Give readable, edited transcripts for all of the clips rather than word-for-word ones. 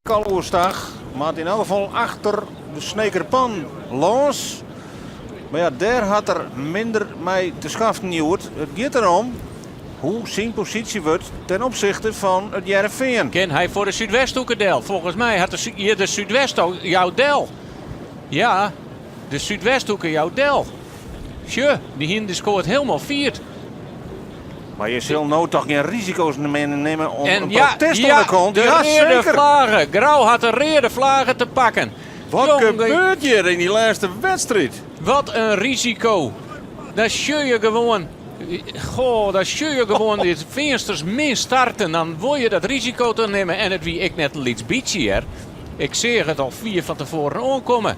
Al oerstach, moat yn elk gefal achter de Sneker Pan lâns. Mar ja, dêr hat er minder mei te skaften hjoed. It giet derom hoe syn posysje wurdt ten opsichte fan it Hearrenfean. Kin hy foar de Súdwesthoeke del? Folgens my hat de, hjir de Súdwesthoek jout del. Ja, de Súdwesthoeke jout del. Sjoch, dy hienen de skoat hielendal fierd. Mar je sil no toch gjin risiko's nimme om En in ja, protest oan ja, de kant? de Ja, reade seker. flage. Grou hat de reade flage te pakken. Wat Jonge, gebeurt hjir yn dy lêste wedstriid? Wat in risiko. Dan sjoch je gewoan, goh, dan sjoch je gewoan de Feansters min starten. Dan wol je dat risiko toch nimme. En it wie ek net in lyts bytsje hear. Ik seach it al fier fan tefoaren oankommen.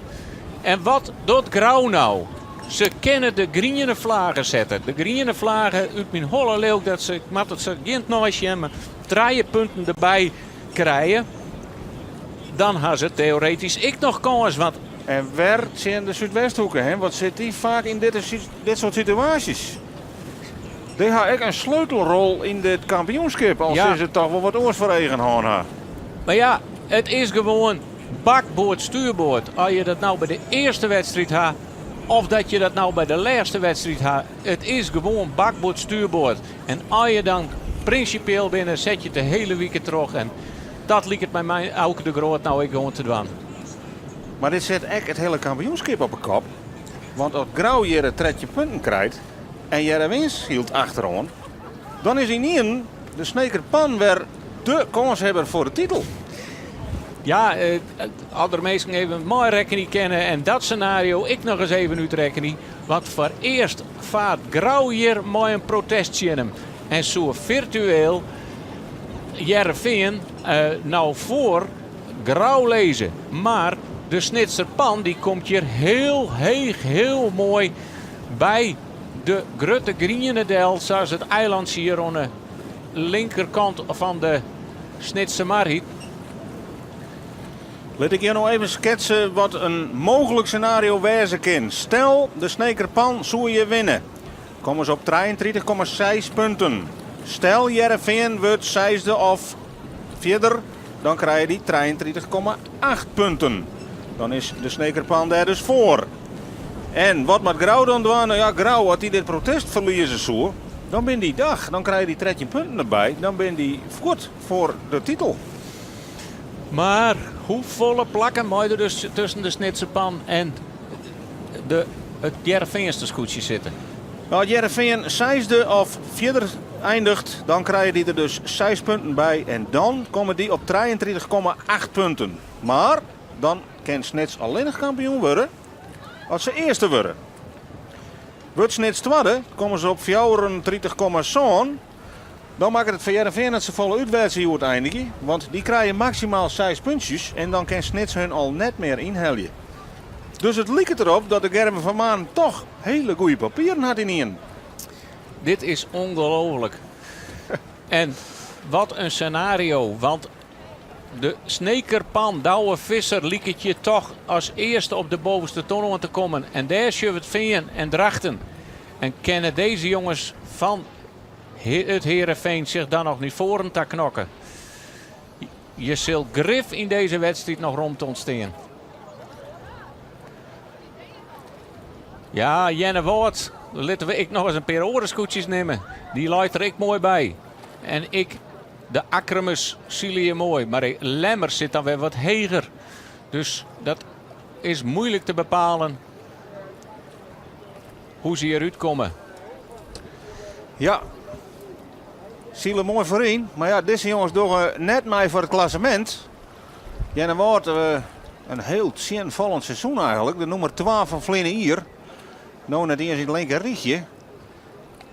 En wat docht Grou no? Se kinne de griene flage sette. De griene flage, út myn holle leau ik dat se, ik moat it sa gjin neisjen, mar trije punten derby krije. Dan ha se teoretysk ek noch kâns, want. En wer tsjin de Súdwesthoeke, hè? Wat sit dy faak yn dit, dit soart situaasjes? Dy ha ek in sleutelrol yn dit kampioenskip, al Ja. sizze se toch wol wat oars foar eagen hân ha. Mar ja, it is gewoan bakboard stuurboard. As je dat no by de earste wedstriid ha of dat je dat no by de lêste wedstriid ha, it is gewoan bakboard stuurboard. En as je dan prinsipieel binne, set je it de hiele wike troch. En dat liket my mei Auke de Groot no ek gewoan te dwaan. Mar dit set ek it hiele kampioenskip op 'e kop. Want as Grou hjir 13 punten krijt en Hearrenfean sylt achteroan, dan is ynienen de Sneker Pan wer de kânshawwer foar de titel. Ja, as der minsken even meirekkenje kinne en dat senario ek noch ris even útrekkenje. Want foarearst faart Grou hjir mei in protest tsjin him. En soe firtueel Hearrenfean no foar Grou lizze. Mar de Snitser Pan dy komt hjir hiel heech, hiel moai by de grutte griene del, sa as it eilantsje hjir oan de linkerkant fan de Snitsermar hyt. Lit ik hjir no even sketse wat in mooglik senario wêze kin. Stel, de Sneker Pan soe hjir winne. Komme se op 33,6 punten. Stel, Hearrenfean wurdt seisde of fierder, dan krije dy 33,8 punten. Dan is de Sneker Pan dêr dus foar. En wat moat Grou dan dwaan? No ja, Grou, as dy dit protest ferlieze soe, dan binne dy dach. Dan krije dy 13 punten derby. Dan binne dy fuort foar de titel. Mar hoefolle plakken mei der dus tusken de Snitser Pan en de, it Hearrenfeanster skûtsje sitte? No, as Hearrenfean seisde of fierder eindiget, dan krije dy der dus seis punten by. En dan komme dy op 33,8 punten. Mar dan kin Snits allinnich kampioen wurde as se earste wurde. Wurdt Snits twadde, komme se op 34,7. Dan makket it foar Hearrenfean net safolle út wêr't se hjoed einigje, want dy krije maksimaal seis puntsjes en dan kin Snits hun al net mear ynhelje. Dus it liket derop dat de Gerben van Manen toch hiele goede papieren hat ynienen. Dit is ongelooflik. En wat in senario, want de Sneker Pan, Douwe Visser, liket hjir toch as earste op de bovenste ton oan te kommen. En dêr sjogge we it Fean en Drachten. En kinne dizze jonges fan it Heerenveen sich dan noch nei foaren ta knokke? Je sil grif yn dizze wedstriid noch romte ûntstean. Ja, Earnewâld, litte we ek noch ris in pear oare skûtsjes nimme. Dy leit der ek moai by. En ek de Akkrumers sile hjir moai. Mar de Lemmer sit dan wer wat heger. Dus dat is muoilik te bepalen hoe se hjir útkomme. Ja, sile moai foaryn. Mar ja, dizze jonges dogge net mei foar it klassemint. Earnewâld, in hiel tsjinfallend seizoen eigenlik. De nûmer twa fan ferline jier. No net iens yn it linker rychje.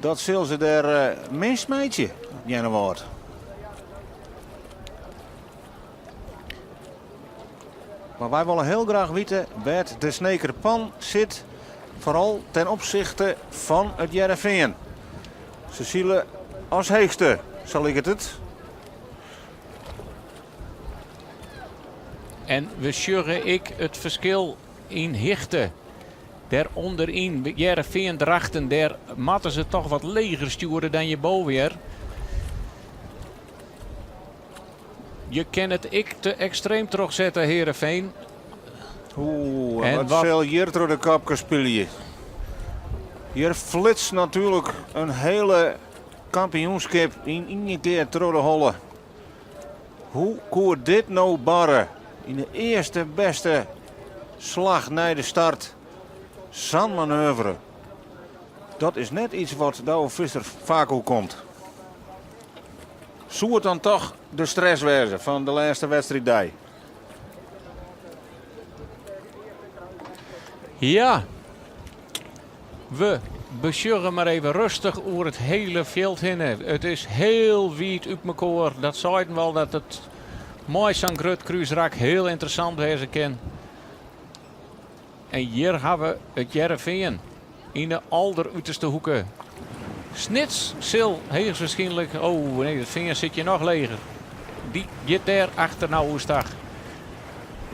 Dat sil se der min smeitsje, Earnewâld. Mar wy wolle hiel graach witte wêr't de Sneker Pan sit, foaral ten opsichte fan it Hearrenfean. Se sile as heechste, sa liket it. En we sjogge ek it ferskil yn hichte. Dêr ûnderyn, Hearrenfean Drachten, dêr moatte se toch wat leger stjoere dan hjirboven hear. Je kin it ek te ekstreem trochsette, Heerenveen. Oeh, en wat sil hjir troch de kopke spylje? Hjir flitst natuerlik in hiele kampioenskip yn ien kear troch de holle. Hoe koe dit no barre? Yn de earste beste slach nei de start. Sa'n manoeuvre. Dat is net iets wat Douwe Visser faak oerkomt. Soe it dan toch de stress wêze fan de lêste wedstriiddei? Ja, we besjogge mar even rêstich oer it hiele fjild hinne. It is hiel wiid út mekoar. Dat seiden we al dat it mei sa'n grut krúsrak hiel ynteressant wêze kin. En hjir ha we it Hearrenfean yn de alderuterste hoeke. Snits sil heechstwaarskynlik. Oh nee, it Fean sit hjir noch leger. Dy giet dêr achter no oerstach.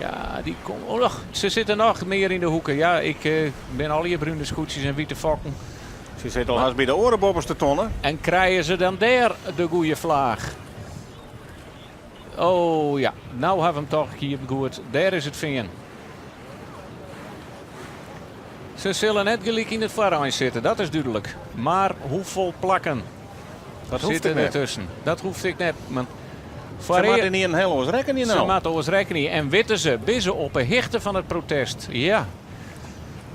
Ja, dy kom, oh, noch, se sitte noch mear yn de hoeke. Ja, ik eh, bin allegear brune skûtsjes en wite fokken. Se sit al hast by de oare boppeste tonne. En krije se dan dêr de goede flaach? Oh ja, no ha we him toch hier goed. Dêr is it Fean. Se sille net gelyk yn it foarein sitte, dat is dúdlik. Mar hoefolle plakken Dat hoecht sitte ek net. dertusken? Dat hoecht ek net. Want Se foar moatte ynienen hiel oars rekkenje Se no. moatte oars rekkenje. En witte se, binne se op 'e hichte fan it protest? Ja,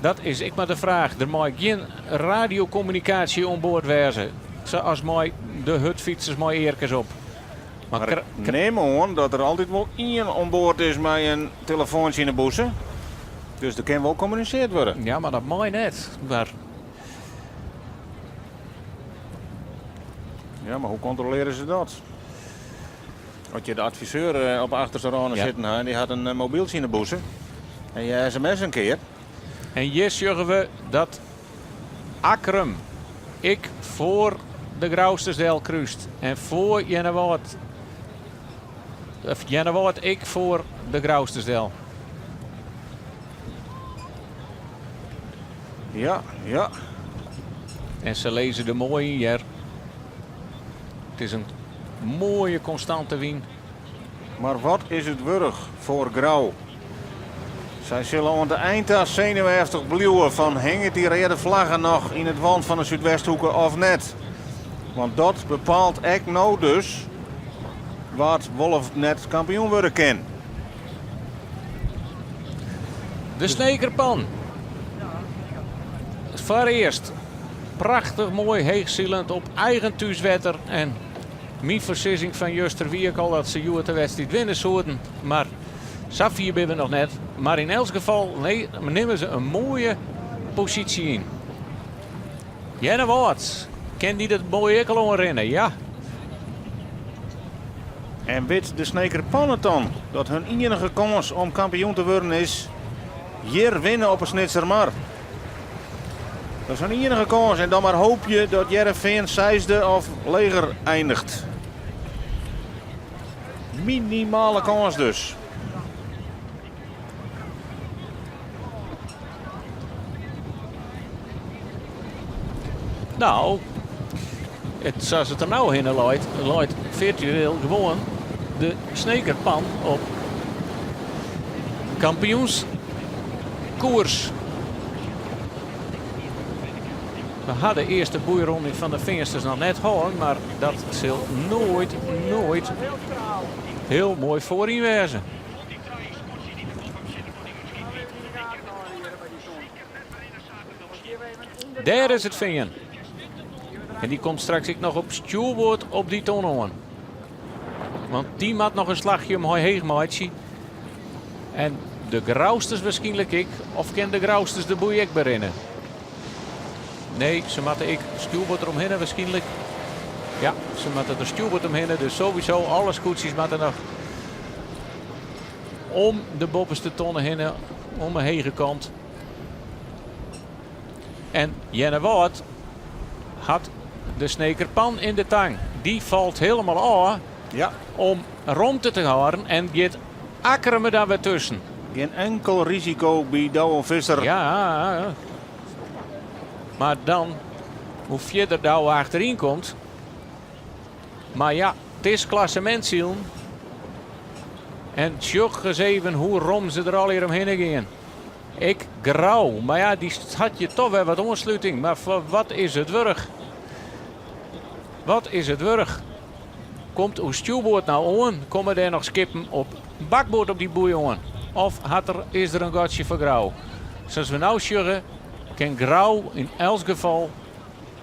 dat is ek mar de fraach. Der mei gjin radiokommunikaasje oan board wêze. Sa as mei de hurdfytsers mei earkes op. Mar ik nim oan dat der altyd wol ien oan board is mei in telefoantsje yn 'e bûse. Dus der kin wol kommuniseard wurde. Ja, mar dat mei net. Mar Ja, mar hoe kontrolearje se dat? As je de adviseur eh, op de achterste râne Ja. sitten ha en dy hat in eh, mobyltsje yn 'e bûse en je sms in kear. En hjir sjogge we dat Akkrum ek foar de Grousters del krúst. En foar Earnewâld, of Earnewâld ek foar de Grousters del. Ja. En se lizze der moai yn hjir. It is in moaie konstante wyn. Mar wat is it wurdich foar Grou? Sy sille oant de ein ta senuweftich bliuwe fan hinget dy reade flagge noch yn it want fan de Súdwesthoeke of net. Want dat bepaalt ek no dus wa't wol of net kampioen wurde kin. De Snekerpan. Foarearst prachtich moai heechsilend op eigen thúswetter. En myn foarsizzing fan juster wie ek al dat se hjoed de wedstriid winne soenen. Mar safier binne we noch net. Mar yn elts gefal nimme se in moaie posysje yn. Earnewâld, kin dy dat moai ek al oanrinne? Ja. En wit de Sneker Pan it dan dat hun iennige kâns om kampioen te wurden is hjir winne op 'e Snitsermar? Dat is hun iennige kâns en dan mar hoopje dat Hearrenfean seisde of leger eindiget. Minimale kâns dus. No, it, sa't it der no hinne leit, leit firtueel gewoan de Snekerpan op kampioenskoers. We ha de earste boeironde fan de Feansters noch net hân, mar dat sil noait, noait hiel moai foaryn wêze. Dêr is it Fean. En dy komt straks ek noch op stjoerboard op dy ton oan. Want dy moat noch in slachje omheech meitsje. En de Grousters waarskynlik ek. Of kin de Grousters de boei ek berinne? Nee, se moatte ek stjoerboard deromhinne waarskynlik. Ja, se moatte der stjoerboard omhinne. Dus sowieso alle skûtsjes moatte noch om de boppeste tonne hinne, om de hege kant. En Earnewâld hat de Snekerpan yn de tang. Dy falt hielendal ôf om romte te hâlden en giet Akkrum der dan wer tusken. Gjin inkel risiko by Douwe Visser. Ja, mar dan hoe fierder Douwe achteryn komt. Mar ja, it is klassemintsilen. En sjoch ris even hoe rom se der allegear omhinne gean. Ek Grou, mar ja, dy hat hjir toch wer wat oansluting. Mar foar wat is it wurdich? Wat is it wurdich? Komt oer stjoerboard nou oan? Komme dêr noch skippen op bakboard op dy boei oan? Of hat der, is der in gatsje foar Grou? Sa't we no sjogge, kin Grou yn elts gefal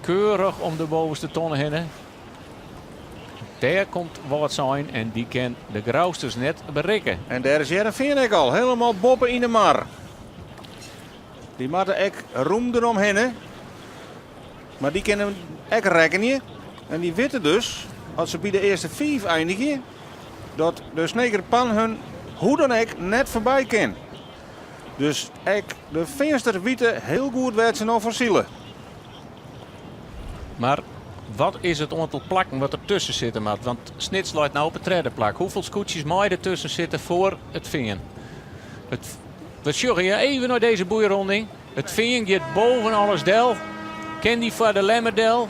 keurich om de bovenste tonne hinne. Dêr komt Wâldsein en dy kin de Grousters net berikke. En dêr is Hearrenfean ek al, helemaal boppe yn de mar. Dy moatte ek rûm deromhinne. Mar dy kinne ek rekkenje. En dy witte dus, as se by de earste fiif einigje, dat de Sneker Pan hun hoe dan ek net foarby kin. Dus ek de Feansters witte hiel goed wêr't se no foar sile. Mar wat is it oantal plakken wat der tusken sitte moat? Want Snits leit no op it tredde plak. Hoefolle skûtsjes meie der tusken sitte foar it Fean? It, we sjogge hjir even nei dizze boeironding. It Fean giet boven alles del. Kin dy foar de Lemmer del?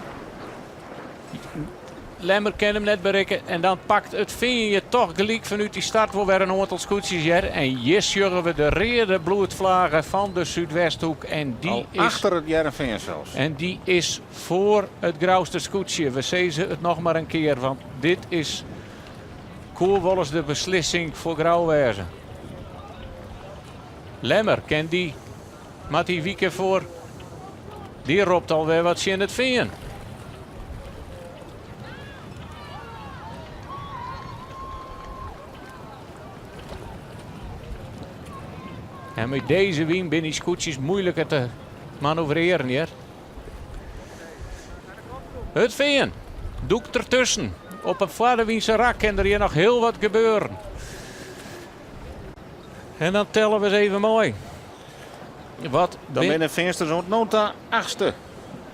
Lemmer kin him net berikke. En dan pakt it Fean hjir toch gelyk fanút dy start wol wer in oantal skûtsjes hjir. En hjir sjogge we de reade bloedflagge fan de Súdwesthoek. En dy Al is achter it Hearrenfean sels. En dy is foar it Grouster skûtsje. We sizze it noch mar in kear, want dit is koe wolris de beslissing foar Grou wêze. Lemmer ken dy, moat dy wike foar. Dy ropt alwer wat tsjin it Fean. En mei dizze wyn binne dy skûtsjes muoiliker te manoeuvrearjen hjir. It Fean dûkt dertusken. Op in foardewynse rak kin der hjir noch hiel wat gebeuren. En dan telle we ris even mei. Wat Dan binne de Feansters oant no ta achtste,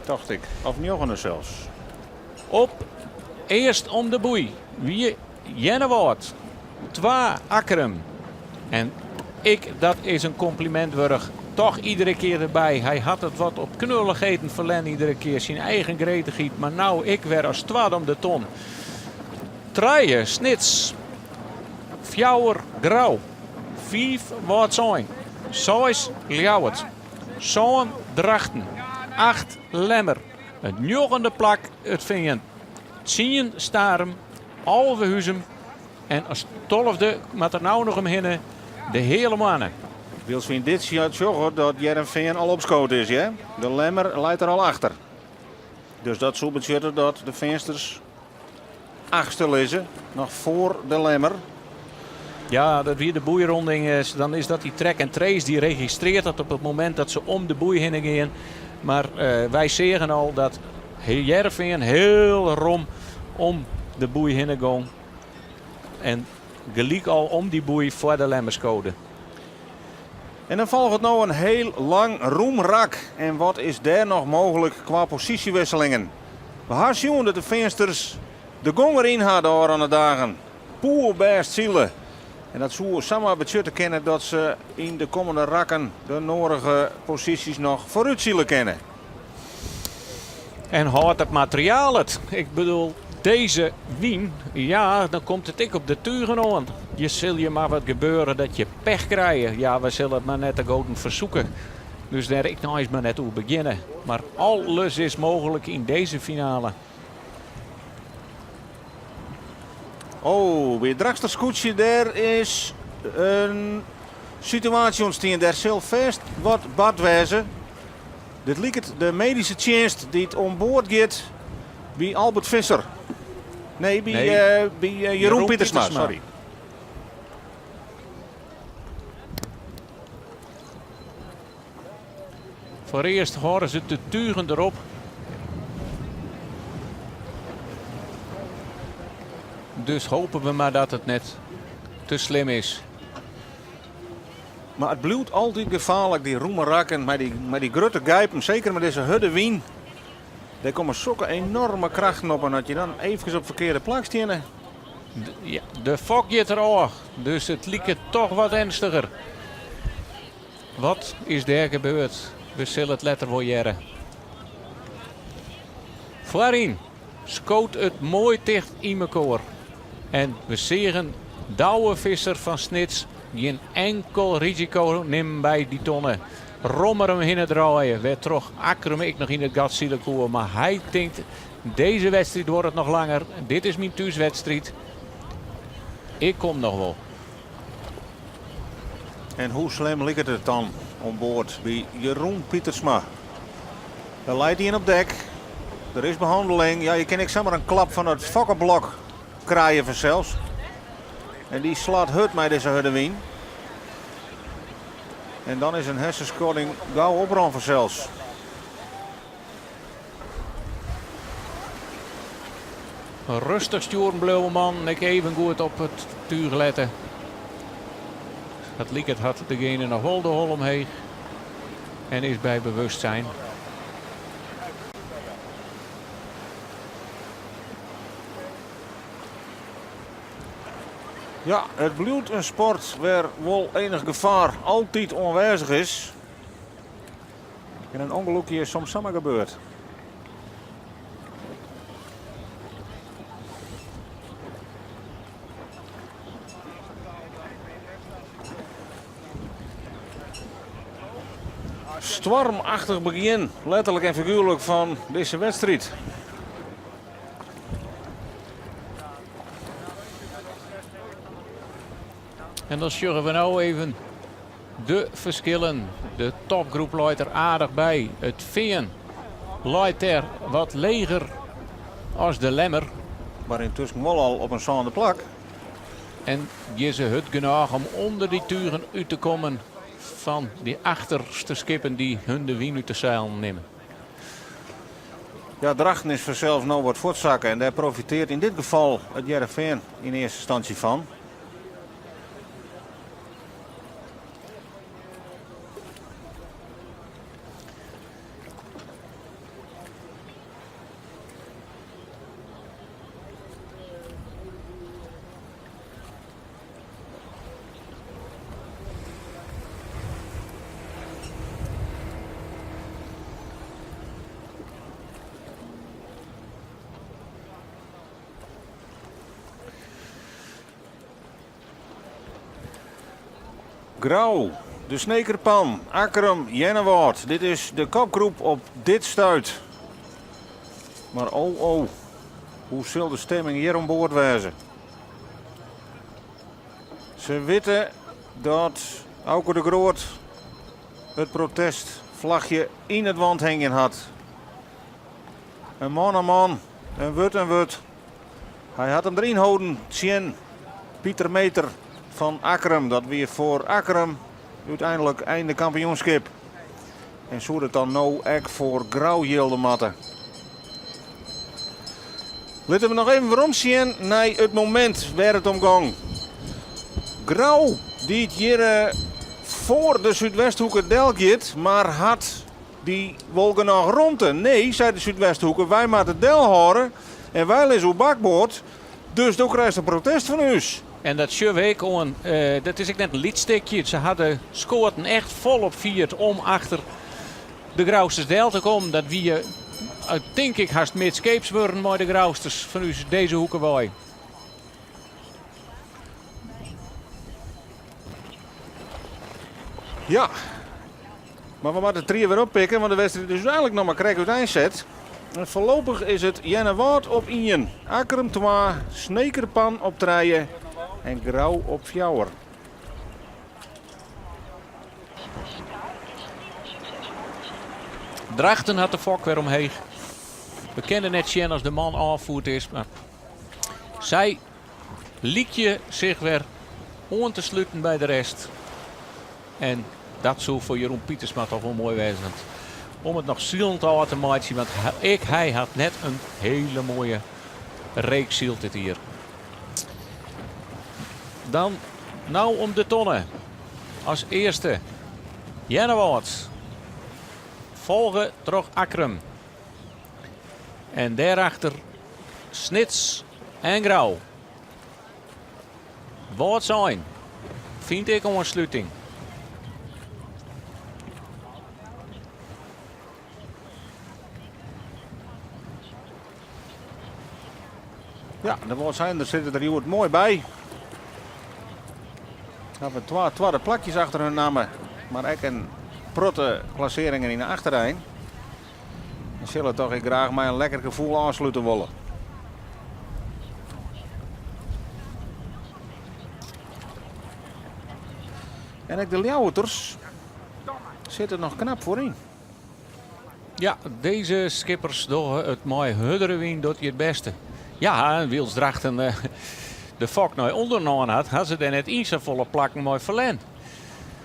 tocht ik. Of njoggende sels. Op earst om de boei wie Earnewâld, twa Akkrum. En ek dat is in kompliment wurdich. Toch iedere kear derby. Hy hat it wat op knullichheden ferlern iedere kear. Syn eigen gretichheid, mar no ek wer as twadde om de ton. Trije Snits, fjouwer Grou, fiif Wâldsein, seis Ljouwert, sân Drachten, acht Lemmer, it njoggende plak it Fean, tsien Starum, 11 Huzum en as tolfde moat der no noch omhinne de Heale Moanne. Wylst we yn dit sjogge dat Hearrenfean al opskood is, hear. De Lemmer leit der al achter. Dus dat soe betsjutte dat de Feansters achtste lizze, noch foar de Lemmer. Ja, dat wie de boeironding. Dan is dat dy track and trace, dy registrearret dat op it momint dat se om de boei hinne gean. Mar wy seagen al dat Hearrenfean hiel rom om de boei hinne gong. En gelyk al om dy boei foar de Lemmer skode. En dan folget no in hiel lang rûm rak. En wat is dêr noch mooglik kwa posysjewisselingen? We ha sjoen dat de Feansters de gong deryn ha de ôfrûne dagen. Poerbêst sile. En dat soe samar betsjutte kinne dat se yn de kommende rakken de nedige posysjes noch foarút sile kinne. En hâldt it materiaal it? Ik bedoel, dizze wyn, ja, dan komt it ek op de tugen oan. Je sil je mar wat gebeure dat je pech krije. Ja, we sille it mar net de goden fersoeke. Dus dêr ek noch eens mar net oer begjinne. Mar alles is mooglik yn dizze finale. Oh, by it Drachtster skûtsje dêr is in situaasje ûntstien. Dêr sil fêst wat bard wêze. Dit liket de medyske tsjinst dy't oan board giet by Albert Visser. Nee, by, Nee. by Jeroen, Jeroen Pietersma, Pietersma. sorry. Foarearst hâlde se de tugen derop. Dus hope we mar dat it net te slim is. Mar it bliuwt altyd gefaarlik, dy rûme rakken mei dy grutte gijpen, seker mei dizze hurde wyn. Dêr komme sokke enoarme krachten op en as je dan eefkes op it ferkearde plak steane. Ja, de fok giet der ôf, dus it liket toch wat ernstiger. Wat is dêr gebeurd? We sille it letter wol hearre. Foaryn skoot it moai ticht yn mekoar. En we seagen Douwe Visser fan Snits gjin enkel risiko nimmen by dy tonne. Rommer him hinne draaie, wêrtroch Akkrum ek noch yn it gat sile koe. Mar hy tinkt, dizze wedstriid duorret noch langer, dit is myn thúswedstriid, ik kom noch wol. En hoe slim liket it dan oan board by Jeroen Pietersma? Der leit ien op dek, der is behanneling. Ja, je kinne ek samar in klap fan it fokkeblok krije fansels. En dy slacht hurd mei dizze hurde wyn. En dan is in hersenskodding gau oprûn fansels. Rêstich stjoeren bliuwe man, ek even goed op it túch lette. It liket hat degene noch wol de holle omheech en is by bewustzijn. Ja, it bliuwt in sport wêr wol enich gefaar altyd oanwêzich is. En in ûngelokje is soms samar gebeurd. Stoarmachtich begjin, letterlik en figuerlik, fan dizze wedstriid. En dan sjogge we no even de ferskillen. De topgroep leit der aardich by. It Fean leit der wat leger as de Lemmer. Mar yntusken wol al op in sânde plak. En gean se hurd genôch om ûnder dy tugen út te kommen fan dy achterste skippen dy't hun de wyn út de seilen nimme. Ja, Drachten is fansels no wat fuortsakke en dêr profiteart yn dit gefal it Hearrenfean yn earste ynstânsje fan. Grou, de Snekerpan, Akkrum, Earnewâld. Dit is de kopgroep op dit stuit. Mar oh oh, hoe sil de stimming hjir oan board wêze? Se witte dat Auke de Groot it protestflachje yn it want hingjen hat. In man in man, in wurd in wurd. Hy hat him deryn holden tsjin Pieter Meter fan Akkrum. Dat wie foar Akkrum úteinlik einde kampioenskip. En soe dat dan no ek foar Grou jilde moatte? Litte we noch even werom sjen nei it momint wêr it om gong. Grou dy't hjir foar de Súdwesthoeke del giet, mar hat dy wol genôch romte? Nee, sei de Súdwesthoeke, wy moatte delhâlde en wy lizze oer bakboard, dus do krijst in protest fan ús. En dat sjogge we ek oan, dat is ek net in lyts stikje. Se ha de skoaten echt folop fierd om achter de Grousters del te kommen. Dat wie, tink ik, hast midskeeps wurden mei de Grousters fan ús dizze hoeke wei. Ja, mar we moatte de trie wer oppikke, want de wedstriid is úteinlik noch mar krekt úteinset. En foarlopich is it Earnewâld op ien, Akkrum twa, Snekerpan op trije en Grou op fjouwer. Drachten hat de fok wer omheech. We kinne net sjen as de man ôffierd is, mar sy lykje sich wer oan te sluten by de rest. En dat soe foar Jeroen Pietersma toch wol moai wêze. Want om it noch silend ôf te meitsjen, want ek hy hat net in hiele moaie reek syld dit jier. Dan no om de tonne. As earste Earnewâld. Folge troch Akkrum. En dêrachter Snits en Grou. Wâldsein fynt ek oansluting. Ja, de Wâldseiners sitte der hjoed moai by. Hawwe twa twadde plakjes achter hun namme, mar ek in protte klassearringen yn de achterein. En sille toch ek graach mei in lekker gefoel ôfslute wolle. En ek de Ljouwerters sitte noch knap foaryn. Ja, deze skippers dogge it mei hurdere wyn docht hy it bêste. Ja, en wylst Drachten eh, de fok nei ûnderen hân hat, ha se dêr net yn safolle plakken mei ferlern.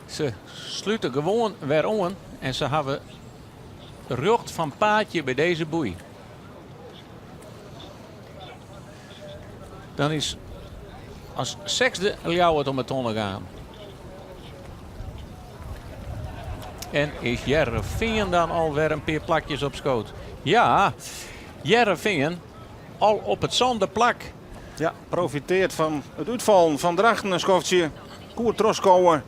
Se slute gewoan wer oan en se hawwe rjocht fan paadje by dizze boei. Dan is as sechsde Ljouwert om 'e tonne gaan. En is Hearrenfean dan alwer in pear plakjes opskood? Ja, Hearrenfean al op it sânde plak. Ja, profiteart fan it útfallen fan Drachten in skoftsje. Koe trochskowe.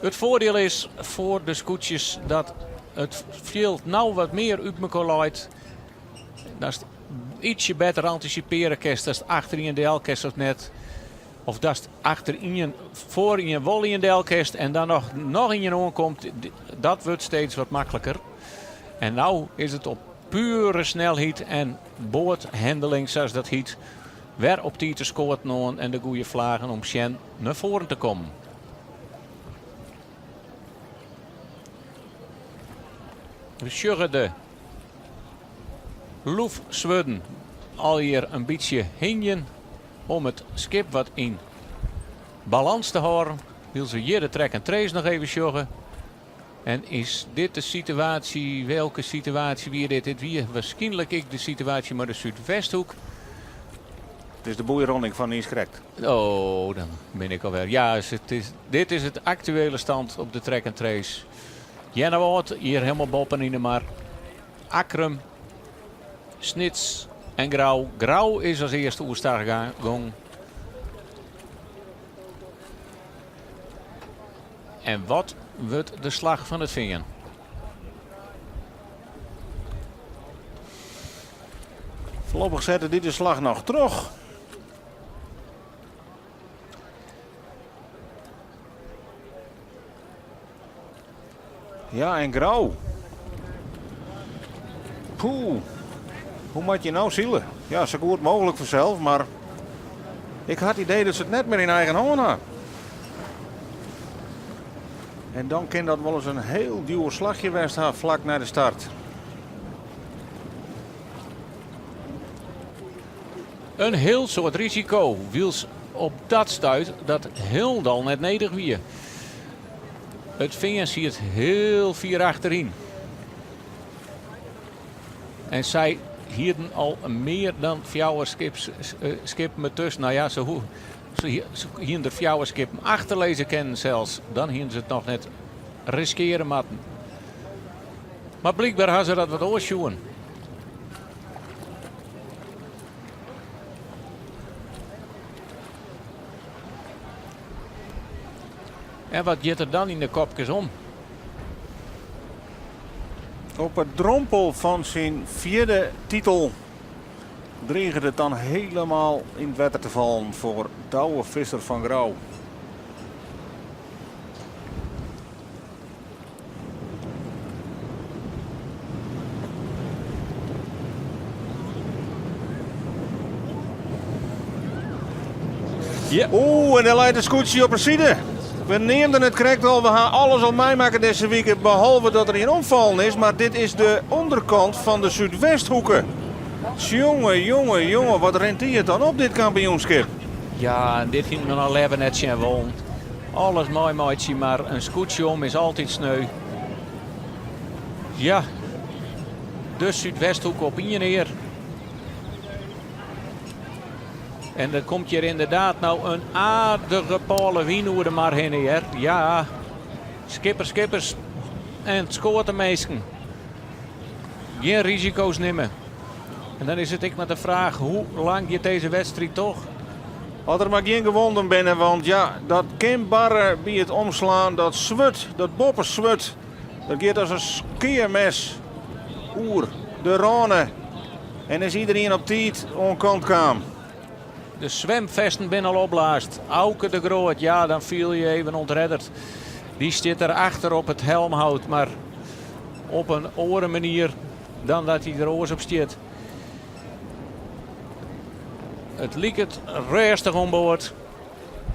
It foardiel is foar de skûtsjes dat it fjild no wat mear út mekoar leit. Datst ytsje better antisipearje kinst datst achter ien del kinst of net. Of datst achter ien, foar ien wol ien del kinst en dan noch, noch ien oankomt. Dat wurdt steeds wat makliker. En no is it op pure snelheid en boathandeling, sa't dat hjit, wer op tiid de skoaten oan en de goede flagen om sjen nei foaren te kommen. We sjogge de loefswurden al hjir in bytsje hingjen om it skip wat yn balâns te hâlden. Wylst we hjir de track and trace noch even sjogge. En is dit de situaasje, welke situaasje wie dit? Dit wie wierskynlik ek de situaasje mei de Súdwesthoek. It is de boeironding fan niiskrekt. Oh, dan bin ik alwer. Ja, it is, dit is it aktuele stand op de track and trace. Earnewâld hjir hielendal boppen yn de mar. Akkrum, Snits en Grou. Grou is as earste oerstag gong. En wat wurdt de slach fan it Fean? Foarlopich sette dy de slach noch troch. Ja, en Grou. Poeh. Hoe moat je no sile? Ja, sa goed mooglik fansels, mar ik ha it idee dat se it net mear yn eigen hân ha. En dan kin dat wolris in hiel djoer slachje west ha flak nei de start. In hiel soad risiko, wylst op dat stuit dat hielendal net nedich wie. It Fean siet hiel fier achteryn. En sy hienen al mear dan fjouwer skippen dertusken. No ja, se, se hienen der fjouwer skippen achterlizze kinnen sels. Dan hienen se it noch net riskearje moatten. Mar blykber ha se dat wat oars sjoen. En wat giet der dan yn de kopkes om? Op 'e drompel fan syn fjirde titel driget it dan hielendal yn it wetter te fallen foar Douwe Visser fan Grou. Ja. Oeh, en dêr leit de skûtsje op 'e side. We neamden it krekt al, we ha alles al meimakke dizze wike, behalve dat der ien omfallen is. Mar dit is de ûnderkant fan de Súdwesthoeke. Jonge, jonge, jonge, wat rint dy it dan op, dit kampioenskip? Ja, en dit hiene we noch leaver net sjen wollen. Alles meimeitsje, mar in skûtsje om is altyd sneu. Ja, de Súdwesthoeke op ien ear. En der komt hjir ynderdaad no in aardige pôle wyn oer de mar hinne hear. Ja, skippers, skippers en skoateminsken. Gjin risiko's nimme. En dan is it ek mar de fraach hoe lang giet dizze wedstriid troch? As der mar gjin gewonden binne, want ja, dat kin barre by it omslaan. Dat swurd, dat boppeswurd, dat giet as in skearmes oer de râne. En is iedereen op tiid oan kant kaam. De swimfesten binne al opblaasd. Auke de Groot, ja, dan fiel je even ontredderd. Dy stiet der achter op it helmhout, mar op in oare manier dan dat hy der oars op stiet. It liket rêstich oan board.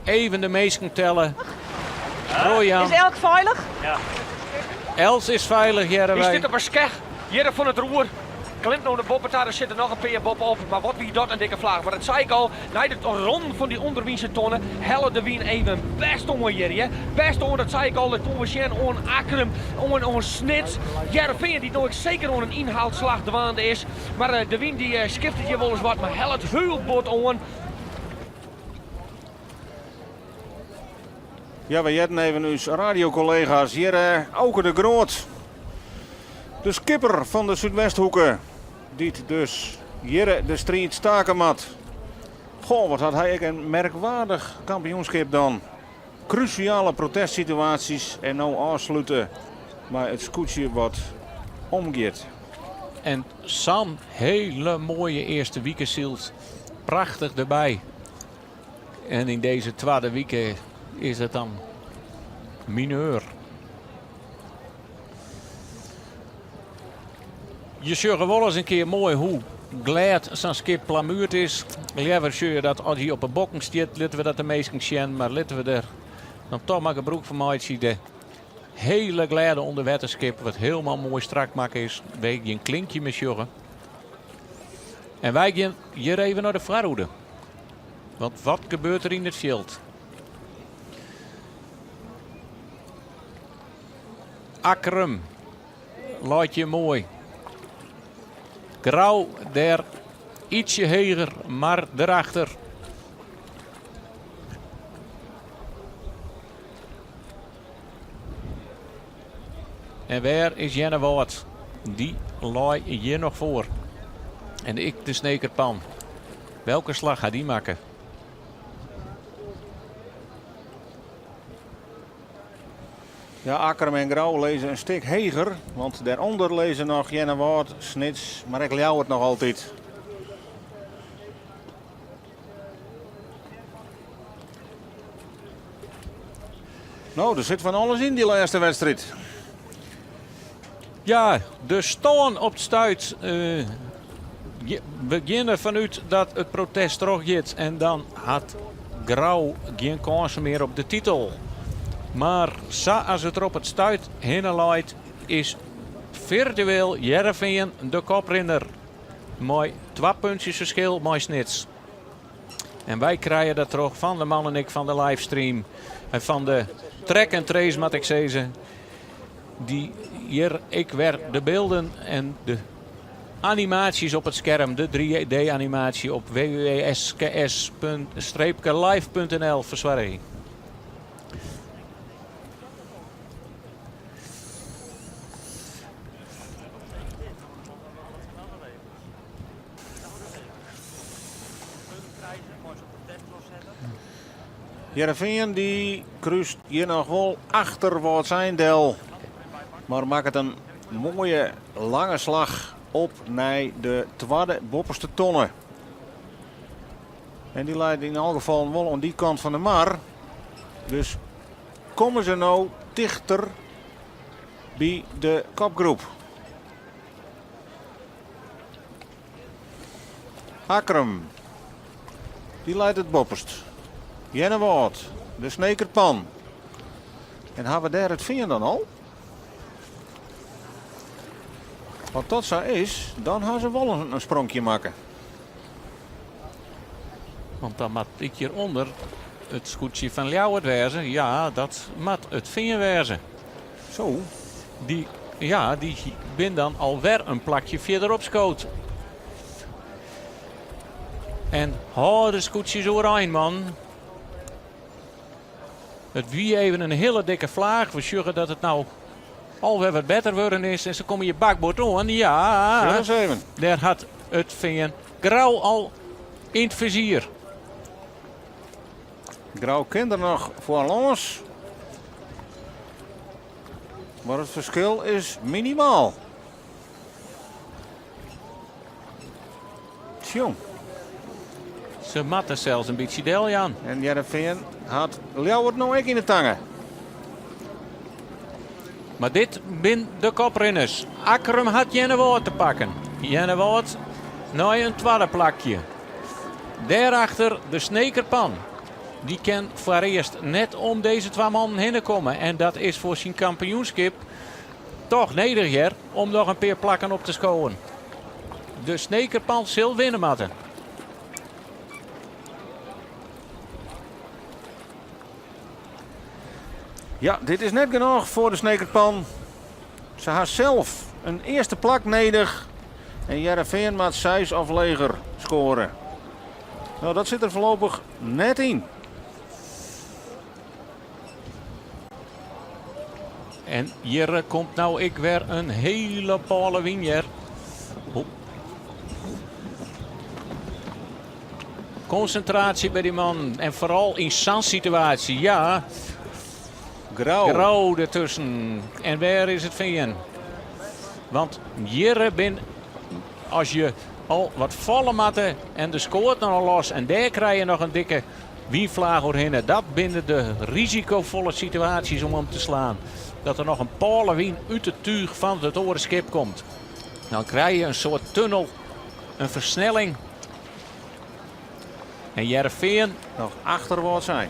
Even de minsken telle. Rojan. Is elk feilich? Ja. Els is feilich, hearre Dy wy. stiet op 'e skech, hjirre fan it roer. Klimt no nei boppe ta, der sitte noch in pear boppe-op. Mar wat wie dat in dikke flaach. Mar dat sei ik al, nei it ronnen fan dy ûnderwynse tonne helle de wyn even bêst oan hjir, hear. Bêst oan, dat sei ik al, dat koene we sjen oan Akkrum, oan Snits. Hearrenfean dy't no ek seker oan in ynhaalslach dwaande is. Mar de wyn dy skiftet hjir wolris wat, mar hellet hiel bot oan. Ja, we hearden even ús radiokollega's. Hjir Auke de Groot, de skipper fan de Súdwesthoeke, dy't dus hjir de striid stake moat. Goh, wat hat hy ek in merkwaardich kampioenskip dan. Krúsjale protestsituaasjes en no ôfslute mei it skûtsje wat omgiet. En sa'n hele moaie earste wike syld. Prachtich derby. En yn dizze twadde wike is it dan mineur. Je sjogge wol ris in kear moai hoe glêd sa'n skip plamuerd is. Leaver sjogge je dat as hy op 'e bokken stiet, litte we dat de minsken sjen. Mar litte we der dan toch mar gebrûk fan meitsje. De hele glêde ûnderwetterskip, wat hielendal moai strak makke is, wêr gjin klinkje mear sjogge. En wy gean hjir even nei de foarhoede. Want wat gebeurt der yn it fjild? Akkrum leit hjir moai. Grou dêr ytsje heger, mar derachter. En wêr is Earnewâld? Dy lei hjir noch foar. En ek de Snekerpan. Welke slach ha dy makke? Ja, Akkrum en Grou lizze in stik heger, want dêrûnder lizze noch Earnewâld, Snits, mar ek Ljouwert noch altyd. No, der sit fan alles yn dy lêste wedstriid. Ja, de stân op it stuit. We geane fanút dat it protest trochgiet en dan hat Grou gjin kânsen mear op de titel. Mar sa as it der op it stuit hinne leit, is firtueel Hearrenfean de koprinner. Mei twa puntsjes ferskil mei Snits. En wy krije dat troch fan de mannen ek fan de livestream. En fan de track and trace moat ik sizze. Dy hjir ek wer de bylden en de animaasjes op it skerm, de 3D-animaasje op www.sks-live.nl fersoargje. Hearrenfean dy krúst hjir noch wol achter Wâldsein del, mar makket in moaie lange slach op nei de twadde boppeste tonne. En dy leit yn alle gefallen wol oan dy kant fan de mar. Dus komme se no tichter by de kopgroep. Akkrum, dy leit it boppest. Earnewâld, de Snekerpan. En hawwe we dêr it Fean dan al? As dat sa is, dan ha se wol in spronkje makke. Want dan moat ik hjirûnder it skûtsje fan Ljouwert wêze. Ja, dat moat it Fean wêze. Zo. Dy, ja, dy bin dan alwer in plakje fierder opskood. En hâld de skûtsjes oerein, man. It wie even in hiele dikke flaach. We sjogge dat it no alwer wat better wurden is. En se komme hjir bakboard oan. Ja, Sjoch even. Dêr hat it Fean Grou al yn it fizier. Grou kin der noch foar lâns. Mar it ferskil is minimaal. Tsjong. Se moatte sels in bytsje deljaan. En Hearrenfean hat Ljouwert no ek yn de tange. Mar dit bin de koprinners. Akkrum hat Earnewâld te pakken. Earnewâld nei in twadde plakje. Dêrachter de Snekerpan. Dy kin foarearst net om dizze twa mannen hinne komme. En dat is foar syn kampioenskip toch nedich hear, om noch in pear plakken op te skowen. De Snekerpan sil winne moatte. Ja, dit is net genôch foar de Snekerpan. Se ha sels in earste plak nedich. En Hearrenfean moat seis of leger skoare. No, dat sit der foarlopich net yn. En hjir komt no ek wer in hiele pâle wyn hear. Konsintraasje by dy mannen en foaral yn sa'n situaasje. Ja, Grou. Grou dertusken. En wêr is it Fean? Want hjir bin as je al wat falle moatte en de skoat noch los en dêr krije je noch in dikke wynflaach oerhinne. Dat binne de risikofolle situaasjes om om te slaan. Dat der noch in pâle wyn út it túch fan it oare skip komt. Dan krije je in soart tunnel, in fersnelling. En Hearrenfean Noch achter Wâldsein.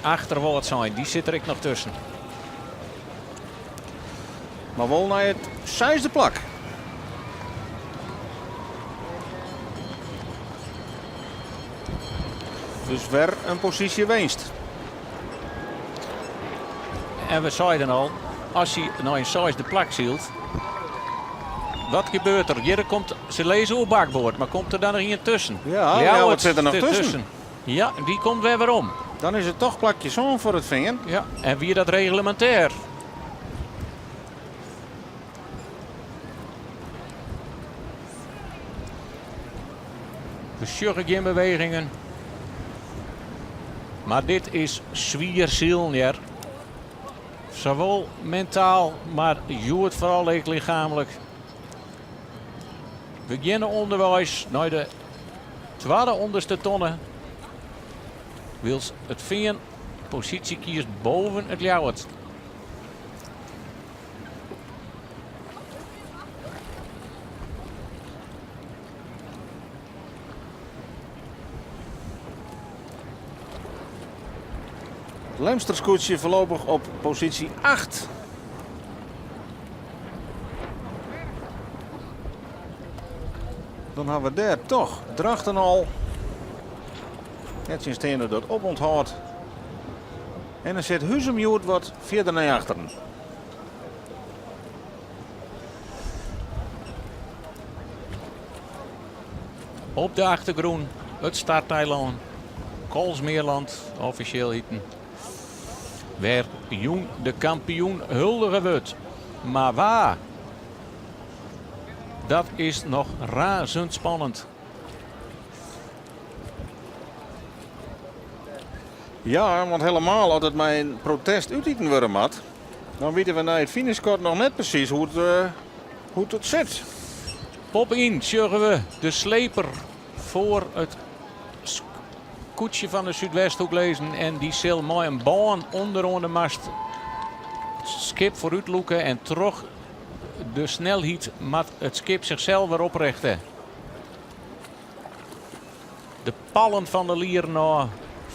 Achter Wâldsein, dy sit der ek noch tusken. Mar wol nei it seisde plak. Dus wer in posysje winst. En we seiden al, as hy nei in seisde plak sylt, wat gebeurt der? Hjir komt, se lizze oer bakboard, mar komt der dan noch ien tusken? Ja, Ljouwert sit der noch tusken. Ja, dy komt wer werom. Dan is it toch plakje sân foar it Fean. Ja, en wie dat reglemintêr? We sjogge gjin bewegingen. Mar dit is swier silen hear. Sawol mentaal, mar hjoed foaral ek lichaamlik. We geane ûnderweis nei de twadde ûnderste tonne. Wylst it Fean posysje kiest boven it Ljouwert. Het Lemster skûtsje foarlopich op posysje 8. Dan ha we dêr toch Drachten al. Nettsjinsteande dat opûnthâld. En dan sit Huzum hjoed wat fierder nei achteren. Op de achtergrûn it starteilân Kolsmeerland, offisjeel hiten. Wêr jûn de kampioen huldige wurdt. Mar wa? Dat is noch razend spannend. Ja, want helemaal as it mei in protest útiten wurde moat, dan witte we nei it finishskot noch net presys hoe't hoe't it sit. Boppe-yn sjogge we de sleper foar it skûtsje fan de Súdwesthoek lizzen en dy sil mei in bân ûnderoan de mast it skip foarút lûke en troch de snelheid moat it skip sichsels wer oprjochte. De pallen fan de lieren ôf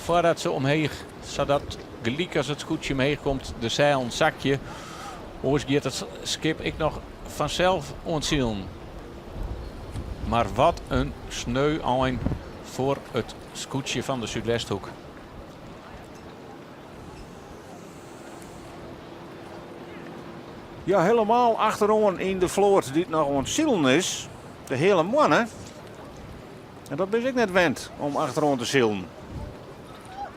foardat se omheech, sadat gelyk as it skûtsje omheech komt de seilen sakje. Oars giet it skip ek noch fansels oan it silen. Mar wat in sneu ein foar it skûtsje fan de Súdwesthoek. Ja, helemaal achteroan yn de float dy't noch oan it silen is. De Heale Moanne. En dat bin ik net wend om achteroan te silen.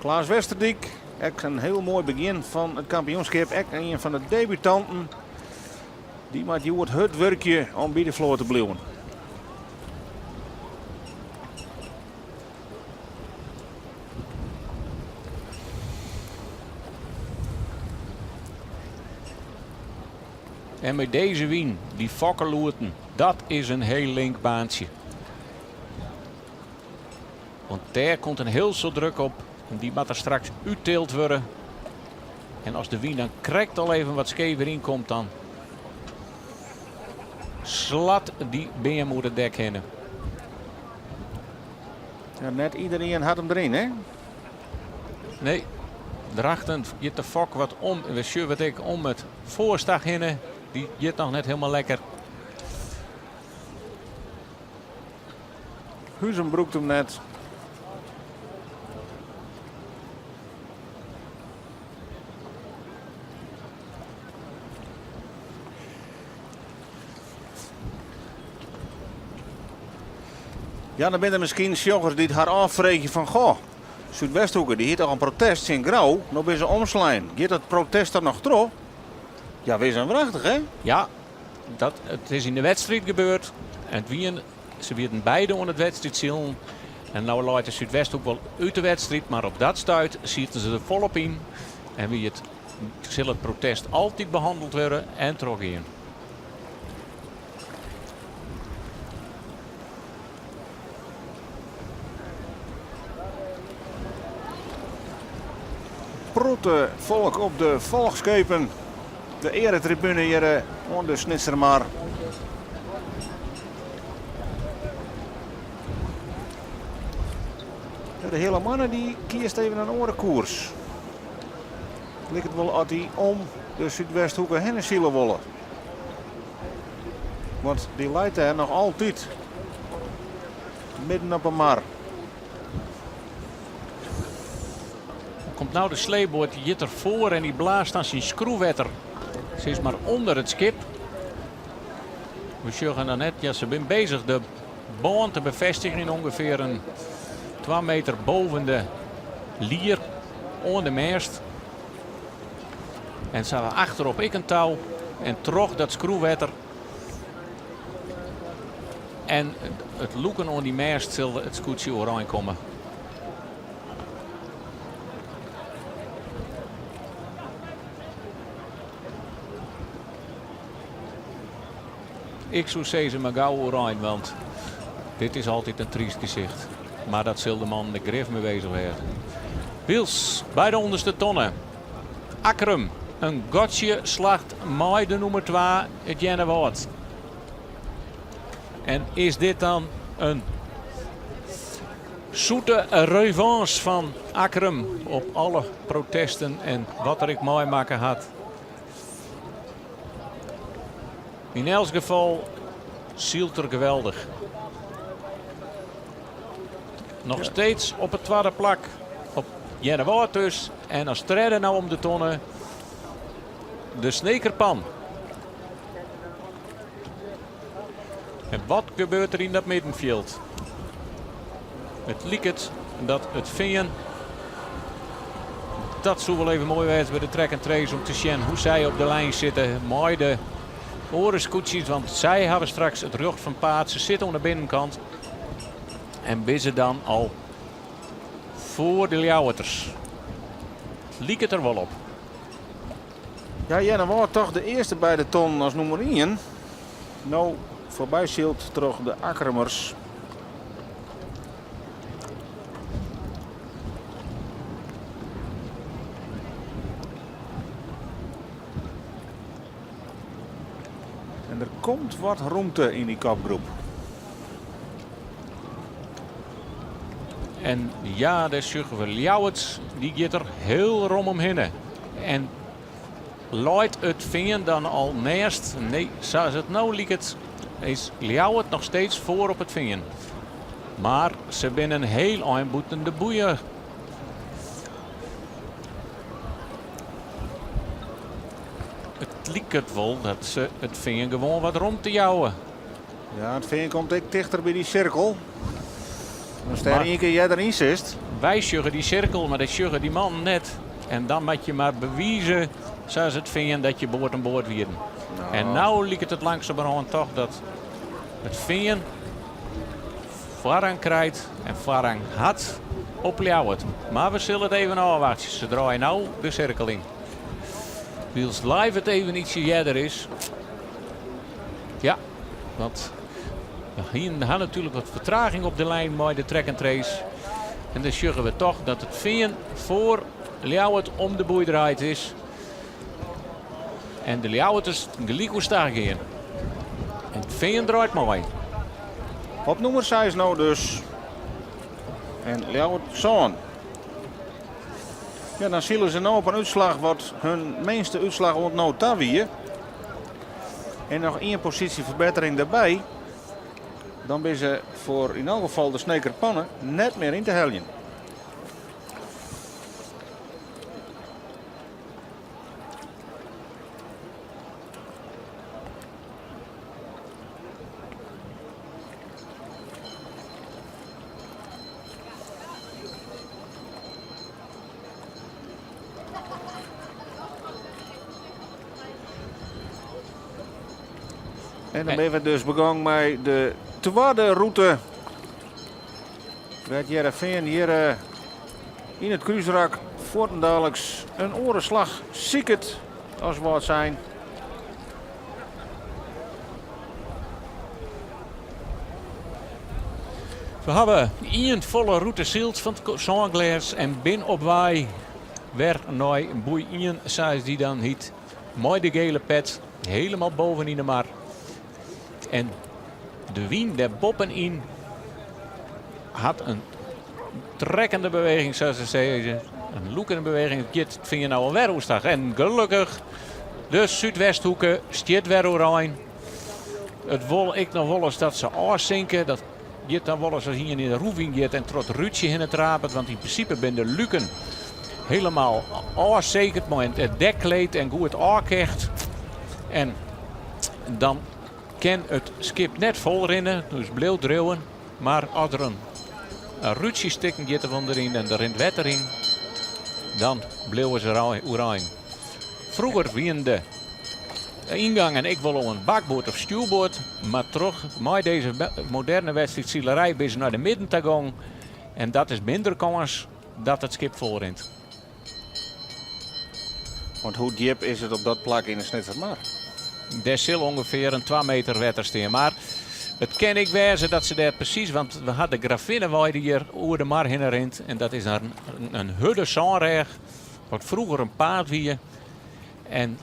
Klaas Westerdyk, ek in hiel moai begjin fan it kampioenskip. Ek ien fan de debutanten. Dy moat hjoed hurd wurkje om by de float te bliuwen. En mei dizze wyn, dy fokkeloeten, dat is in hiel link baantsje. Want dêr komt in hiel soad druk op en dy moat der straks úttild wurde. En as de wyn dan krekt al even wat skever ynkomt, dan slat dy beam oer it dek hinne. Ja, net iderien hat him deryn, hè? Nee, Drachten giet de fok wat om. We sjogge it ek om it foarstach hinne. Dy giet noch net hielendal lekker. Huzum brûkt him net. Ja, dan binne der miskien sjoggers dy't har ôffreegje fan goh, Súdwesthoeke dy hie toch in protest tsjin Grou, no binne se omslein. Giet dat protest dan noch troch? Ja, wis en wrachtich, hè? Ja, dat, it is yn de wedstriid gebeurd. En it wienen, se wienen beide oan it wedstriidsilen. En no leit de Súdwesthoek wol út de wedstriid, mar op dat stuit sieten se der folop yn. En wie it, sil it protest altyd behanneld wurde en trochgean. Protte folk op de folchskepen. De earetribune hjir oan de Snitsermar. De Heale Moanne dy kiest even in oare koers. It liket wol oft dy om de Súdwesthoeke hinne sile wolle. Want dy leit dêr noch altyd. Midden op 'e mar. Komt no de sleepboat, dy giet der foar en dy blaast dan syn skroefwetter sis mar ûnder it skip. We sjogge dan net, ja, se binne bezich de bân te befêstigjen ûngefear in 2 meter boven de lier oan de mêst. En se hawwe achterop ek in tou en troch dat skroefwetter en it lûken oan dy mêst sil it skûtsje oerein komme. Ik soe sizze mar gau oerein, want dit is altyd in tryst gesicht. Mar dat sil de man der grif mei bezich wêze. Wyls by de ûnderste tonne. Akkrum, in gatsje slacht mei de nûmer 2 it Earnewâld. En is dit dan in soete revanche fan Akkrum op alle protesten en wat er ek meimakke hat? Yn elts gefal sylt er geweldich. Noch steeds op it twadde plak op Earnewâld dus. En as tredde no om de tonne de Snekerpan. En wat gebeurt der yn dat middenfjild? It liket dat it Fean. Dat soe wol even moai wêze by de track and trace om te sjen hoe sy op de lijn sitte mei de oare skûtsjes. Want sy hawwe straks it rjocht fan paad. Se sitte oan de binnenkant. En binne se dan al foar de Ljouwerters. It liket der wol op. Ja, Earnewâld toch de earste by de tonnen as nûmer ien. No foarby syld troch de Akkrumers. En der komt wat rûmte yn dy kopgroep. En ja, dêr sjogge we Ljouwert. Dy giet der hiel rom omhinne. En leit it Fean dan al nêst? Nee, sa as it no liket is Ljouwert noch steeds foar op it Fean. Mar se binne in hiel ein bûten de boeien. It liket wol dat se it Fean gewoan wat romte jouwe. Ja, it Fean komt ek tichter by dy sirkel. As dêr ien kear earder yn sitst. Wy sjogge dy sirkel, mar dy sjogge dy mannen net. En dan moat je mar bewize, sa as it Fean, dat je board oan board wienen. Nou. En no liket it langsumerhân toch dat it Fean foarrang krijt en foarrang hat op Ljouwert. Mar we sille it even ôfwachtsje. Se draaie no de sirkel yn. Wylst live it even ytsje earder is. Ja, want we hienen ha natuerlik wat fertraging op de lijn mei de track and trace. En dan sjogge we toch dat it Fean foar Ljouwert om de boei draaid is. En de Ljouwerters gelyk oerstach gean. En it Fean draait mei. Op nûmer 6 no dus. En Ljouwert 7. Ja, dan sile se no op in útslach wat hun minste útslach oant no ta wie. En noch ien posysjeferbettering derby. Dan binne se foar yn elk gefal de Sneker Panne net mear yn te heljen. En dan binne we dus begûn mei de twadde rûte. Wêr't Hearrenfean hjir eh, yn it krúsrak fuortendaliks in oare slach siket as Wâldsein. We hawwe ien folle rûte syld fan it sânglês en bin op wei wer nei boei ien, sa as dy dan hyt. Mei de gele pet helemaal boven yn de mar. En de wyn dêr boppenyn hat in trekkende beweging, sa se sizze. In lûkende beweging. It giet Fean no alwer oerstach. En gelokkich, de Súdwesthoeke stiet wer oerein. It wol ek noch wolris dat se ôfsinke. Dat giet dan wolris as ien yn de roef yngiet en troch it rútsje hinne trapet. Want yn prinsipe binne de luken helemaal ôfsekerd mei in dekkleed en goed ôfkecht. En dan kin it skip net fol rinne, dus bliuwt driuwen. Mar as der in rútsje stikken giet der ûnderyn en der rint wetter yn, dan bliuwe se oerein. Froeger wienen de yngangen ek wol oan bakboard of stjoerboard, mar troch mei dizze moderne wedstriidsilerij binne se nei de midden ta gong en dat is minder kâns dat it skip fol rint. Want hoe djip is it op dat plak yn de Snitsermar? Dêr sil ûngefear in 2 meter wetter stean. Mar it kin ek wêze dat se dêr presys, want we ha de Gravinnewei dy't hjir oer de mar hinne rint en dat is in hurde sânrêch, wat froeger in paad wie. En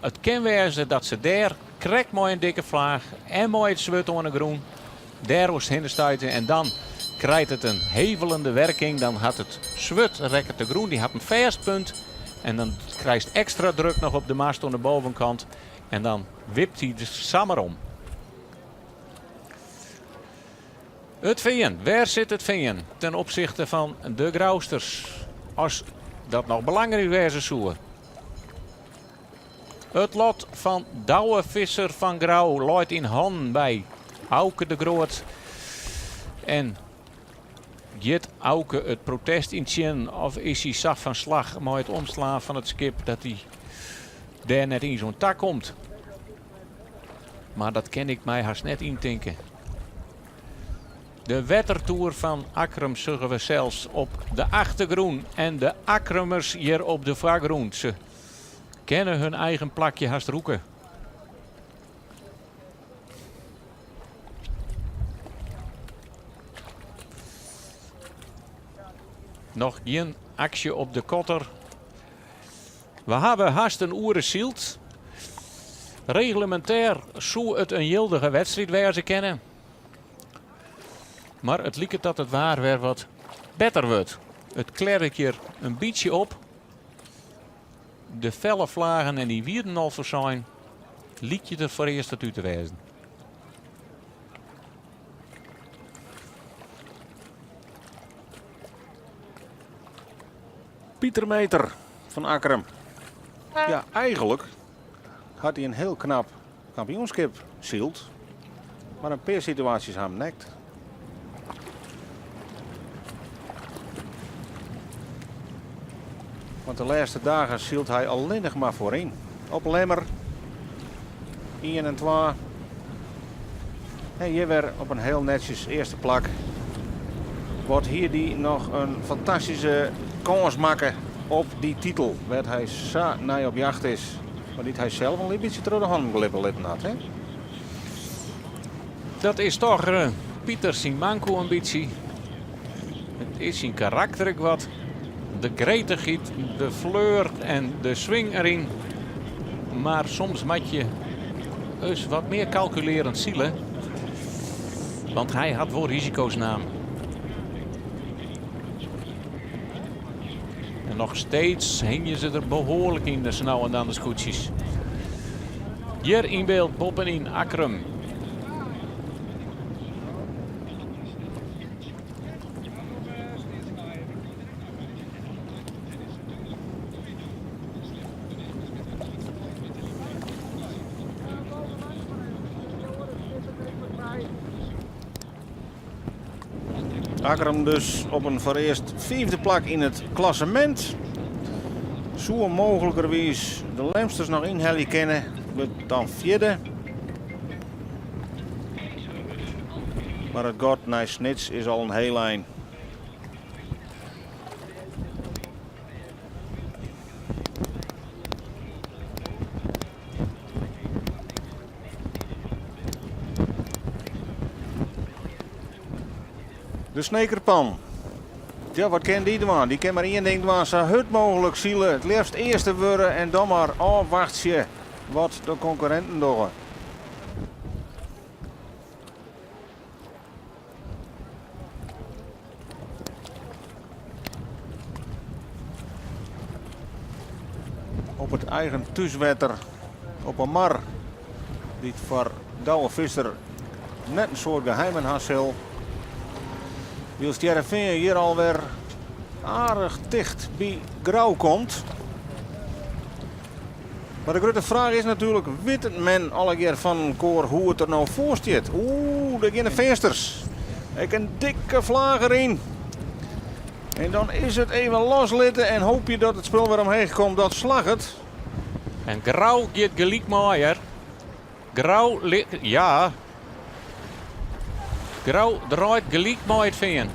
it kin wêze dat se dêr krekt mei in dikke flaach en mei it swurd oan de grûn dêr oars hinne stuite en dan krijt it in hevelende werking. Dan hat it swurd rekket de grûn, dy hat in fêst punt en dan krijst ekstra druk noch op de mast oan de bovenkant en dan wipt hy der samar om. It Fean, wêr sit it Fean ten opsichte fan de Grousters? As dat noch belangryk wêze soe. It lot fan Douwe Visser fan Grou leit yn hannen by Auke de Groot. En giet Auke it protest yn tsjin of is hy sa fan slach mei it omslaan fan it skip dat hy dêr net iens oan ta komt? Mar dat kin ik my hast net yntinke. De wettertoer fan Akkrum sjogge we sels op de achtergrûn en de Akkrumers hjir op de foargrûn. Se kinne hun eigen plakje hast rûke. Noch gjin aksje op de kotter. We hawwe hast in oere syld. Reglemintêr soe it in jildige wedstriid wêze kinne. Mar it liket dat it waar wer wat better wurdt. It klearret hjir in bytsje op. De felle flagen en dy wienen al fersein, lykje der foarearst wat út te wêzen. Pieter Meter fan Akkrum. Ja, eigenlik hat hy in hiel knap kampioenskip syld, mar in pear situaasjes ha him nekt. Want de lêste dagen sylt hy allinnich mar foaryn. Op Lemmer, 1 en 2. En hjir wer op in hiel netsjes earste plak. Wat hie dy noch in fantastyske kâns makke op dy titel, wêr't hy sa nei op jacht is. Mar dy't hy sels in bytsje troch de hannen glippe litten hat. Hè? Dat is toch Pieter syn manko in bytsje. It is syn karakter ek wat. De gretichheid, de fleur en de swing deryn. Mar soms moat je ris wat mear kalkulearjend sile. Want hy hat wol risiko's naam. En noch steeds hingje se der behoarlik yn, sa no en dan de skûtsjes. Hjir yn byld boppenyn Akkrum. Akkrum dus op in foarearst fiifde plak yn it klassemint. Soe mooglikerwiis de Lemsters noch ynhelje kinne, wurdt dan fjirde. Mar it gat nei Snits is al in hiel ein. De Snekerpan. Ja, wat kin dy dwaan? Dy kin mar ien ding dwaan, sa hurd mooglik sile, it leafst earste wurde en dan mar ôfwachtsje wat de konkurrinten dogge. Op it eigen thúswetter op 'e mar, dy't foar Douwe Visser net in soad geheimen ha sil. Wylst Hearrenfean hjir alwer aardich ticht by Grou komt. Mar de grutte fraach is natuerlik, wit men allegear fan elkoar hoe it der no foar stiet? Oeh, dêr gean de Feansters. Ek in dikke flaach deryn. En dan is it even loslitte en hoopje dat it spul wer omheech komt. Dat slagget. En Grou giet gelyk mei, hear. Grou, ja. Grou draait gelyk mei it Fean.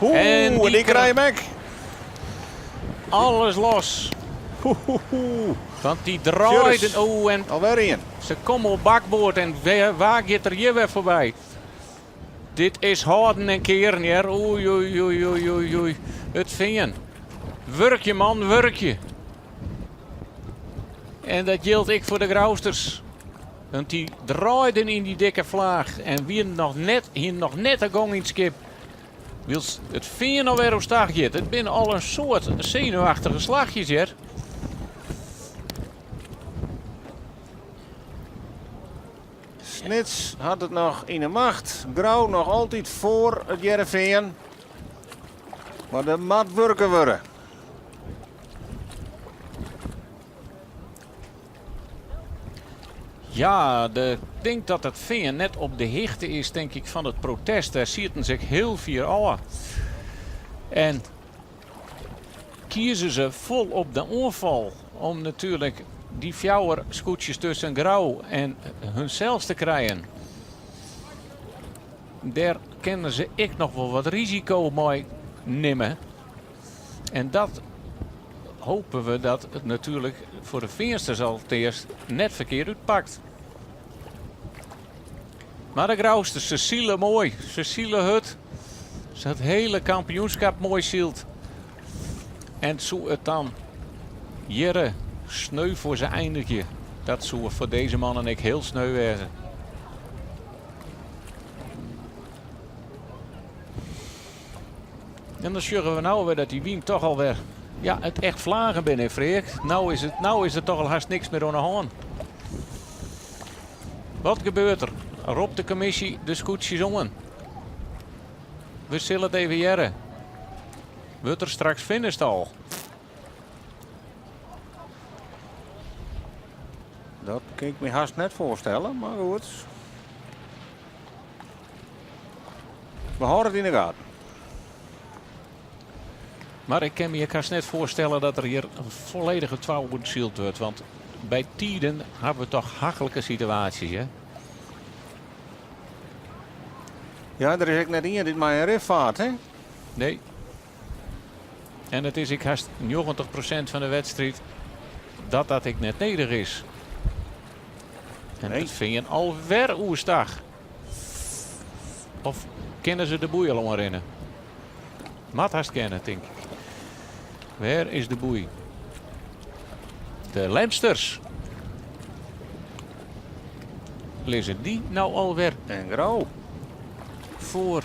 Oeh, en dy krije him ek. Alles los. Want dy draaiden. Oh, en alwer ien. Se komme op bakboard en wa giet der hjir wer foarby? Dit is hâlden en kearen, hear. Oei, oei, oei, oei, oei, oei. It Fean. Wurkje, man, wurkje. En dat jildt ek foar de Grousters. Want dy draaiden yn dy dikke flaach en wienen noch net, hienen noch net de gong yn it skip. Wylst it Fean alwer oerstach giet. It binne al in soad senuwachtige slachjes hjir. Snits hat it noch yn 'e macht. Grou noch altyd foar it Hearrenfean. Mar der moat wurke wurde. Ja, ik tink dat it Fean net op de hichte is, tink ik, fan it protest. Dêr sieten se ek hiel fier ôf. En kieze se fol op de oanfal om natuerlik dy fjouwer skûtsjes tusken Grou en hunsels te krijen. Dêr kinne se ek noch wol wat risiko mei nimme. En dat hopen we dat it natuerlik foar de Feansters alteast net ferkeard útpakt. Mar de Grousters, se sile moai, se sile hurd. Se hat it hiele kampioenskip moai syld. En soe it dan hjirre sneu foar se einigje? Dat soe foar dizze mannen ek hiel sneu wêze. En dan sjogge we no wer dat dy wyn toch alwer ja, it echt flagen binne, Freark. No is it, no is der toch al hast niks mear oan de hân. Wat gebeurt der? Ropt de kommisje de skûtsjes oan? We sille it even hearre. Wurdt der straks finished al? Dat kin ik my hast net foarstelle, mar goed. We hâlde it yn de gaten. Mar ik kin my ek hast net foarstelle dat der hjir in folledige twa oeren syld wurdt. Want by tiden hawwe we toch hachlike situaasjes, hè? Ja, der is ek net ien dy't mei in rif fart, hè? Nee. En it is ek hast 90% fan de wedstriid dat dat ek net nedich is. En Nee. it Fean alwer oerstach. Of kinne se de boei al oanrinne? Moat hast kinne, tink ik. Wêr is de boei? De Lemsters. Lizze dy no alwer En Grou. foar?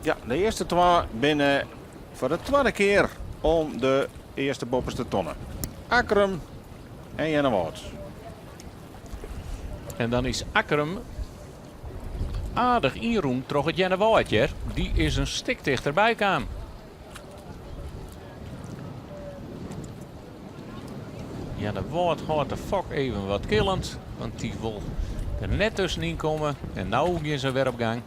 Ja, de earste twa binne foar de twadde kear om de earste boppeste tonne. Akkrum en Earnewâld. En dan is Akkrum aardich ynrûn troch it Earnewâld, hear. Dy is in stik tichterby kaam. Earnewâld hâldt de fok even wat killend, want dy wol der net tuskenyn komme. En no gean se wer op gang.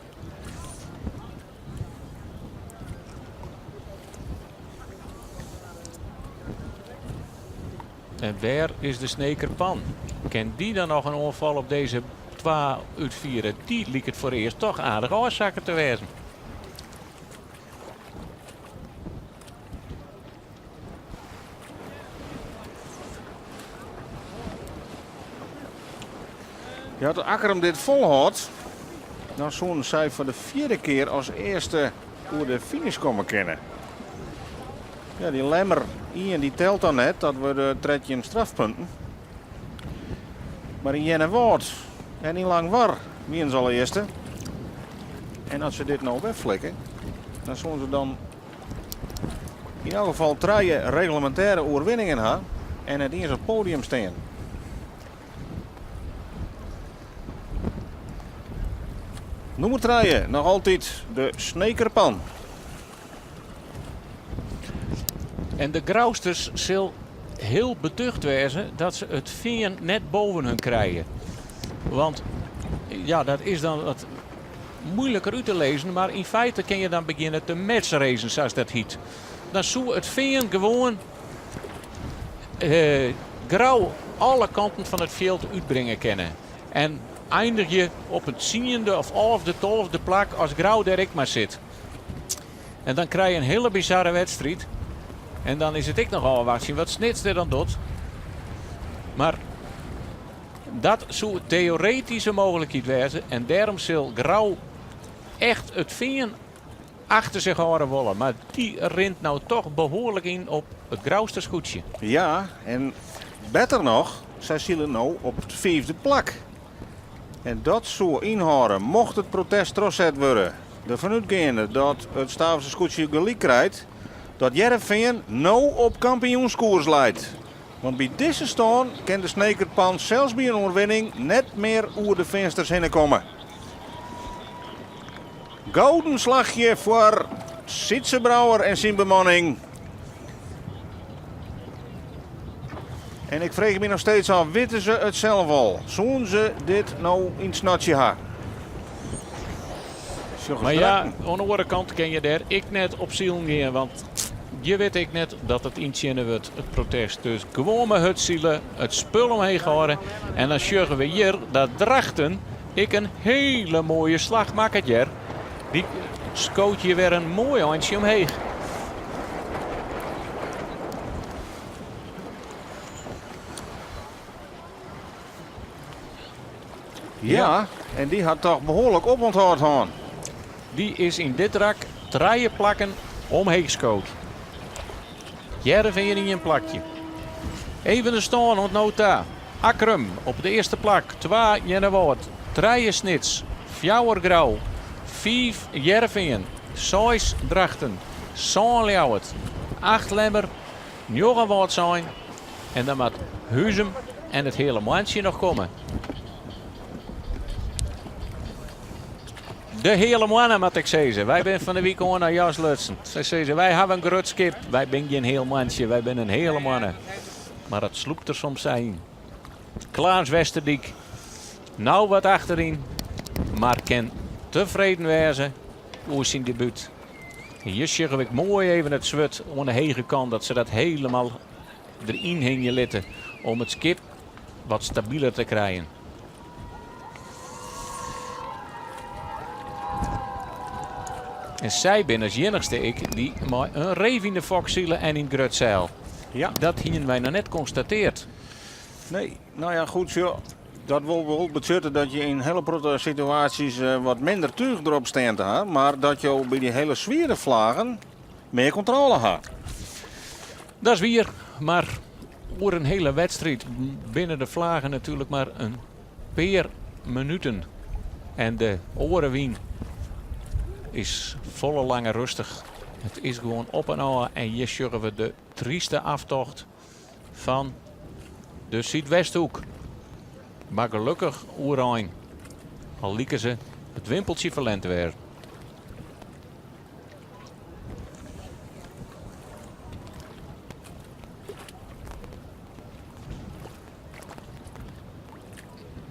En wêr is de Sneker Pan? Kin dy dan noch in oanfal op dizze twa útfiere? Dy liket foarearst toch aardich ôfsakke te wêzen. Ja, as Akkrum dit folhâldt, dan soenen sy foar de fjirde kear as earste oer de finish komme kinne. Ja, dy Lemmer ien dy telt dan net, dat wurde 13 strafpunten. Mar yn Earnewâld en yn Langwar wienen se al earste. En as se dit no wer flikke, dan soenen se dan yn elk gefal trije reglemintêre oerwinningen ha en net iens op it podium stean. Nûmer trije, noch altyd de Snekerpan. En de Grousters sil hiel betucht wêze dat se it fean net boven hun krije. Want ja, dat is dan wat moeiliker út te lizzen, mar yn feite kin je dan begjinne te matchracen, sa't dat hyt. Dan soe it fean gewoan eh, Grou alle kanten fan it fjild útbringe kinne. En eindigje op it tsiende of alfde, tolfde plak as Grou dêr ek mar sit. En dan krije je in hiele bizarre wedstriid. En dan is it ek noch ôfwachtsjen wat Snits der dan docht. Mar dat soe teoretysk in mooglikheid wêze. En dêrom sil Grou echt it fean achter sich hâlde wolle. Mar dy rint no toch behoarlik yn op it Grouster skûtsje. Ja, en better noch, sy sile no op it fiifde plak. En dat soe ynhâlde, mocht it protest trochset wurde, derfan útgeande dat it Staverse skûtsje gelyk krijt, dat Hearrenfean no op kampioenskoers leit. Want by dizze stân kin de Snekerpan sels by in oerwinning net mear oer de Feansters hinne komme. Gouden slachje foar Sytze Brouwer en syn bemanning. En ik freegje my noch steeds ôf, witte se it sels al? Soenen se dit no yn it snotsje ha? Mar ja, oan de oare kant kin je dêr ek net op silen gean, want je witte ek net dat it yntsjinne wurdt, it protest. Dus gewoan mar hurd sile, it spul omheech hâlde en dan sjogge we hjir dat Drachten ek in hiele moaie slach makket hjir. Dy skoot hjir wer in moai eintsje omheech. Ja, en dy hat toch behoarlik opûnthâld hân. Dy is yn dit rak trije plakken omheech skood. Hearrenfean ien plakje. Even de stân oant no ta. Akkrum op it earste plak, twa Earnewâld, trije Snits, fjouwer Grou, fiif Hearrenfean, seis Drachten, sân Ljouwert, acht Lemmer, njoggen Wâldsein en dan moat Huzum en it Heale Moantsje noch komme. De Heale Moanne moat ik sizze. Wy binne fan de wike oan nei Jas lutsen. Sy sizze wy hawwe in grut skip. Wy binne gjin heal moantsje, wy binne in heale moanne. Mar it slûpt der soms sa yn. Klaas Westerdyk, no wat achteryn, mar kin tefreden wêze oer syn debút. Hjir sjogge we ek moai even it swurd oan de hege kant, dat se dat helemaal deryn hingje litte om it skip wat stabiler te krijen. En sy binne as iennichste ek dy't mei in reef yn de fok sile en yn it grut seil. Ja. Dat hienen wy noch net konstateard. Nee, no ja, goed sjoch. Dat wol wol betsjutte dat je yn hiele protte situaasjes wat minder túch derop stean te ha, mar dat jo by dy hiele swiere flagen mear kontrôle ha. Dat is wier, mar oer in hiele wedstriid binne de flagen natuerlik mar in pear minuten. En de oare wyn is folle langer rêstich. It is gewoan op en ôf en hjir sjogge we de tryste aftocht fan de Súdwesthoek. Mar gelokkich oerein, al liken se it wimpeltsje ferlern te wêzen.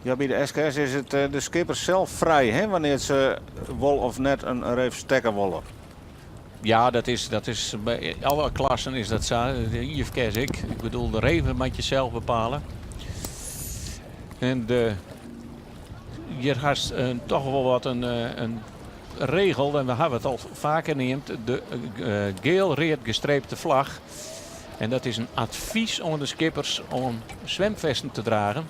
Ja, by de SKS is it de skipper sels frij hè, wannear't se wol of net in reef stekke wolle. Ja, dat is by alle klassen is dat sa. De IFKS ek. Ik bedoel, de reven moat je sels bepale. En hjir hast toch wol wat in regel, en we hawwe it al faker neamd, de geel-read gestreepte flach. En dat is in advys oan de skippers om swimfesten te dragen.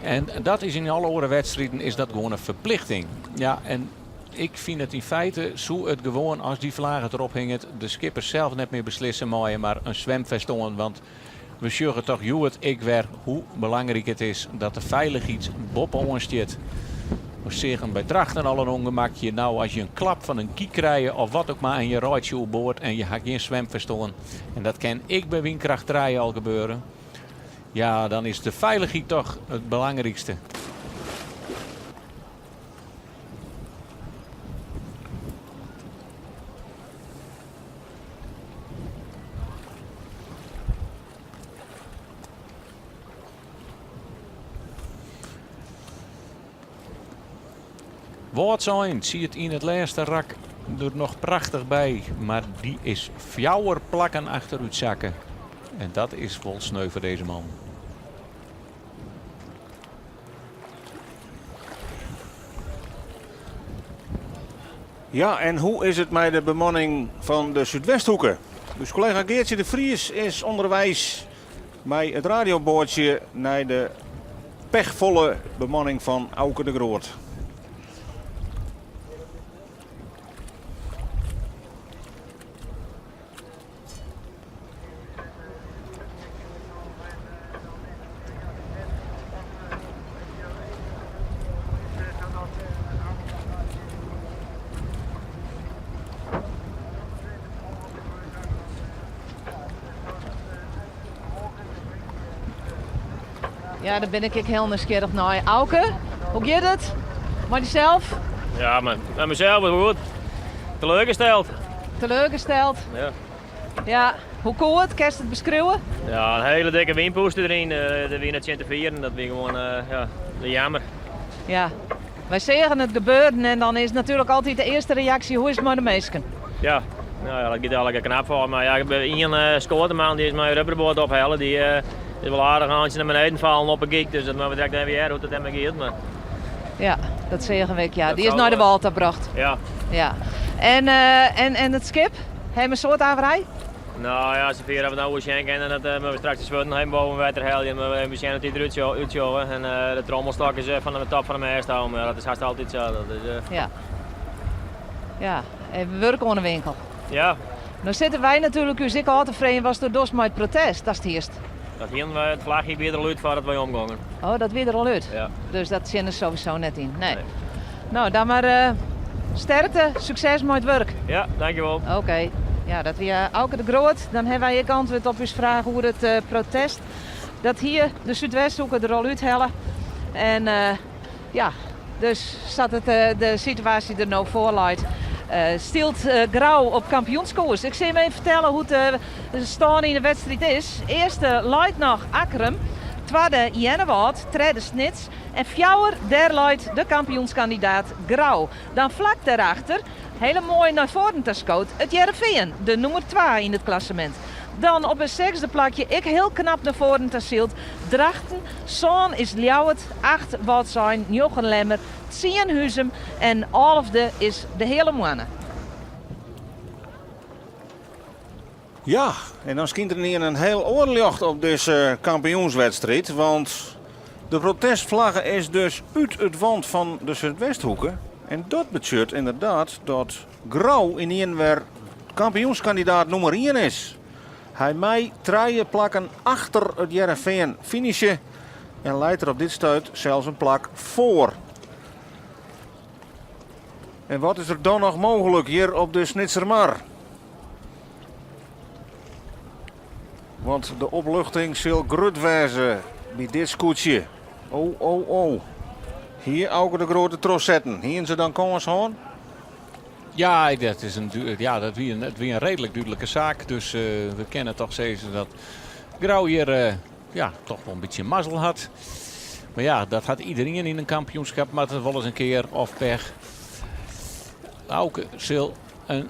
En dat is yn alle oare wedstriden is dat gewoan in ferplichting. Ja, en ik fyn it yn feite soe it gewoan as dy flage derop hinget de skippers sels net mear beslisse meie, mar in swimfest oan. Want we sjogge toch hjoed ek wer hoe belangryk it is dat de feilichheid boppe-oan stiet. We seagen by Drachten al in ûngemakje. No, as je in klap fan in gyk krije of wat ek mar en je reitsje oerboard en je ha gjin swimfest oan, en dat kin ek by wynkracht trije al gebeure, ja, dan is de feilichheid toch it belangrykste. Wâldsein siet yn it lêste rak der noch prachtich by, mar dy is fjouwer plakken achterút sakke. En dat is wol sneu foar dizze man. Ja, en hoe is it mei de bemanning fan de Súdwesthoeke? Us kollega Geartsje de Vries is ûnderweis mei it radioboatsje nei de pechfolle bemanning fan Auke de Groot. Ja, dêr bin ik ek hiel nijsgjirrich nei. Auke, hoe giet it mei dysels? Ja, mei mysels wol goed. Teleurgesteld. Teleurgesteld? Ja. Ja, hoe koe it? Kinst it beskriuwe? Ja, in hiele dikke wynpûst deryn. De wyn tsjin te fieren, dat wie gewoan ja, de jammer. Ja, wy seagen it gebeuren en dan is natuerlik altyd de earste reaksje, hoe is it mei de minsken? Ja, no ja, dat giet allegear knap foar. Mar ja, ien skoateman dy is mei in rubberboat ophelle. Dy is wol aardich in eintsje nei beneden fallen op 'e gyk. Dus dat moatte we direkt even hearre hoe't it dêrmei giet. Mar... Ja, dat seagen we ek, ja. Dy is nei de wâl ta brocht. Ja. Ja. En, en it skip? Ha jim in soad averij? No ja, safier we no oer sjen kinne, dat moatte we straks de swurden even boven wetter helje. Moatte we even sjen hoe't dy derút útsjogge. En de trommelstok is fan de top fan de mêst ôf, mar dat is hast altyd sa. Dat is, Ja. Ja, even wurk oan de winkel. Ja. No sitte wy natuerlik ús ek ôf te freegjen watsto dochst mei it protest datst hiest. Dat hienen we, it flachje wie der al út foardat wy omgongen. Oh, dat wie der al út? Ja. Dus dat tsjinne sowieso net yn? Nee. Nee. No, dan mar sterkte, sukses mei it wurk. Ja, dankjewol. Oké. Ja, dat wie Auke de Groot. Dan hawwe wy ek antwurd op ús fraach oer it protest. Dat hie de Súdwesthoeke der al úthelle. En ja, dus sa't it de situaasje der no foar leit, stielt Grou op kampioenskoers. Ik sil jim even fertelle hoe't de stân yn de wedstriid is. Earste leit noch Akkrum, twadde Earnewâld, tredde Snits en fjouwer, dêr leit de kampioenskandidaat Grou. Dan flak dêrachter, hiele moai nei foaren ta skoot, it Hearrenfean, de nûmer twa yn it klassemint. Dan op in sechsde plakje ek hiel knap nei foaren ta syld Drachten, sân is Ljouwert, acht Wâldsein, njoggen Lemmer, tsien Huzum en alfde is de Heale Moanne. Ja, en dan skynt der ynienen in hiel oar ljocht op dizze kampioenswedstriid, want. De protestflagge is dus út it want fan de Súdwesthoeke. En dat betsjut ynderdaad dat Grou ynienen wer kampioenskandidaat nûmer ien is. Hy mei trije plakken achter it Hearrenfean finishe en leit der op dit stuit sels in plak foar. En wat is der dan noch mooglik hjir op de Snitsermar? Want de opluchting sil grut wêze by dit skûtsje. Oh, oh, oh. Hie Auke de Groot it trochsetten, hienen se dan kâns hân? Ja, dat, is in, ja, dat wie in, it wie in reedlik dúdlike saak. Dus we kinne toch sizze dat Grou hjir ja, toch wol in bytsje mazzel hat. Mar ja, dat hat iderien yn in kampioenskip, moat it wolris in kear of pech. Auke sil in,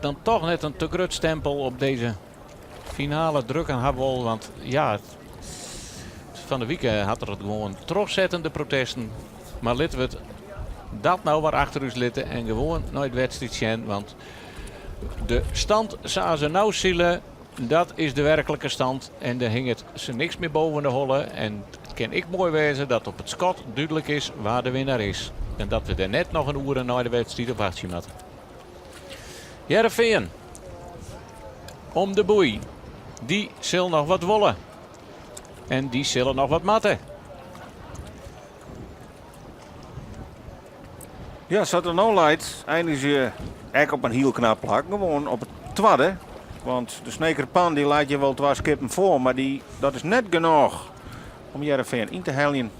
dan toch net in te grut stempel op dizze finale drukke ha wol. Want ja, fan de wike hat er it gewoan trochsetten, de protesten. Mar litte we it dat no wer achter ús litte en gewoan nei it wedstriid sjen. Want de stand sa se no sile, dat is de werklike stand. En der hinget se niks mear boven de holle. En it kin ek moai wêze dat op it skot dúdlik is wa de winner is. En dat we der net noch in oere nei de wedstriid op wachtsje moatte. Hearrenfean om de boei. Dy sil noch wat wolle. En dy sille noch wat moatte. Ja, sa't it no leit, einigje se ek op in hiel knap plak. Gewoan op it twadde. Want de Sneker Pan dy leit hjir wol twa skippen foar, mar dy, dat is net genôch om Hearrenfean yn te heljen.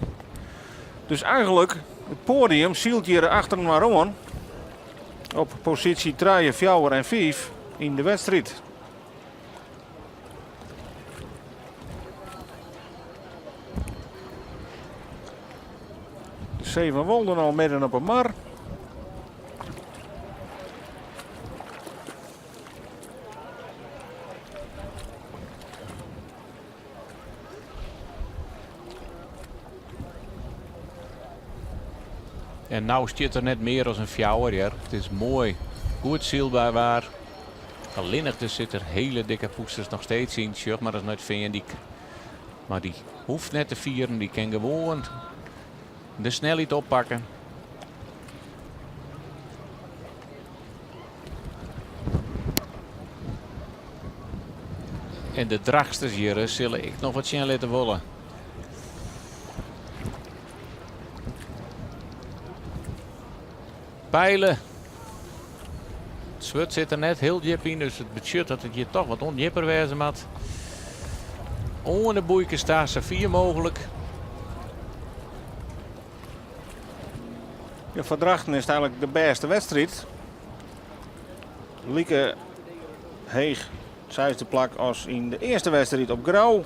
Dus eigenlik, it poadium sylt hjir achter inoar oan. Op posysje 3, 4 en 5 yn de wedstriid. De Sevenwolden al midden op 'e mar. En no stiet der net mear as in fjouwer hear. It is moai, goed sylber waar. Allinnich der sitte hiele dikke pûsters noch steeds yn. Sjoch mar ris nei it Feandyk. Mar dy hoecht net te fieren, dy kin gewoan de snelheid oppakke. En de Drachtsters hjir sille ek noch wat sjen litte wolle. Pijlen. It swurd sit der net hiel djip yn, dus it betsjut dat it hjir toch wat ûndjipper wêze moat. Oan de boeikes ta, sa fier mooglik. Ja, foar Drachten is it eigenlik de bêste wedstriid. Like heech seisde plak as yn de earste wedstriid op Grou.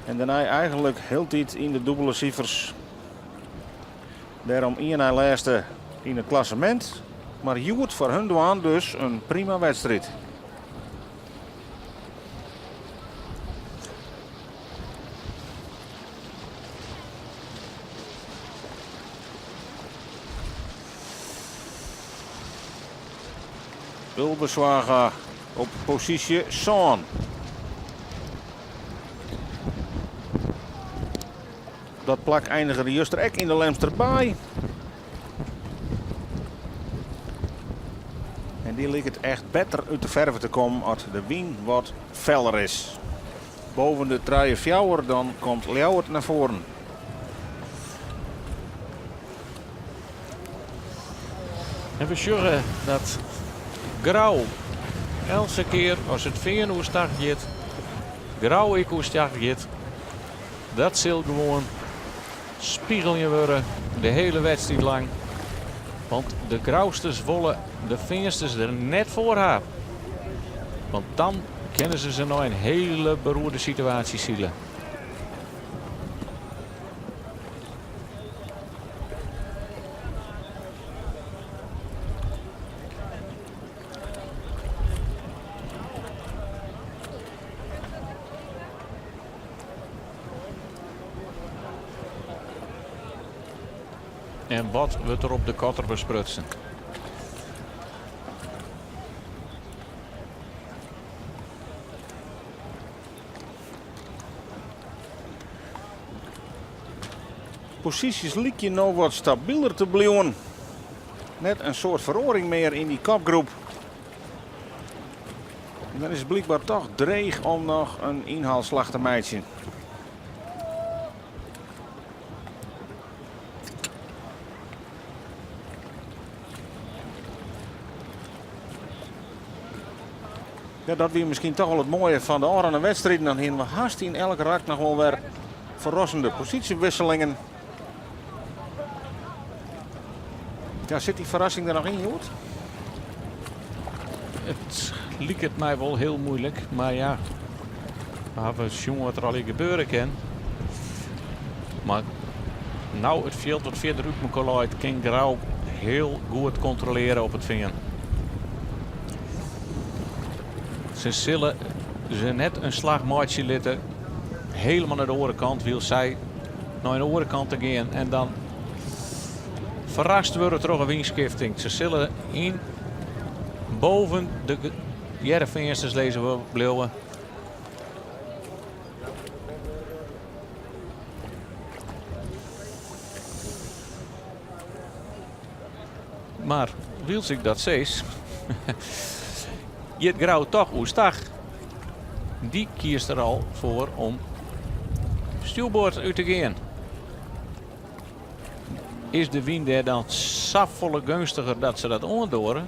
En dêrnei eigenlik hieltyd yn de dûbele sifers. Dêrom ien nei lêste yn it klassemint. Mar hjoed foar hun dwaan dus in prima wedstriid. Ulbe Zwaga op posysje sân. Dat plak einige er juster ek yn de Lemster Baai. En dy liket echt better út de ferve te kommen as de wyn wat feller is. Boven de trije fjouwer dan komt Ljouwert nei foaren. En we sjogge dat Grou eltse kear as it Fean oerstach giet, Grou ek oerstach giet. Dat sil gewoan spigeljen wurde de hiele wedstriid lang. Want de Grousters wolle de Feansters der net foar ha. Want dan kinne se se nei in hiele beroerde situaasje sile. En wat wurdt der op de kotter besprutsen? Posysjes lykje no wat stabiler te bliuwen. Net in soad feroaring mear yn dy kopgroep. En dan is it blykber toch dreech om noch in ynhaalslach te meitsjen. Ja, dat wie miskien toch wol it moaie fan de ôfrûne wedstriden. Dan hiene we hast yn elk rak noch wol wer ferrassende posysjewisselingen. Ja, sit dy ferrassing der noch yn, Hjoed? It liket my wol hiel muoilik, mar ja, we hawwe sjoen wat der allegear gebeure kin. Mar no it fjild wat fierder út mekoar leit, kin Grou hiel goed kontrolearje op it fean. Se sille se net in slach meitsje litte helemaal nei de oare kant, wylst sy nei in oare kant te gean en dan ferrast wurde troch in wynskifting. Se sille yn boven de Hearrenfeansters lizzen bliuwe. Mar wylst ik dat sis, giet Grou toch oerstach. Dy kiest der al foar om stjoerboard út te gean. Is de wyn dêr dan safolle geunstiger dat se dat oandoare?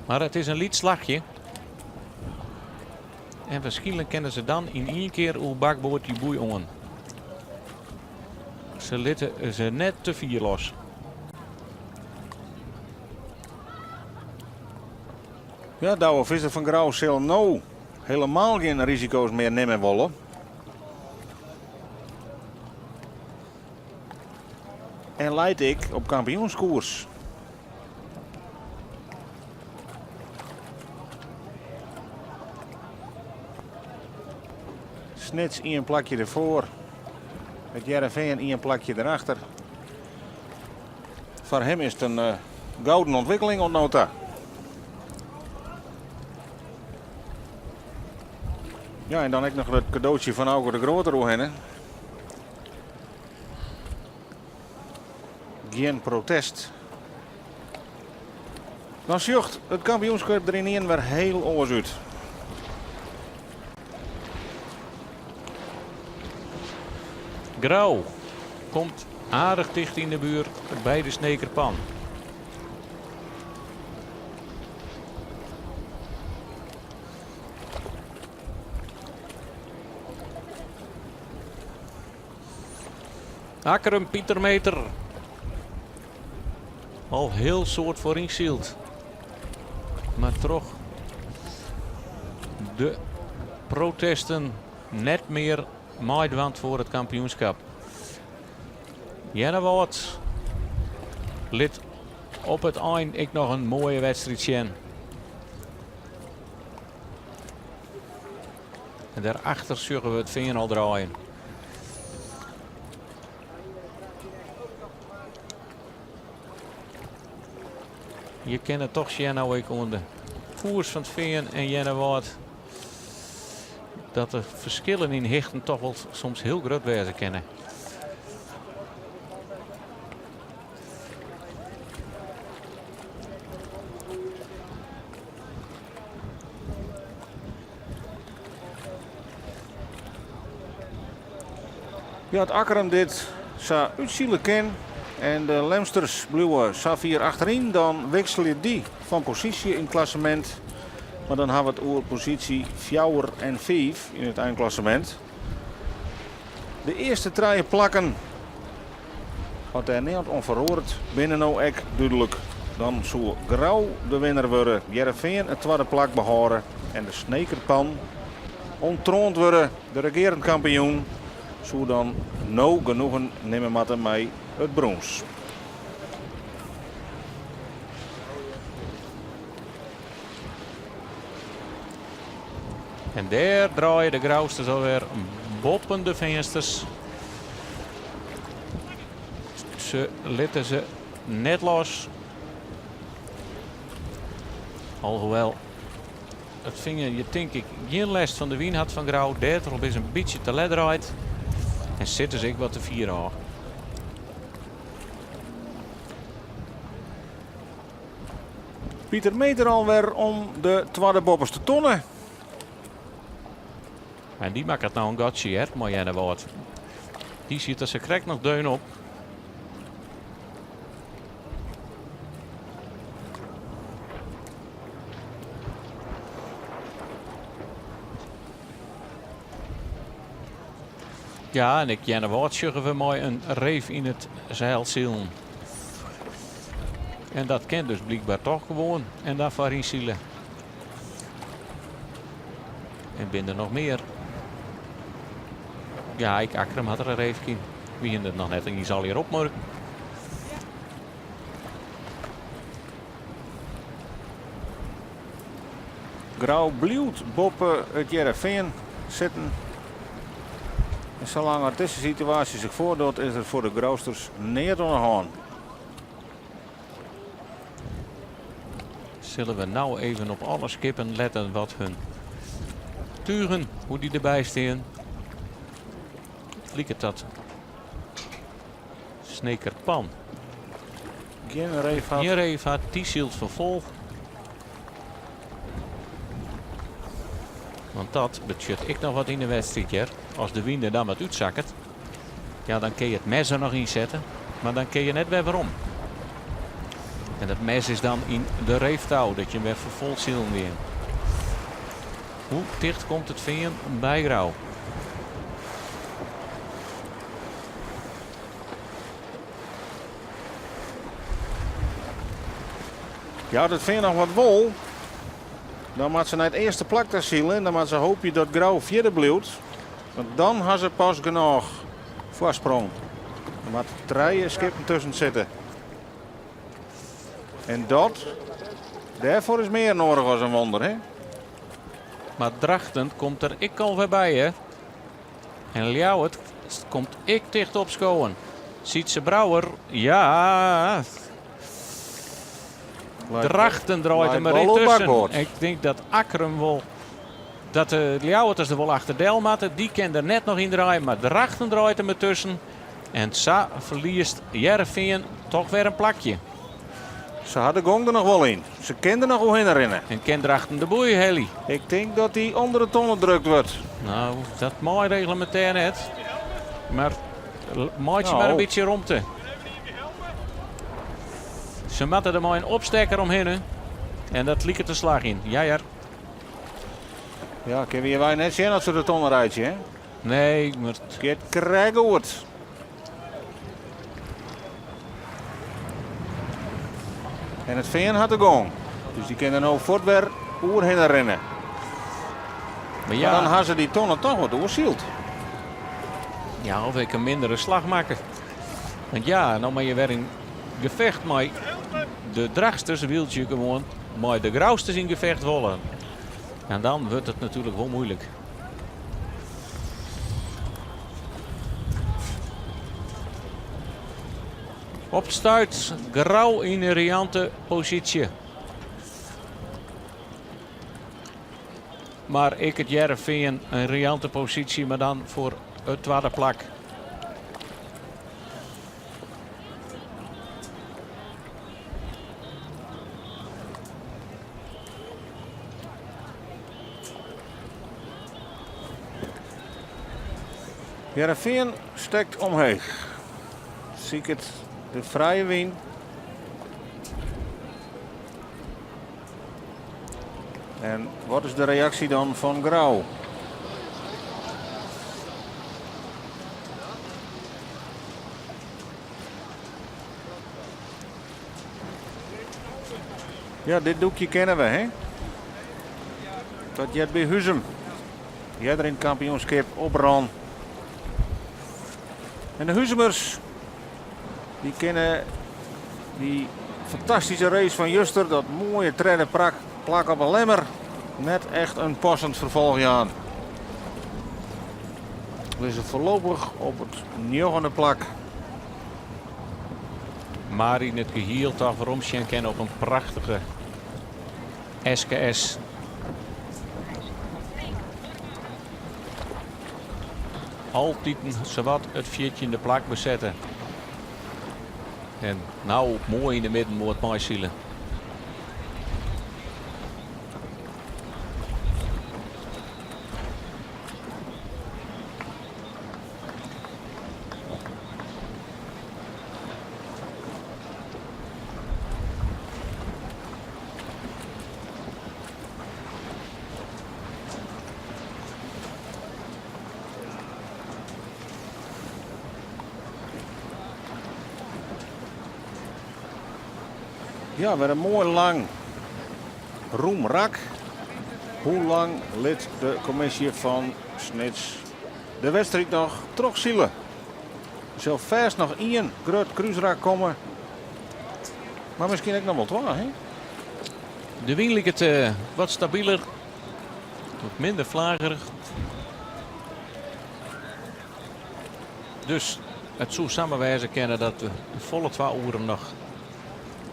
Mar it is in lyts slachje. En waarskynlik kinne se dan yn ien kear oer bakboard dy boei oan. Se litte se net te fier los. Ja, Douwe Visser fan Grou sil no helemaal gjin risiko's mear nimme wolle. En leit ek op kampioenskoers. Snits ien plakje derfoar. It Hearrenfean ien plakje derachter. Foar him is it in gouden ûntwikkeling oant no ta. Ja, en dan ek noch it kadootsje fan Auke de Groot deroerhinne. Gjin protest. Dan sjocht it kampioenskip der ynienen wer hiel oars út. Grou komt aardich ticht yn de buert by de Snekerpan. Akkrum Pieter Meter. Al hiel soad foaryn syld. Mar troch de protesten net mear meidwaan foar it kampioenskip. Earnewâld lit op it ein ek noch in moaie wedstriid sjen. En dêrachter sjogge we it fean al draaien. Je kinne toch sjen no ek oan de koers fan it Fean en Earnewâld dat de ferskillen yn hichten toch wol soms hiel grut wêze kinne. Ja, at Akkrum dit sa útsile kin en de Lemsters bliuwe sa fier achteryn, dan wikselje dy fan posysje yn it klassemint. Mar dan hawwe we it oer posysje fjouwer en fiif yn it einklassemint. De earste trije plakken, at dêr neat oan feroaret, binne no ek dúdlik. Dan soe Grou de winner wurde, Hearrenfean it twadde plak behâlde en de Snekerpan ûnttroand wurde. De regearend kampioen soe dan no genoegen nimme moatte mei it brûns. En dêr draaie de Grousters alwer boppen de Feansters. Se litte se net los. Alhoewel it Fean hjir tink ik gjin lêst fan de wyn hat fan Grou. Dêrtroch is in bytsje te let draait. En sitte se ek wat te fier ôf. Pieter Meeter alwer om de twadde boppeste tonne. En dy makket no in gatsje hear, mei Earnewâld. Dy siet der sa krekt noch deun op. Ja, en ek Earnewâld sjogge we mei in reef yn it seil silen. En dat kin dus blykber toch gewoan en dan foaryn sile. En binne der noch mear? Ja, ek Akkrum hat der in reefke yn. We hiene it noch net iens allegear opmurken. Grou bliuwt boppe it Hearrenfean sitten. En salang at dizze situaasje sich foardocht is der foar de Grousters neat oan de hân. Sille we no even op alle skippen letten wat hun tugen, hoe dy derby stean. It liket dat Sneker Pan Gjin reef hat. Gjin reef hat, dy sylt ferfolch. Want dat betsjut ek noch wat yn de wedstriid hear. As de wyn der dan wat útsakket, ja, dan kin je it mes der noch yn sette, mar dan kin je net wer werom. En dat mes is dan yn de reeftou, dat je wer ferfol silen gean. Hoe ticht komt it fean by Grou? Ja, as it Fean noch wat wol, dan moat se nei it earste plak ta sile en dan moat se hoopje dat Grou fierder bliuwt. Want dan ha se pas genôch foarsprong. Der moat trije skippen tusken sitte. En dat, dêrfoar is mear noadich as in wonder, hè? Mar Drachten komt der ek al wer by, hè? En Ljouwert komt ek ticht opskowen. Sytze Brouwer, ja. Drachten draait der mar ek tusken. Ik tink dat Akkrum wol, dat de Ljouwerters der wol achter del moatte. Dy kin der net noch yn draaie, mar Drachten draait der mar tusken. En sa ferliest Hearrenfean toch wer in plakje. Se ha de gong der noch wol yn. Se kin der noch oerhinne rinne. En kin Drachten de boei helje? Ik tink dat dy ûnder de tonne drukt wurdt. No, dat mei reglemintêr net. Mar meitsje mar in bytsje romte. Se moatte der mei in opstekker omhinne. En dat liket te slagjen. Ja, ja. Ja, kinne wy net sjen as se de tonne reitsje, hè? Nee, mar... It giet krekt goed. En it Fean hat de gong. Dus dy kin der no fuort wer oerhinne rinne. Maar ja, Maar dan ha se dy tonne toch wat oersyld. Ja, of ek in mindere slach makke. Want ja, no moat je wer yn gefecht mei de Drachtsters, wylst je gewoan mei de Grousters yn gefecht wolle. En dan wurdt it natuerlik wol moeilik. Op it stuit Grou yn in riante posysje. Mar ek it Hearrenfean in riante posysje, mar dan foar it twadde plak. Hearrenfean stekt omheech. Siket de frije wyn. En wat is de reaksje dan fan Grou? Ja, dit doekje kenne we, hè? Dat heart by Huzum. Earder yn it kampioenskip oprûn. En de Huzumers, dy kinne dy fantastyske race fan juster, dat moaie tredde plak op 'e Lemmer, net echt in passend ferfolch jaan. Lizze foarlopich op it njoggende plak. Mar yn it gehiel toch werom sjen kinne op in prachtige SKS. Altiten sawat it fjirtjinde plak besette. En no moai yn de middenmoat meisile. Ja, wer in moai lang rûm rak. Hoe lang lit de kommisje fan Snits de wedstriid noch trochsile? Der sil fêst noch ien grut krúsrak komme. Mar miskien ek noch wol twa, hè? De wyn liket wat stabiler, wat minder flagerich. Dus it soe samar wêze kinne dat we de folle twa oeren noch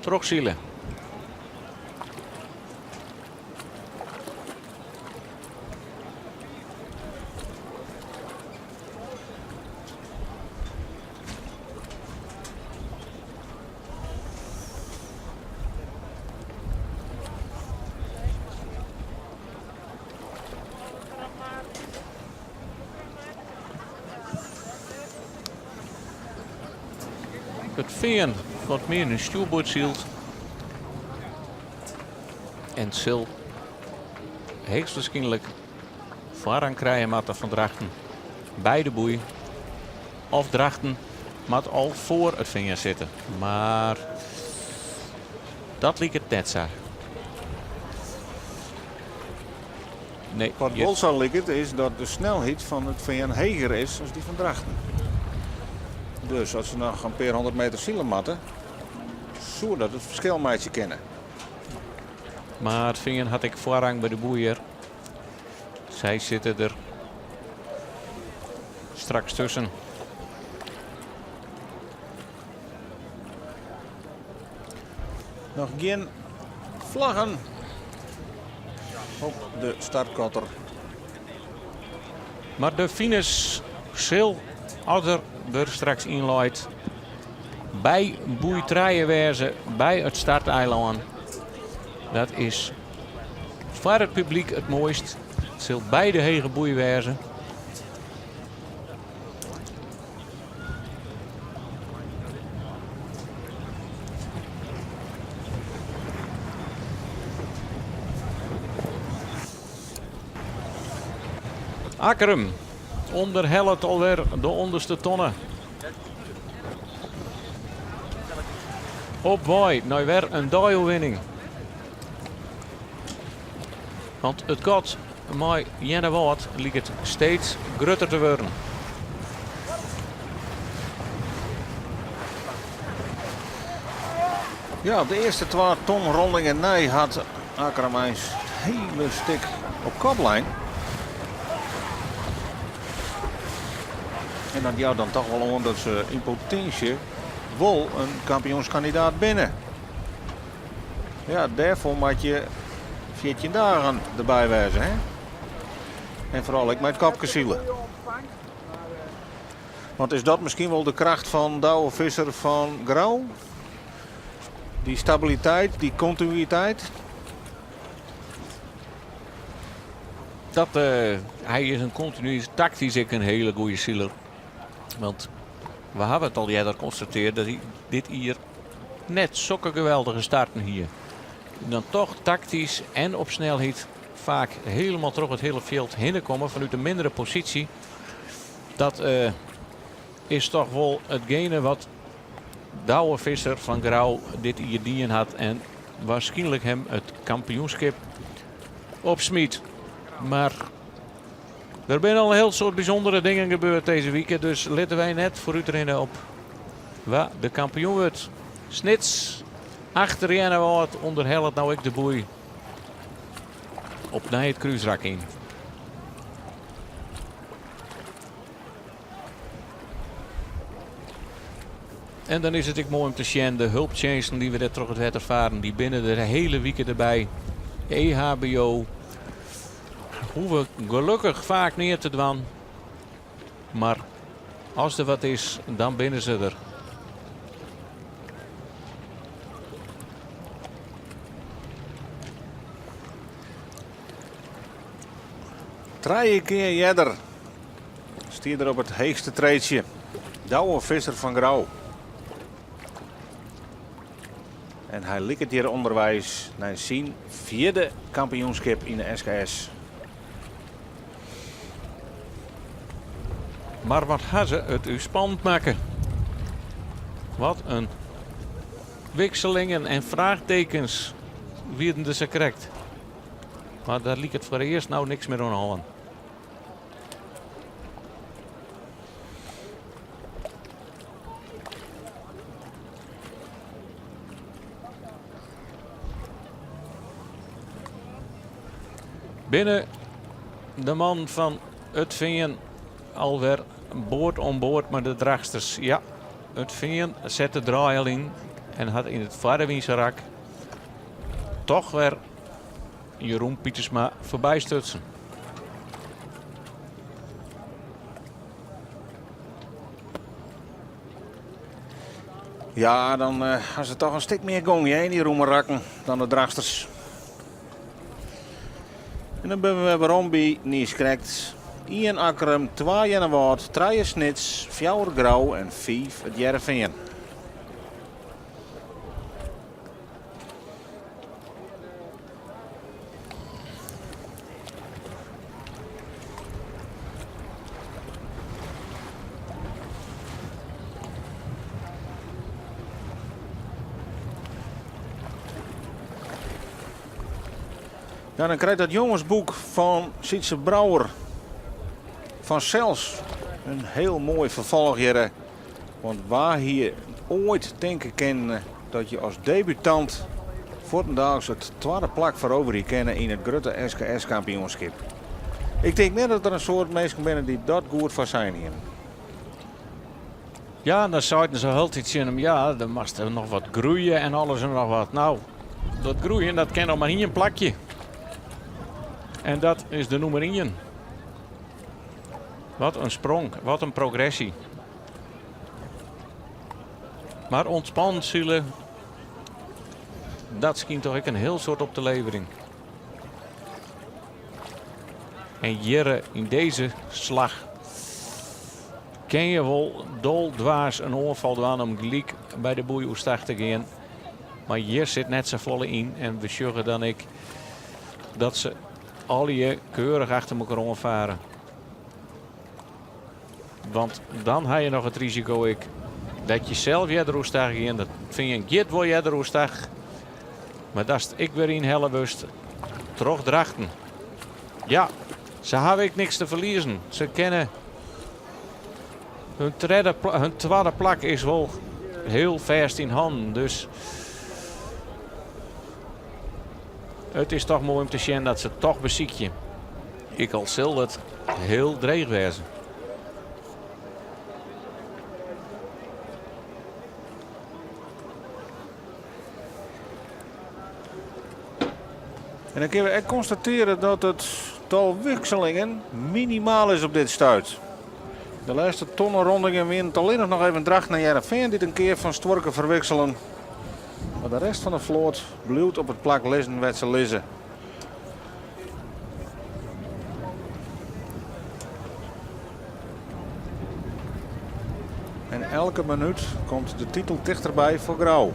trochsile. It Fean wat mear nei stjoerboard sylt en sil heechstwaarskynlik foarrang krije moatte fan Drachten by de boei. Of Drachten moat al foar it Fean sitte, mar dat liket net sa. Nee, Wat wol sa liket is dat de snelheid fan it Fean heger is as dy fan Drachten. Dus as se noch in pear hûndert meter sile moatte, soe dat it ferskil meitsje kinne. Mar it Fean hat ek foarrang by de boeier. Sy sitte der straks tusken. Noch gjin flaggen op de startkotter. Mar de finish sil, as er der straks yn leit, by boei trije wêze by it starteilân. Dat is foar it publyk it moaist. It sil by de hege boei wêze. Akkrum ûnderhellet alwer de ûnderste tonne. Op wei nei wer in deioerwinning. Want it gat mei Earnewâld liket steeds grutter te wurden. Ja, op de earste twa tonrondingen nei hat Akkrum eins it hiele stik op kop lein. En dat jout dan toch wol oan dat se yn potinsje wol in kampioenskandidaat binne. Ja, dêrfoar moat je 14 dagen derby wêze. Hè? En foaral ek mei it kopke sile. Want is dat miskien wol de kracht fan Douwe Visser fan Grou? Dy stabiliteit, dy kontinuïteit? Dat, hy is in kontinu, taktysk ek in hiele goede siler. Want we hawwe it al earder konstatearre dat hy dit jier net sokke geweldige starten hie. Dan toch taktysk en op snelheid faak hielendal troch it hiele fjild hinne komme fanút in mindere posysje. Dat eh, is toch wol itgene wat Douwe Visser fan Grou dit jier dien hat en waarskynlik him it kampioenskip opsmyt. Mar der binne al in hiel soad bysûndere dingen gebeurd dizze wike, dus litte wy net foarútrinne op wa de kampioen wurdt. Snits achter Earnewâld ûnderhellet no ek de boei op nei it krúsrak yn. En dan is it ek moai om te sjen, de hulptsjinsten dy't we dêr troch it wetter faren, dy binne der de hiele wike derby. EHBO hoege gelokkich faak neat te dwaan. Mar as der wat is, dan binne se der. Trije kear earder stie er op it heechste treedsje, Douwe Visser fan Grou. En hy liket hjir ûnderweis nei syn fjirde kampioenskip yn de SKS. Mar wat ha se it ús spannend makke. Wat in wikselingen en fraachtekens wienen der sakrekt. Mar dêr liket foarearst no niks mear oan de hân. Binne de mannen fan It Fean alwer board oan board mei de Drachtsters? Ja, It Fean set de draai al yn en hat yn it foarewynse rak toch wer Jeroen Pietersma foarby stutsen. Ja, dan ha se toch in stik mear gong yn dy rûme rakken dan de Drachtsters. En dan binne we wer werom by niiskrekt. Ien Akkrum, twa Earnewâld, trije Snits, fjouwer Grou en fiif it Hearrenfean. Ja, dan krijt dat jongensboek fan Sytze Brouwer fansels in hiel moai ferfolch hjirre. Want wa hie oait tinke kinnen dat je as debutant fuortendaliks it twadde plak feroverje kinne yn it grutte SKS-kampioenskip? Ik tink net dat der in soad minsken binne dy't dat goed foarsein hienen. Ja, dan seiden se hieltyd tsjin him, ja, der moast der noch wat groeie en alles en noch wat. Nou, dat groeien dat kin noch mar ien plakje. En dat is de nûmer ien. Wat in sprong, wat in progressy. Mar ûntspannen sile, dat skynt toch ek in hiel soad op te leverjen. En hjirre yn dizze slach kin je wol doldwaas in oanfal dwaan om gelyk by de boei oerstach te gean. Mar hjir sit net safolle yn en we sjogge dan ek dat se allegear keurich achter mekoar oanfare. Want dan ha je noch it risiko ek dat je sels earder oerstach gean. Dat Fean giet wol earder oerstach. Mar datst ek wer ynhelle wurdst troch Drachten. Ja, se hawwe ek niks te ferliezen. Se kinne hun tredde, hun twadde plak is wol hiel fêst yn hannen. Dus it is toch moai om te sjen dat se toch besykje. Ek al sil it hiel dreech wêze. En dan kinne we ek konstatearje dat it tal wikselingen minimaal is op dit stuit. De lêste tonnenrondingen wienen it allinnich noch even Drachten en Hearrenfean dy't in kear fan stuorke ferwikselen. Mar de rest fan de float bliuwt op it plak lizzen wêr't se lizze. En elke minuut komt de titel tichterby foar Grou.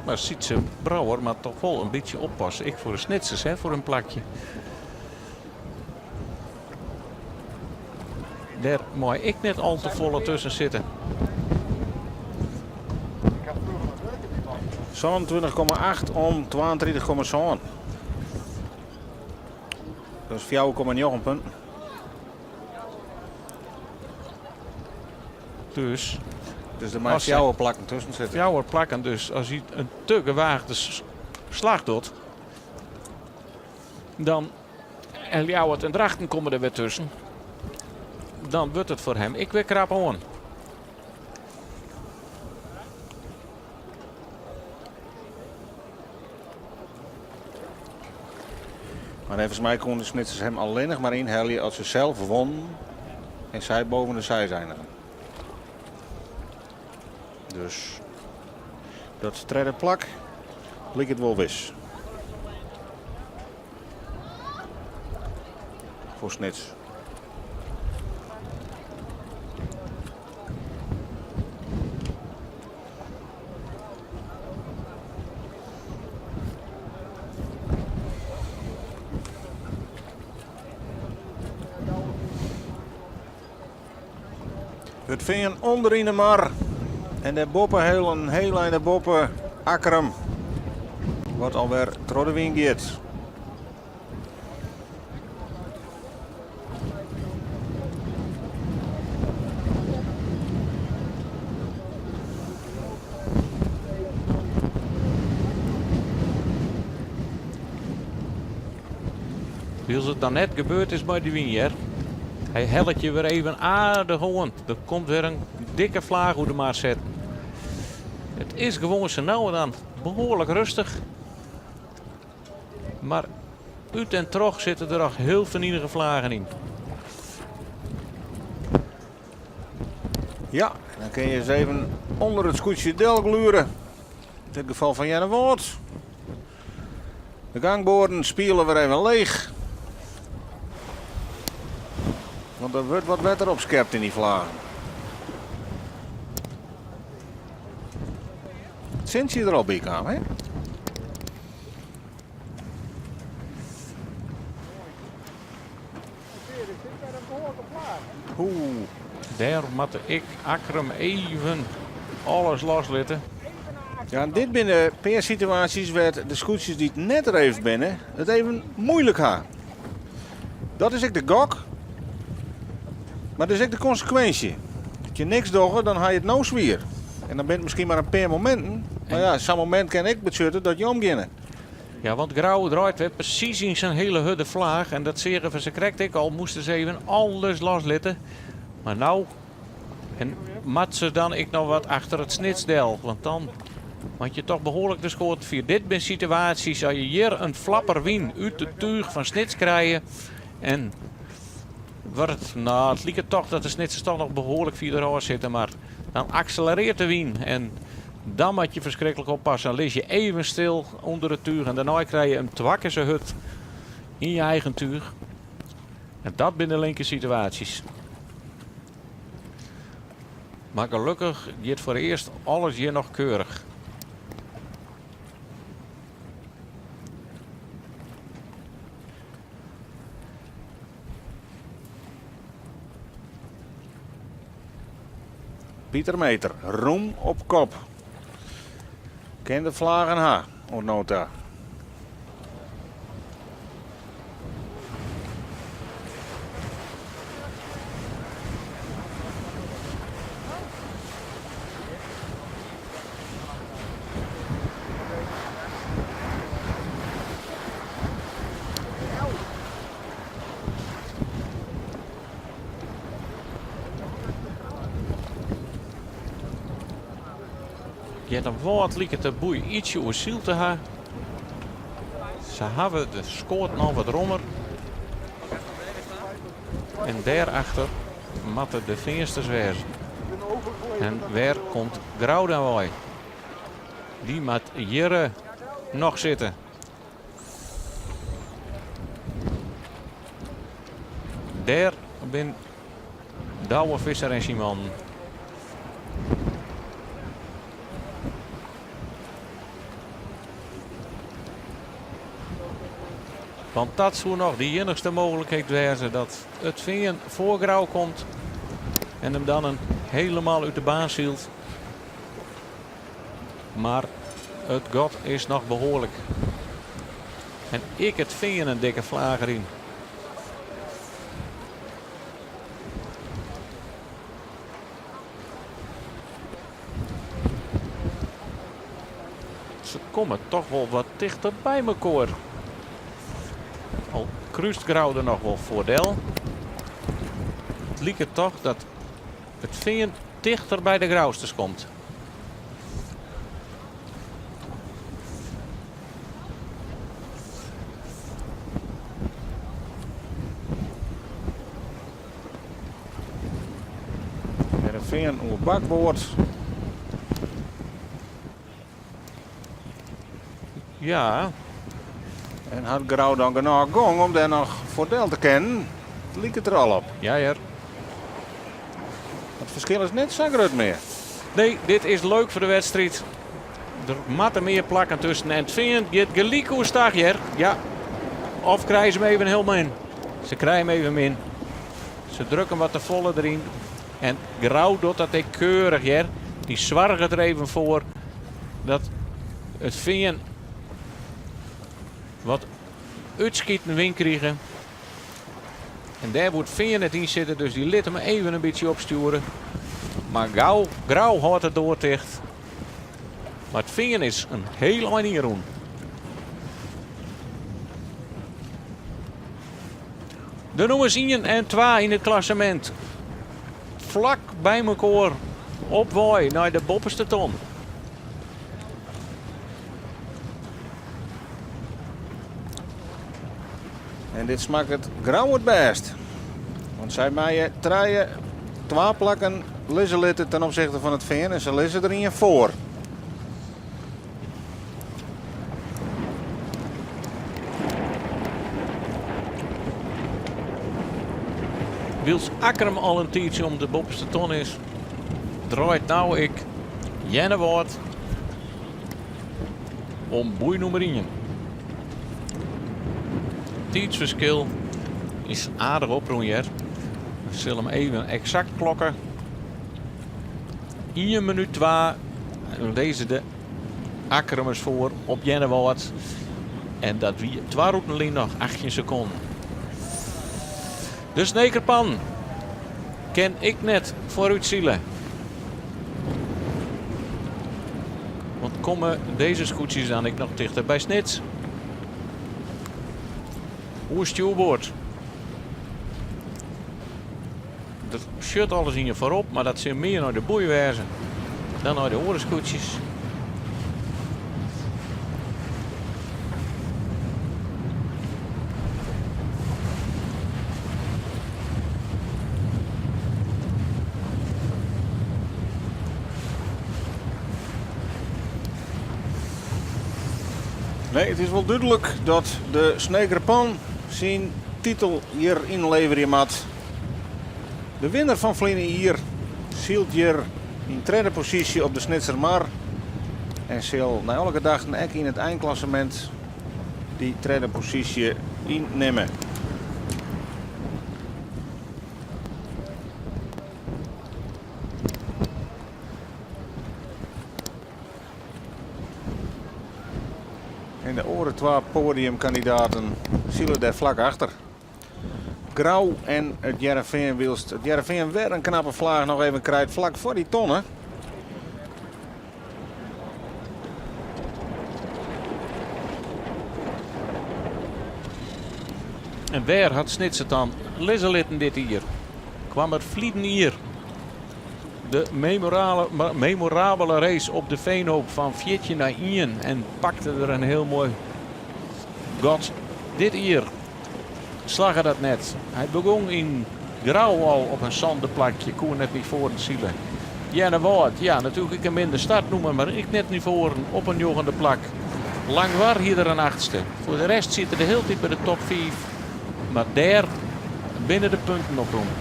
Mar Sytze Brouwer moat toch wol in bytsje oppasse, ek foar de Snitsers, hè, foar in plakje. Dêr mei ek net al te folle tusken sitte. 27,8 om 32,7. Dat is 4,9 punten. Dus Dus der mei fjouwer plakken tusken sitte. Fjouwer plakken, dus as hy in te gewaagde slach docht, dan en Ljouwert en Drachten komme der wer tusken, dan wurdt it foar him ek wer krap oan. Mar neffens my koene de Snitsers him allinnich mar ynhelje as se sels wonnen en sy boven de seis einigen. Dus dat tredde plak liket wol wis. Foar Snits. It Fean ûnder yn de mar en dêrboppe heel in heel ein dêrboppe Akkrum, wat alwer troch de wyn giet. Wylst it dan net gebeurd is mei de wyn hear. Hy hellet je wer even aardich oan. Der komt wer in dikke flaach oer de mar setten. It is gewoan sa no en dan behoarlik rêstich. Mar út en troch sitte der noch hiel fernienige flagen yn. Ja, dan kin je ris even ûnder it skûtsje delgluure. In dit gefal fan Earnewâld. De gangboarden spiele wer even leech. Want der wurdt wat wetter opskept yn dy flagen. It sintsje der al by kaam, hè? Oeh, dêr moat ik Akkrum even alles loslitte. Ja, en dit binne in pear situaasjes wêr't de skûtsjes dy't net reefd binne it even muoilik ha. Dat is ek de gok, mar dat is ek de konsekwinsje. As je niks dogge, dan ha je it no swier. En dan binne it miskien mar in pear mominten, mar ja, sa'n momint kin ek betsjutte dat je omgeane. Ja, want Grou draait wer presys yn sa'n hiele hurde flaach. En dat seagen we sakrekt ek al, moasten se even alles loslitte. Mar no en moat se dan ek noch wat achter it Snits del. Want dan moat je toch behoarlik de skoat fier. Dit binne situaasjes as je hjir in flapper wyn út de túch fan Snits krije. En wordt it, no, it liket toch dat de Snitsers toch noch behoarlik fierder ôf sitte. Mar dan akselerearret de wyn en dan moat je ferskriklik oppasse. Dan lis je even stil ûnder it túch en dêrnei krije je him twa kear sa hurd yn je eigen túch. En dat binne de linke situaasjes. Mar gelokkich giet foarearst alles hjir noch keurich. Pieter Meeter, rûm op kop. Kin de flagen ha oant no ta. Earnewâld liket de boei ytsje oersyld te ha. Se hawwe de skoat noch wat rommer. En dêrachter moatte de Feansters wêze. En wêr komt Grou dan wei? Dy moat hjir noch sitte. Dêr bin Douwe Visser en syn mannen. Want dat soe noch de iennichste mooglikheid wêze dat it Fean foar Grou komt en him dan in helemaal út de baan sylt. Mar it gat is noch behoarlik. En ek it Fean in dikke flaach deryn. komme toch wol wat tichter by mekoar. Al krúst Grou der noch wol foar del. It liket toch dat it Fean tichter by de Grousters komt. Hearrenfean oer bakboard. Ja. En hat Grou dan genôch gong om dêr noch foar del te kinnen? It liket der al op. Ja hear. It ferskil is net sa grut mear. Nee, dit is leuk foar de wedstriid. Der moatte mear plakken tusken en it Fean giet gelyk oerstach hear. Ja. Of krije se him even hielendal min. Se krije him even min. Se drukke him wat te folle deryn. En Grou docht dat ek keurich hear. Dy soarget der even foar dat it Fean wat útskiten wyn krige. En dêr woe it Fean net yn sitte, dus dy lit him even in bytsje opstjoere. Mar gau, Grou hâldt de doar ticht. Mar it Fean is in hiel ein ynrûn. De nûmers ien en twa yn it klassemint flak by mekoar op wei nei de boppeste ton. En dit smakket Grou it bêst. Want sy meie trije, twa plakken lizze litte ten opzichte fan it Fean en se lizze der ien foar. Wylst Akkrum al in tiidsje om de boppeste ton is, draait no ek Earnewâld om boei nûmer ien. Tiidsferskil is aardich oprûn hear. We sille him even eksakt klokke. Ien minút twa lizze de Akkrumers foar op Earnewâld. En dat wie twa rûten lyn noch 18 sekonden. De Snekerpan kin ek net foarút sile. Want komme dizze skûtsjes dan ek noch tichter by Snits? Oer stjoerboard. Der sjocht alles ien foarop, mar dat sil mear nei de boei wêze dan nei de oare skûtsjes. Nee, it is wol dúdlik dat de Snekerpan syn titel hjir ynleverje moat. De winner fan ferline jier sylt hjir yn tredde posysje op de Snitsermar en sil nei alle gedachten ek yn it einklassemint dy tredde posysje ynnimme. En de oare twa poadiumkandidaten sile dêr flak achter. Grou en it Hearrenfean wylst it Hearrenfean wer in knappe flaach noch even krijt flak foar dy tonne. En wêr hat Snits it dan lizze litten dit jier? Kwam er ferliden jier de memorabele race op de Veenhoop fan 14 nei 1 en pakte der in hiel moai gat. Dit jier slagge dat net. Hy begûn yn Grou al op in sânde plakje, koe net nei foaren sile. Earnewâld, ja, natuerlik ek in minder startnûmer, mar ek net nei foaren op in njoggende plak. Langwar hie der in achtste. Foar de rest siet er de hiele tiid by de top 5, mar dêr binne de punten oprûn.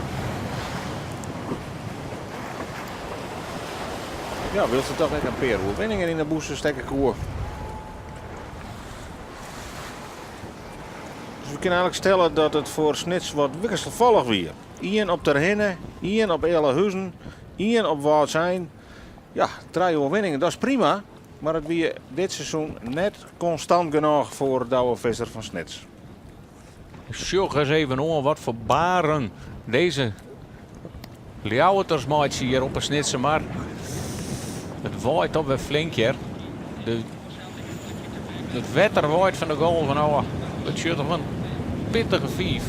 Ja, wylst er toch ek in pear oerwinningen yn 'e bûse stekke koe. Dus we kinne eigenlik stelle dat it foar Snits wat wikselfallich wie. Ien op Terherne, ien op Ealahuzen, ien op Wâldsein. Ja, trije oerwinningen, dat is prima. Mar it wie dit seizoen net konstant genôch foar Douwe Visser fan Snits. Sjoch ris even oan wat foar baren dizze Ljouwerters meitsje hjir op 'e Snitsermar. It waait toch wer flink hjir. De It wetter waait fan de golven ôf. It sjocht der in pittige fiif.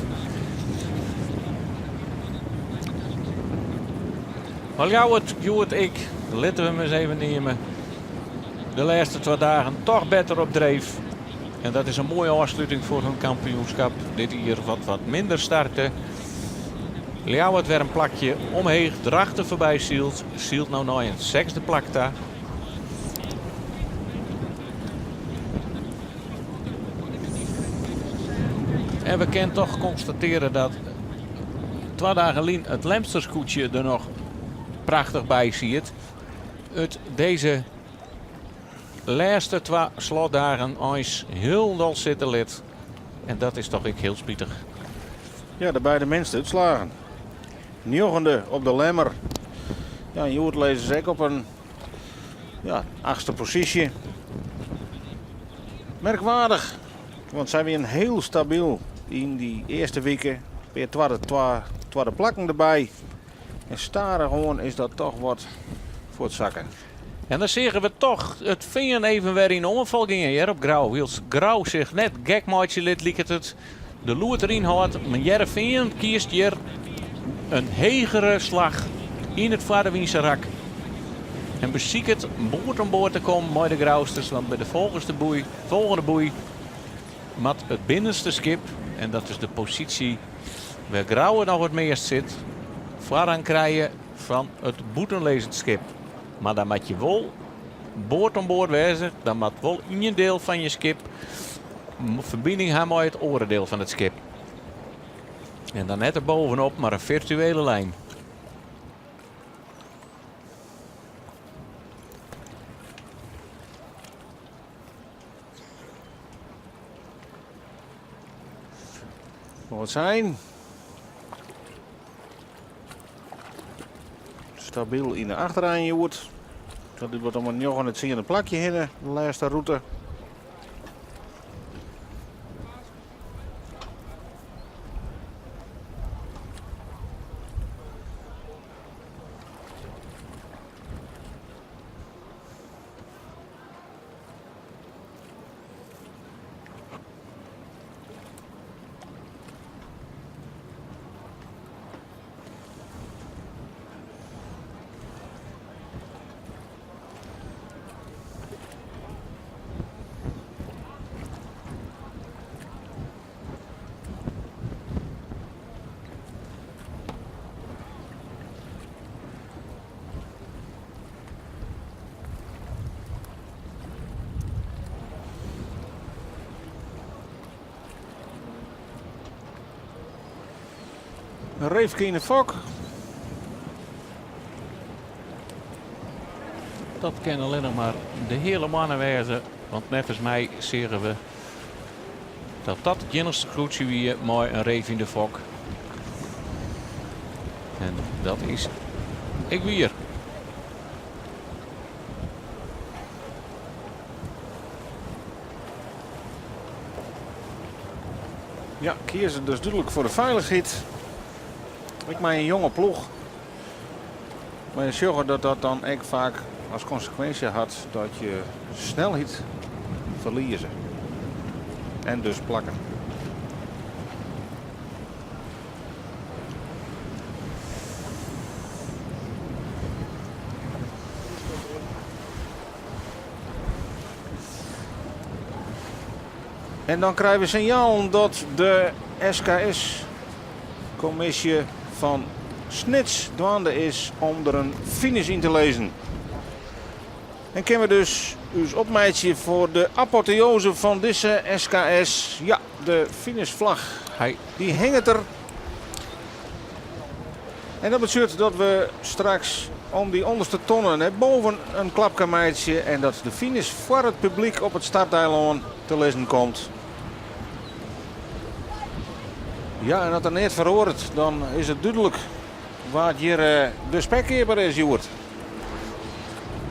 Mar Ljouwert hjoed ek, litte we him ris even neame, de lêste twa dagen toch better op dreef. En dat is in moaie ôfsluting foar hun kampioenskap dit jier wat wat minder starte. Ljouwert wer in plakje omheech, Drachten foarby syld, sylt no nei in sechsde plak ta. En we kinne toch konstatearje dat twa dagen lyn it Lemster skûtsje der noch prachtich by siet. It dizze lêste twa slotdagen eins hielendal sitte lit. En dat is toch ek hiel spitich. Ja, de beide minste útslaggen. Njoggende op de Lemmer. Ja, en hjoed lizze se ek op in ja, achtste posysje. Merkwaardich, want sy wienen hiel stabyl yn dy earste wike. Pear twadde, twa, twadde plakken derby. En stadichoan is dat toch wat fuortsakke. En dan seagen we toch it Fean even wer yn oanfal gean hjir op Grou. Wylst Grou sich net gek meitsje lit liket it. De loed deryn hâldt, mar Hearrenfean kiest hjir in hegere slach yn it foarderwynse rak. En besiket board oan board te kommen mei de Grousters, want by de folgende boei, folgende boei moat it binnenste skip, en dat is de posysje wêr Grou it noch it meast sit, foarrang krije fan it bûtenlizzend skip. Mar dan moat je wol board oan board wêze, dan moat wol ien diel fan je skip ferbining ha mei it oare diel fan it skip. En dan net der bovenop, mar in firtuele lijn. Wat zijn? Stabyl yn de achterein hjoed. Dat wurdt om in njoggen en tsiende plakje hinne, de lêste rûte. Een reefke yn de fok. Dat kin allinnich mar de heale moanne wêze, want neffens my seagen we dat dat it iennichste skûtsje wie mei in reef yn de fok. En dat is ek wier. Ja, kieze dus dúdlik foar de feilichheid. Ek mei in jonge ploech. Mar je sjogge dat dat dan ek faak as konsekwinsje hat dat je snelheid ferlieze. En dus plakken. En dan krije we sinjalen dat de SKS-kommisje fan Snits dwaande is om der in finish yn te lizzen. En kinne we dus ús opmeitsje foar de apoteoze fan dizze SKS. Ja, de finishflach. Dy hinget der. En dat betsjut dat we straks om dy ûnderste tonne nei boven in klapke meitsje en dat de finish foar it publyk op it starteilân te lizzen komt. Ja, en as der neat feroaret, dan is it dúdlik wa't hjir de spekkeaper is hjoed.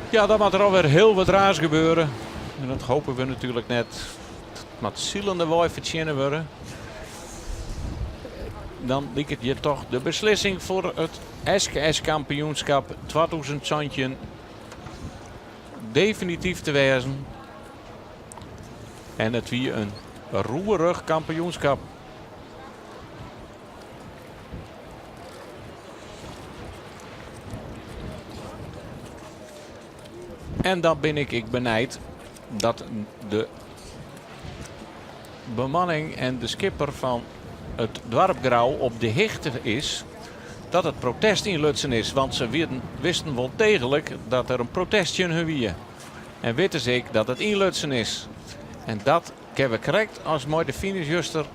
Ja, dan moat der alwer hiel wat raars gebeure. En dat hoopje we natuerlik net. It moat silendewei fertsjinne wurde. Dan liket hjir toch de beslissing foar it SKS-kampioenskip 2017 definityf te wêzen. En it wie in roerich kampioenskap. En dan bin ik ek benijd dat de bemanning en de skipper fan it doarp Grou op de hichte is dat it protest ynlutsen is. Want se wisten wol deeglik dat der in protest tsjin hun wie. En witte se ek dat it ynlutsen is. En dat kinne we krekt as mei de finish juster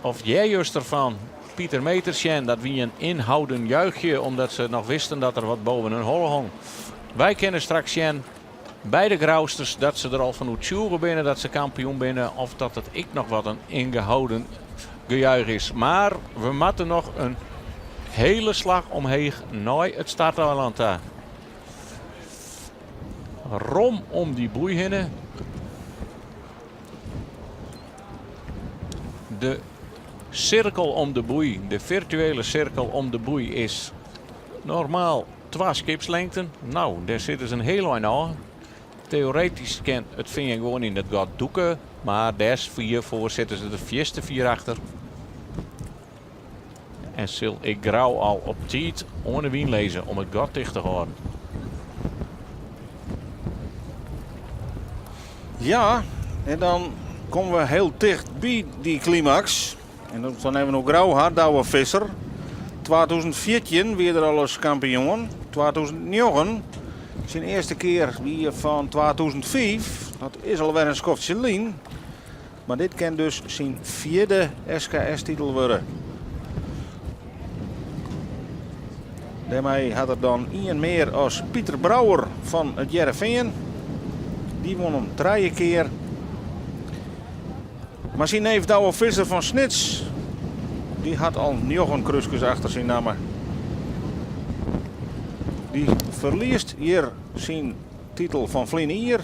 of earjuster fan Pieter Meeter sjen. Dat wie in inhouden juichje omdat se noch wisten dat der wat boven hun holle hong. Wy kinne straks sjen by de Grousters dat se der al fan oertsjûge binne dat se kampioen binne of dat it ek noch wat in ingehouden gejuich is. Mar we moatte noch in hele slach omheech nei it starteilân ta. Rom om dy boei hinne. De sirkel om de boei, de firtuele sirkel om de boei is normaal twa skipslengten. No, dêr sitte se in hiel ein ôf. Teoretysk kin it Fean gewoan yn it gat dûke, mar dêr fier foar sitte se der fierste fier achter. En sil ek Grou al op tiid oan de wyn lizze om it gat ticht te hâlden. Ja, en dan komme we hiel ticht by dy klimaks. En dan even oer Grou ha, Douwe Visser. 2014 wie er al ris kampioen. 2009, syn earste kear wie fan 2005. Dat is alwer in skoftsje lyn. Mar dit kin dus syn fjirde SKS-titel wurde. Dêrmei hat er dan ien mear as Pieter Brouwer fan it Hearrenfean. Dy wûn him trije kear. Mar syn neef Douwe Visser fan Snits, dy hat al njoggen krúskes achter syn namme. Dy ferliest hjir syn titel fan ferline jier.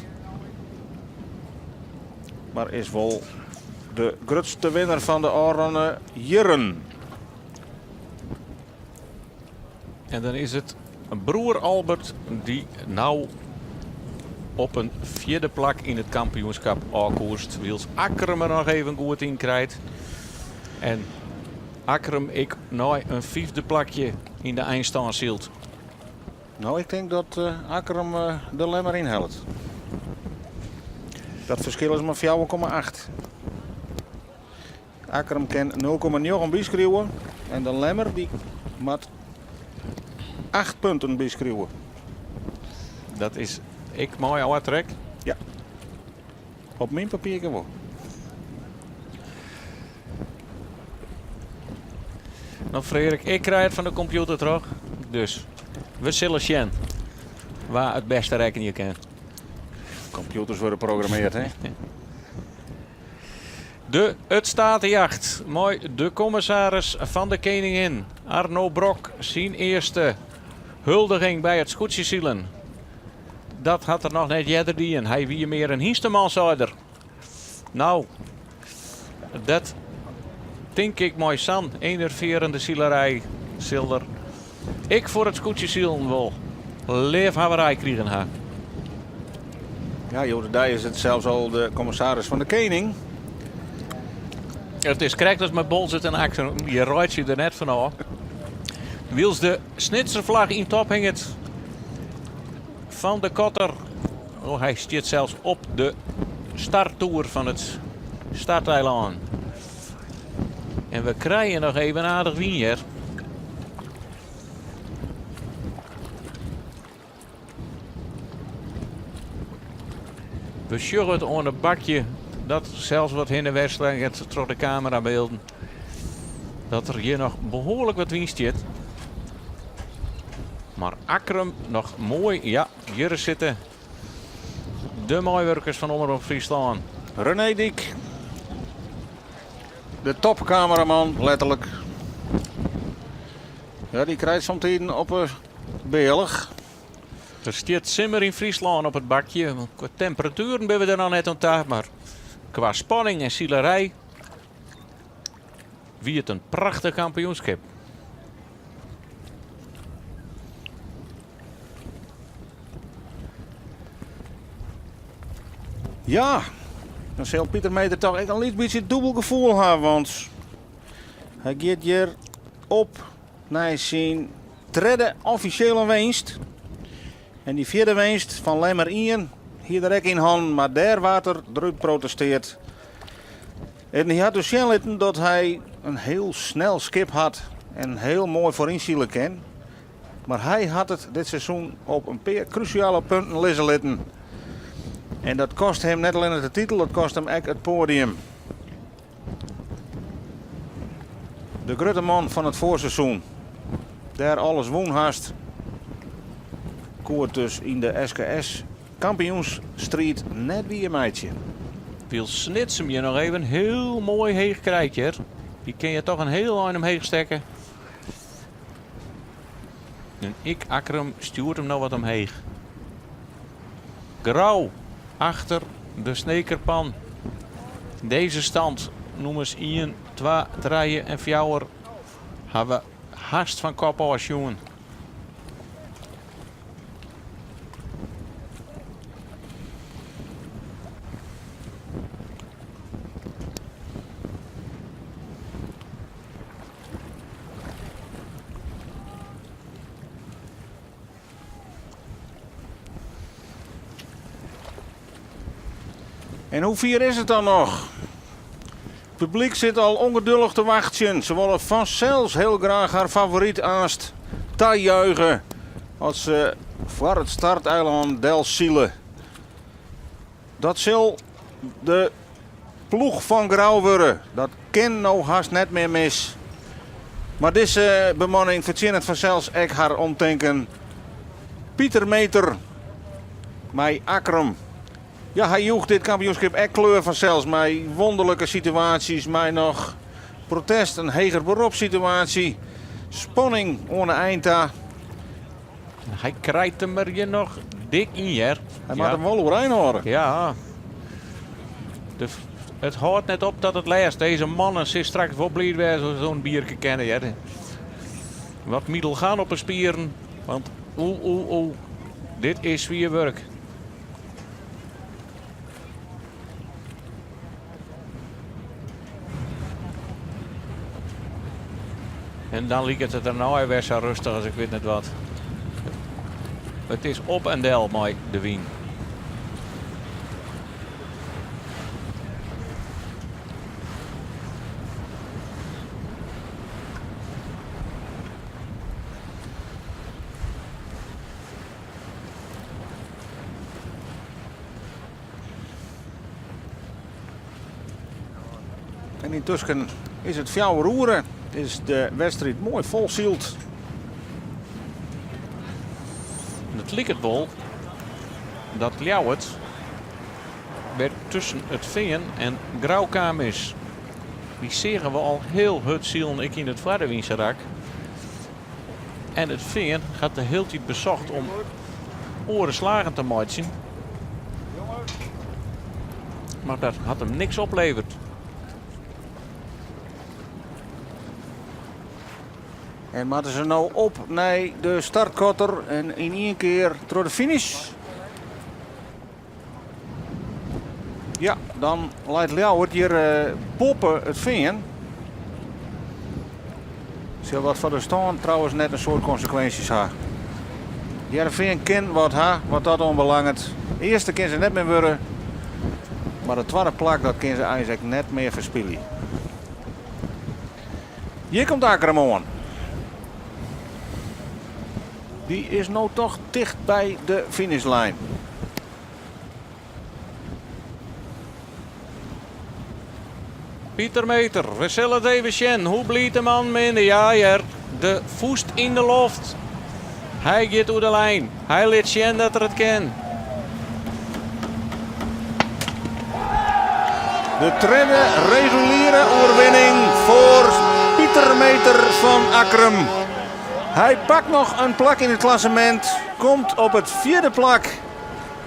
Mar is wol de grutste winner fan de ôfrûne jierren. En dan is it broer Albert dy't no op in fjirde plak yn it kampioenskip ôfkoerst. Wylst Akkrum er noch even goed yn krijt. En Akkrum ek nei in fyfde plakje yn de einstân sylt. No, ik tink dat Akkrum de Lemmer ynhellet. Dat ferskil is mar 4,8. Akkrum kin 0,9 byskriuwe en de Lemmer dy moat 8 punten byskriuwe. Dat is ek mei ôftrek? Ja. Op myn papierke wol. No Freark, ik krij it fan de kompjûter troch. Dus we sille sjen wa it bêste rekkenje kin. Kompjûters wurde programmeard, hè? De It Statejacht mei de kommissaris fan de Keningin, Arno Brok, syn earste huldiging by it skûtsjesilen. Dat hat er noch net earder dien. Hy wie mear in hynsteman, sei er. No, dat tink ik mei sa'n enervearjende silerij sil er ek foar it skûtsjesilen wol leafhawwerij krigen ha. Ja, hjoed-de-dei is it sels al de kommissaris fan de Kening. It is krekt as mei Boalsert en Akkrum, je reitsje der net fan ôf. Wylst de Snitser flagge yn top hinget fan de kotter. Oh, hy stiet sels op de starttoer fan it starteilân. En we krije noch even aardich wyn hjir. We sjogge it oan it bakje dat sels wat hinne wer slingert troch de kamerabylden. Dat der hjir noch behoarlik wat wyn stiet. Mar Akkrum noch moai, ja, hjir sitte de meiwurkers fan Omrop Fryslân. René Dyk, de topkameraman, letterlik. Ja, dy krijt somtiden op 'e bealch. Der stiet simmer yn Fryslân op it bakje. Kwa temperatueren binne we der noch net oan ta, mar kwa spanning en silerij wie it in prachtich kampioenskip. Ja. Dan sil Pieter Meeter toch ek in lyts bytsje dûbel gefoel ha, want hy giet hjir op nei syn tredde offisjele winst. En dy fjirde winst fan Lemmer ien hie er ek yn hannen, mar dêr waard er derút protesteard. En hy hat dus sjen litten dat hy in hiel snel skip hat en hiel moai foaryn sile kin. Mar hy hat it dit seizoen op in pear krúsjale punten lizze litten. En dat kost him net allinnich de titel, dat kost him ek it poadium. De grutte man fan it foarseizoen, dêr alles wûn hast, koe it dus yn de SKS kampioensstriid net wier meitsje. Wylst Snits him hjir noch even hiel moai heech krijt hjir. Dy kin je toch in hiel ein omheech stekke. En ek Akkrum stjoert him no wat omheech. Grou achter de Snekerpan. Dizze stand, nûmers ien, twa, trije en fjouwer, hawwe hast fan kop ôf sjoen. En hoe fier is it dan noch? It publyk sit al ûngedullich te wachtsjen. Se wolle fansels hiel graach har favoryt aanst tajuige as se foar it starteilân delsile. Dat sil de ploech fan Grou wurde. Dat kin no hast net mear mis. Mar dizze bemanning fertsjinnet fansels ek har omtinken. Pieter Meeter mei Akkrum. Ja, hy joech dit kampioenskip ek kleur fansels mei wonderlike situaasjes, mei noch protest, in heger beropssituaasje, spanning oan de ein ta. Hy krijt him er hjir noch dik yn, hear. Hy moat him wol oerein hâlde. Ja. De, it hâldt net op dat it lêst. Dizze mannen sille straks wol bliid wêze as se in bierke kinne, hear. Wat Middelgaan op 'e spieren. Want oe, oe, oe. Dit is swier wurk. En dan liket it dernei wer sa rêstich as ik wit net wat. It is op en del mei de wyn. En yntusken is it fjouwer oere, is de wedstriid moai folsyld. It liket wol dat Ljouwert wer tusken It Fean en Grou kaam is. Dy seagen we al hiel hurd silen ek yn it foarde wynserak. En It Fean hat de hiele tiid besocht om oare slagen te meitsjen. Mar dat hat him niks opleverd. En moatte se no op nei de startkotter en yn ien kear troch de finish. Ja, dan leit Ljouwert hjir boppe It Fean. Sil dat foar de stân trouwens net in soad konsekwinsjes ha. Hearrenfean kin wat ha wat dat oanbelanget. Earste kin se net mear wurde, mar it twadde plak dat kin se eins ek net mear ferspylje. Hjir komt Akkrum oan. Dy is no toch ticht by de finishlijn. Pieter Meeter, we sille it even sjen. Hoe bliid de man binne. Ja hear, de fûst yn de loft. Hy giet oer de lijn. Hy lit sjen dat er it kin. De tredde reguliere oerwinning foar Pieter Meeter fan Akkrum. Hy pakt noch in plak yn it klassemint, komt op it fjirde plak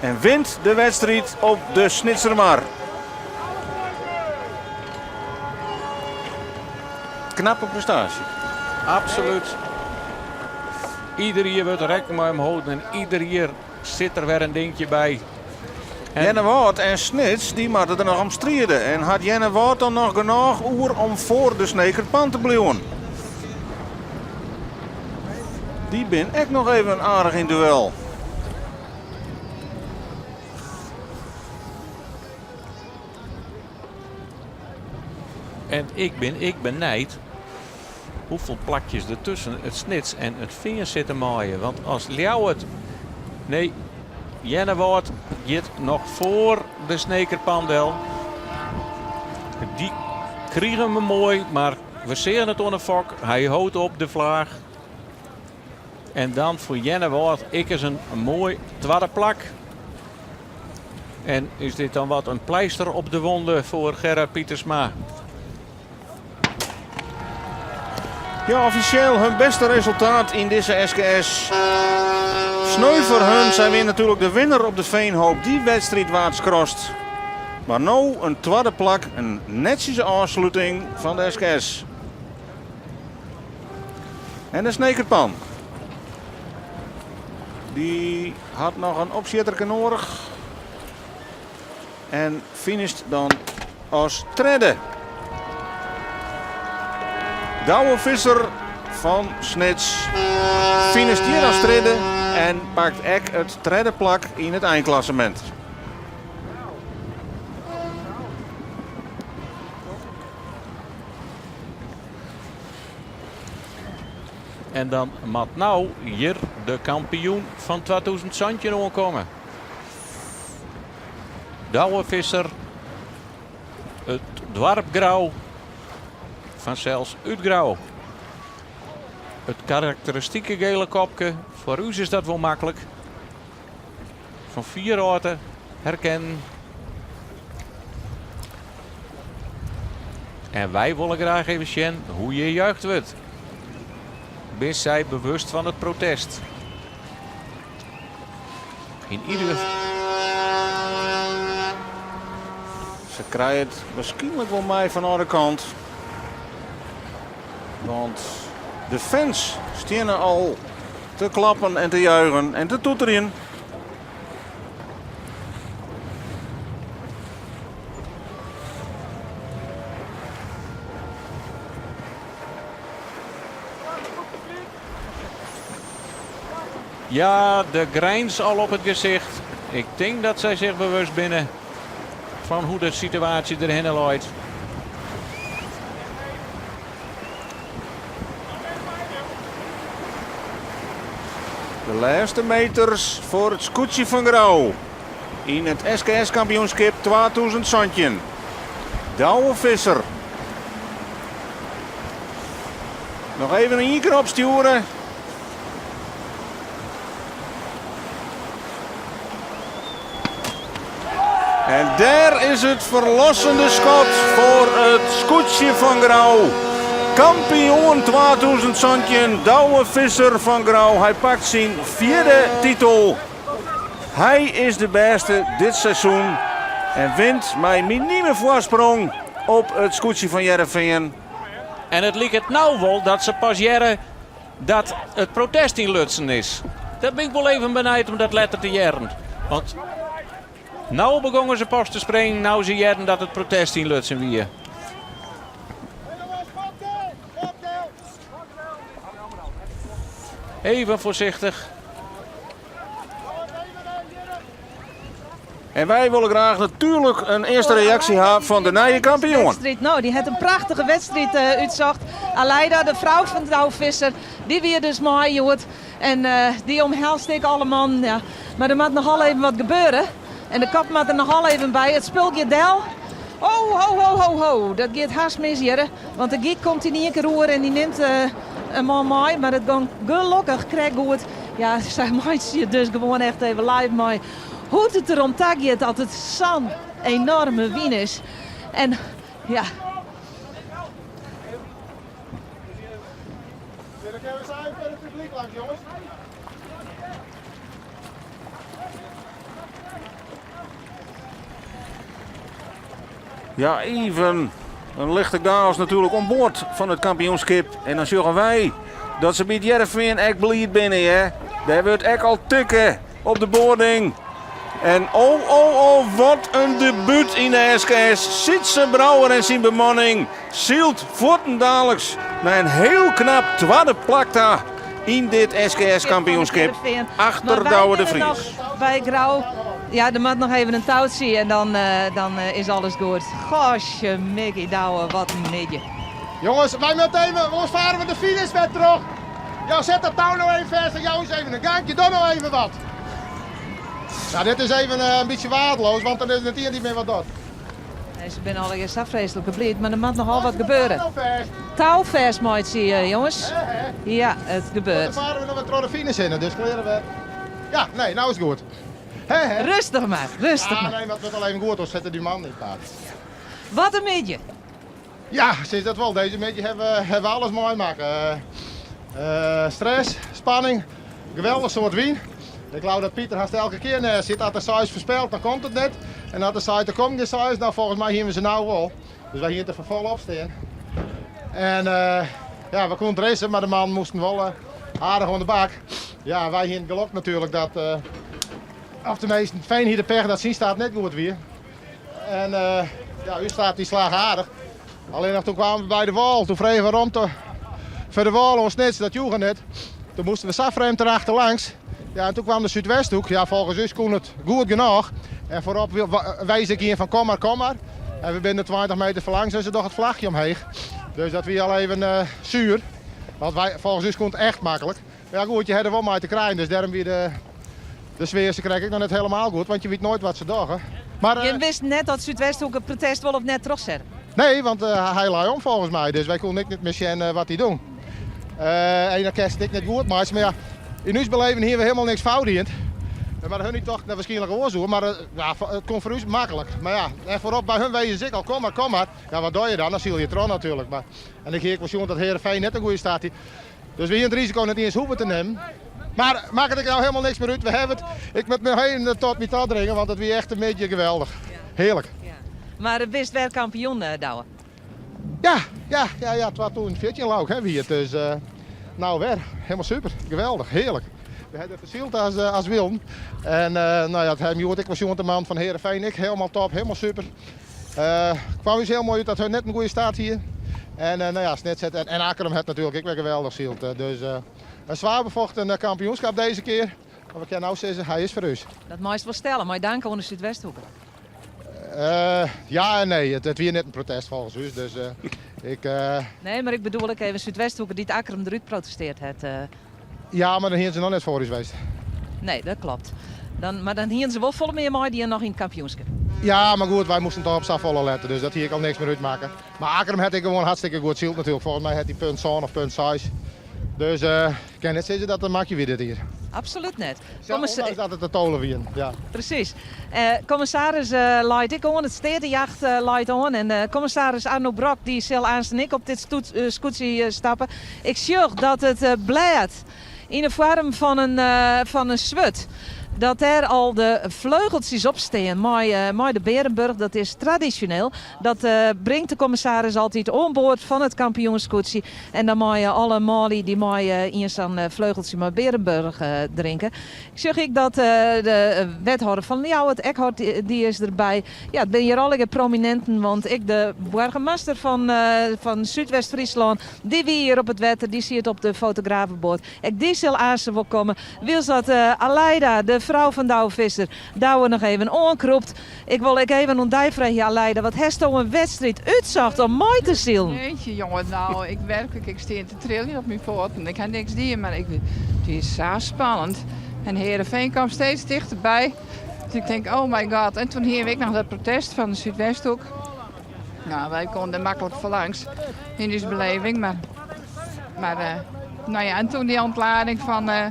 en wint de wedstriid op de Snitsermar. Knappe prestaasje. Absolút. Ieder jier wurdt der rekken mei him holden en ieder jier sit der wer in dinkje by. Earnewâld en Snits dy moatte der noch om stride. En hat Earnewâld dan noch genôch oer om foar de Sneker Pan te bliuwen? Dy bin ek noch even aardich yn duel. En ik bin ek benijd hoefolle plakjes der tusken it Snits en it Fean sitte meie. Want as Ljouwert, nee, Earnewâld giet noch foar de Sneker Pan del. Dy krigen we moai, mar we seagen it oan de fok. Hy hold op de flaach. En dan foar Earnewâld ek ris in moai twadde plak. En is dit dan wat in pleister op de wonde foar Gerard Pietersma? Ja, offisjeel hun beste resultaat yn dizze SKS. Sneu foar hun, sy wiene natuerlik de winner op de Veenhoop. Dy wedstriid waard skrast. Mar no in twadde plak, in netsjese ôfsluting fan de SKS. En de Snekerpan. Dy hat noch in opsjitterke noadich. En finisht dan as tredde. Douwe Visser fan Snits finisht hjir as tredde en pakt ek it tredde plak yn it einklassemint. En dan moat no hjir de kampioen fan 2017 oankomme. Douwe Visser, it doarp Grou, fansels út Grou. It karakteristike gele kopke, foar ús is dat wol maklik. Fan fier ôf te herkennen. En wy wolle graach even sjen hoe hjir juicht wurdt. Binne sy bewust fan it protest? Yn ieder Se krije it waarskynlik wol mei fan oare kant. Want de fans steane al te klappen en te juichen en te toeterjen. Ja, de grijns al op it gesicht. Ik tink dat sy sich bewust binne fan hoe de situaasje derhinne leit. De lêste meters foar it skûtsje fan Grou yn it SKS-kampioenskip 2017. Douwe Visser. Noch even ien kear opstjoere. En dêr is it ferlossende skot foar it skûtsje fan Grou. Kampioen 2017 Douwe Visser fan Grou. Hy pakt syn fjirde titel. Hy is de bêste dit seizoen en wint mei minime foarsprong op it skûtsje fan Hearrenfean. En it liket no wol dat se pas hearre dat it protest ynlutsen is. Dêr bin ik wol even benijd om dat letter te hearren. Want no begongen se pas te springen, no se hearden dat it protest ynlutsen wie. Even foarsichtich. En wy wolle graach natuerlik in earste reaksje ha fan de nije kampioen. Wedstriid, no, dy hat in prachtige wedstriid uh, útsocht. Aleida, de frou fan Douwe Visser, dy wie dus mei hjoed. En uh, dy omhelst ek alle mannen. Ja. Mar der moat nochal even wat gebeure. En de kop moat der nochal even by. It spul giet del. Oh, ho, ho, ho, ho. Dat giet hast mis hjir. Want de gyk komt yn ien kear oer en dy nimt uh, in man mei. Mar it gong gelokkich krekt goed. Ja, sy meitsje it dus gewoan echt even live mei hoe't it derom ta giet dat it sa'n enorme wyn is. En ja. Ja, even in lichte chaos natuerlik oan board fan it kampioenskip. En dan sjogge wy dat se by it Hearrenfean ek bliid binne. Hè? Dêr wurdt ek al tikke op de boarding. En oh, oh, oh. oh, wat in debút yn de SKS. Sytze Brouwer en syn bemanning sylt fuortendaliks nei in hiel knap twadde plak ta yn dit SKS-kampioenskip achter Douwe de Vries. By Grou, ja, der moat noch even in toutsje en dan, dan is alles goed. Gosje Mickey Douwe, wat in middei. Jongens, wy moatte even, oars fare we de finish wer troch. Ja, set dat tou no even fêst en jou ús even in gankje, doch no even wat. Nou, dit is even in bytsje waardeloos, want dan is net ien dy't mear wat docht. Nee, se binne allegear sa freeslike bliid, mar der moat nochal wat gebeure. Tou fêst meitsje, jonges. Ja, it gebeurt. Dan fare we noch wer troch de finish hinne, dus kleare we. Ja, nee, no is it goed. Hè, hè. Rêstich mar, rêstich mar. Ah, nee, mar it wurdt al even goed, oars sitte dy mannen yn it paad. Wat in middei. Ja, sis dat wol. Dizze middei hawwe we alles meimakke. Stress, spanning, geweldich soad wyn. Ik leau dat Pieter hast elke kear nêst sit. As er seis foarspelt, dan komt it net. En as er seit der komt gjin seis, nou folgens my hiene we se no wol. Dus wy hiene der foar fol op stean. En ja, we koene racen, mar de mannen moasten wol aardich oan de bak. Ja, wy hiene it gelok natuerlik dat, of teminsten, Veen hie de pech dat syn start net goed wie. En ja, ús start dy slagge aardich. Allinnich toen kwamen we by de wâl. Toen fregen we romte foar de wâl oan Snits, dat joegen net. Toen moasten we sa frjemd erachter langs. Ja, en toen kwam de Súdwesthoek. Ja, folgens ús koe it goed genôch. En foarop wiis ik ien fan kom mar, kom mar. En we binne der 20 meter foar langs en se dogge it flachje omheech. Dus dat wie al even suer. Want wy, folgens ús koe it echt maklik. Ja goed, je ha der wol mei te krijen, dus dêrom wie de, de sfear se krekt ek noch net helemaal goed, want je wit noait wat se dogge. Mar, Je wist net dat Súdwesthoek it protest wol of net trochsette. Nee, want hy lei om folgens my, dus wy koene ek net mear sjen wat hy doen. En dan kinst it ek net goed meitsje, mar ja, yn ús beleving hiene we helemaal niks fout dien. Mar hun tochten der wierskynlik oars oer, mar ja, it komt foar ús maklik. Mar ja, en foarop by hun wezen se ek al, kom mar, kom mar. Ja, wat doch je dan? Dan syl je troch natuerlik. Mar, en ik hie ek wol sjoen dat Heerenveen net in goede start hie. Dus we hiene it risiko net iens hoeven te nimmen. Mar makket ek no helemaal niks mear út. We hawwe it. Ik moat noch even tot my tadringe, want it wie echt in middei geweldich. Hearlik. Mar bist wer kampioen, Douwe? Ja, ja, ja, ja, 2014 leau ik, hè, wie it. Dus no wer. Helemaal super. Geweldich. Hearlik. We hawwe der fersyld as, as wilden. En no ja, it hat hjoed ek wol sjoen, de man fan Heerenveen ek helemaal top, helemaal super. Kwam ús hiel moai út dat hun net in goede start hie. En no ja, Snits het, en Akkrum hat natuerlik ek wer geweldich syld. Dus in swaar befochten kampioenskip dizze kear. Mar we kinne no sizze, hy is foar ús. Dat meist wol stelle, mei dank oan de Súdwesthoeke. Ja en nee, it wie net in protest folgens ús. Dus ik. Nee, mar ik bedoel ek even Súdwesthoeke dy't Akkrum derút protesteard hat. Ja, mar dan hiene se noch net foar ús west. Nee, dat klopt. Dan, mar dan hiene se wol folle mear meidien noch yn it kampioenskip. Ja, mar goed, wy moasten toch op safolle lette, dus dat hie ek al niks mear útmakke. Mar Akkrum hat ek gewoan hartstikke goed syld natuerlik. Folgens my hat hy punt sân of punt seis. Dus ik kin net sizze dat it in makje wie dit jier. Absolút net. Ûndanks dat it de tole wienen, ja. Presys. Kommissaris leit ek oan, it steatejacht leit oan. En kommissaris Arno Brok dy sil aansten ek op dit skûtsje stappe. Ik sjoch dat it blêd yn de foarm fan in, fan in swurd, dat dêr al de fleugeltsjes op stean mei, mei de Berenburg. Dat is tradisjoneel. Dat bringt de kommissaris altyd oan board fan it kampioensskûtsje. En dan meie alle manlju dy meie ien sa'n fleugeltsje mei Berenburg drinke. Ik sjoch ek dat de wethâlder fan Ljouwert, Ekhart, dy is derby. Ja, it binne hjir allegear prominenten, want ek de boargemaster fan, fan Súdwest-Fryslân, dy wie hjir op it wetter, dy siet op de fotografeboat. Ek dy sil aansten wol komme. Wylst dat Aleida, de frou fan Douwe Visser, Douwe noch even oankrûpt. Ik wol ek even oan dy freegje, Aleida, wat hesto in wedstriid útsocht om mei te silen? Jeetje jonge, nou, ik werklik, ik stean te triljen op myn fuotten. Ik ha niks dien, mar ik, it wie sa spannend. En Heerenveen kwam steeds dichterbij. Dus ik denk, oh my god. En toen hiene we ek noch dat protest fan de Súdwesthoek. Nou, wy koene der maklik foarlangs yn ús beleving. Mar, mar uh, nou ja, en toen dy ontlading fan uh,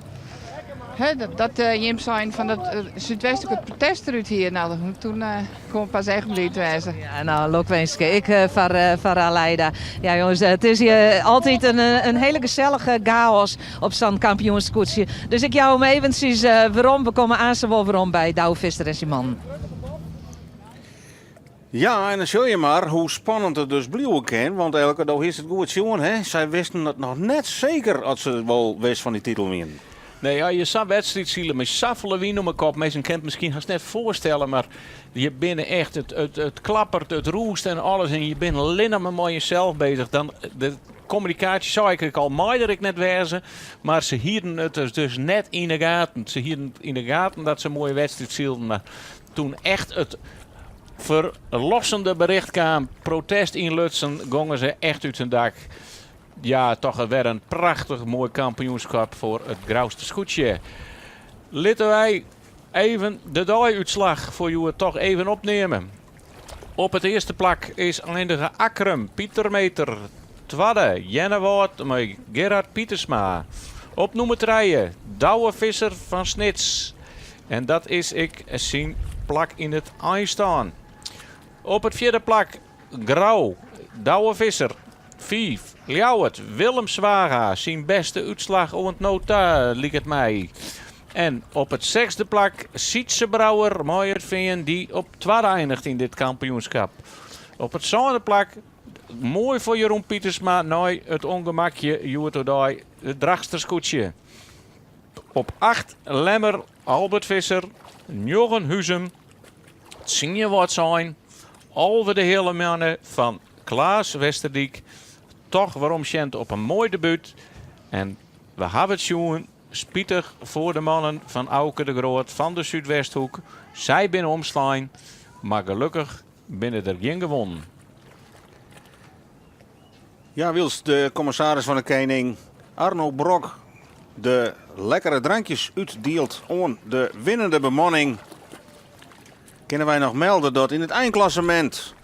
hè, dat, dat uh, jim seinen fan dat uh, Súdwesthoek it protest derút hie. Nou, toen uh, koe ik pas echt bliid wêze. Ja, nou, lokwinske ek foar, foar Aleida. Ja, jonges, it is hjir altyd in, in hiele gesellige chaos op sa'n kampioensskûtsje. Dus ik jou him eventsjes werom. We komme aansten wol werom by Douwe Visser en syn mannen. Ja, en dan sjoch je mar hoe spannend it dus bliuwe kin. Want Elke, do hiest it goed sjoen, hè? Sy wisten it noch net seker as se wol wis fan dy titel wienen. Nee, ja, je sa'n wedstriid sile mei safolle wyn om 'e kop. Minsken kinne it miskien hast net foarstelle, mar je binne echt, it, it, it klappert, it rûst en alles. En je binne allinnich mar mei jesels bezich. Dan, de kommunikaasje sei ik ek al, mei der ek net wêze. Mar se hienen it dus, dus net yn 'e gaten. Se hienen yn 'e gaten dat se in moaie wedstriid sylden, mar toen echt it ferlossende bericht kaam, protest ynlutsen, gongen se echt út hun dak. Ja, toch wer in prachtich moai kampioenskip foar it Grouster skûtsje. Litte wy even de deiútslach foar hjoed toch even opneame. Op it earste plak is eindige Akkrum, Pieter Meeter. Twadde, Earnewâld mei Gerard Pietersma. Op nûmer trije, Douwe Visser fan Snits. En dat is ek syn plak yn it einstân. Op it fjirde plak Grou, Douwe Visser. Fiif, Ljouwert, Willem Zwaga, syn bêste útslach oant no ta, liket my. En op it sechsde plak Sytse Brouwer mei It Fean, dy op twadde einiget yn dit kampioenskap. Op it sânde plak, moai foar Jeroen Pietersma nei it ûngemakje hjoed-oerdei, it Drachtster skûtsje. Op acht Lemmer, Albert Visser, njoggen Huzum, tsien Wâldsein, 11 de Heale Moanne fan Klaas Westerdyk. Toch weromsjend op in moai debút. En we hawwe it sjoen, spitich foar de mannen fan Auke de Groot fan de Súdwesthoek. Sy binne omslein, mar gelokkich binne der gjin gewonnen. Ja, wylst de kommissaris fan de Kening Arno Brok de lekkere drankjes útdielt oan de winnende bemanning, kinne wy noch melde dat yn it einklassemint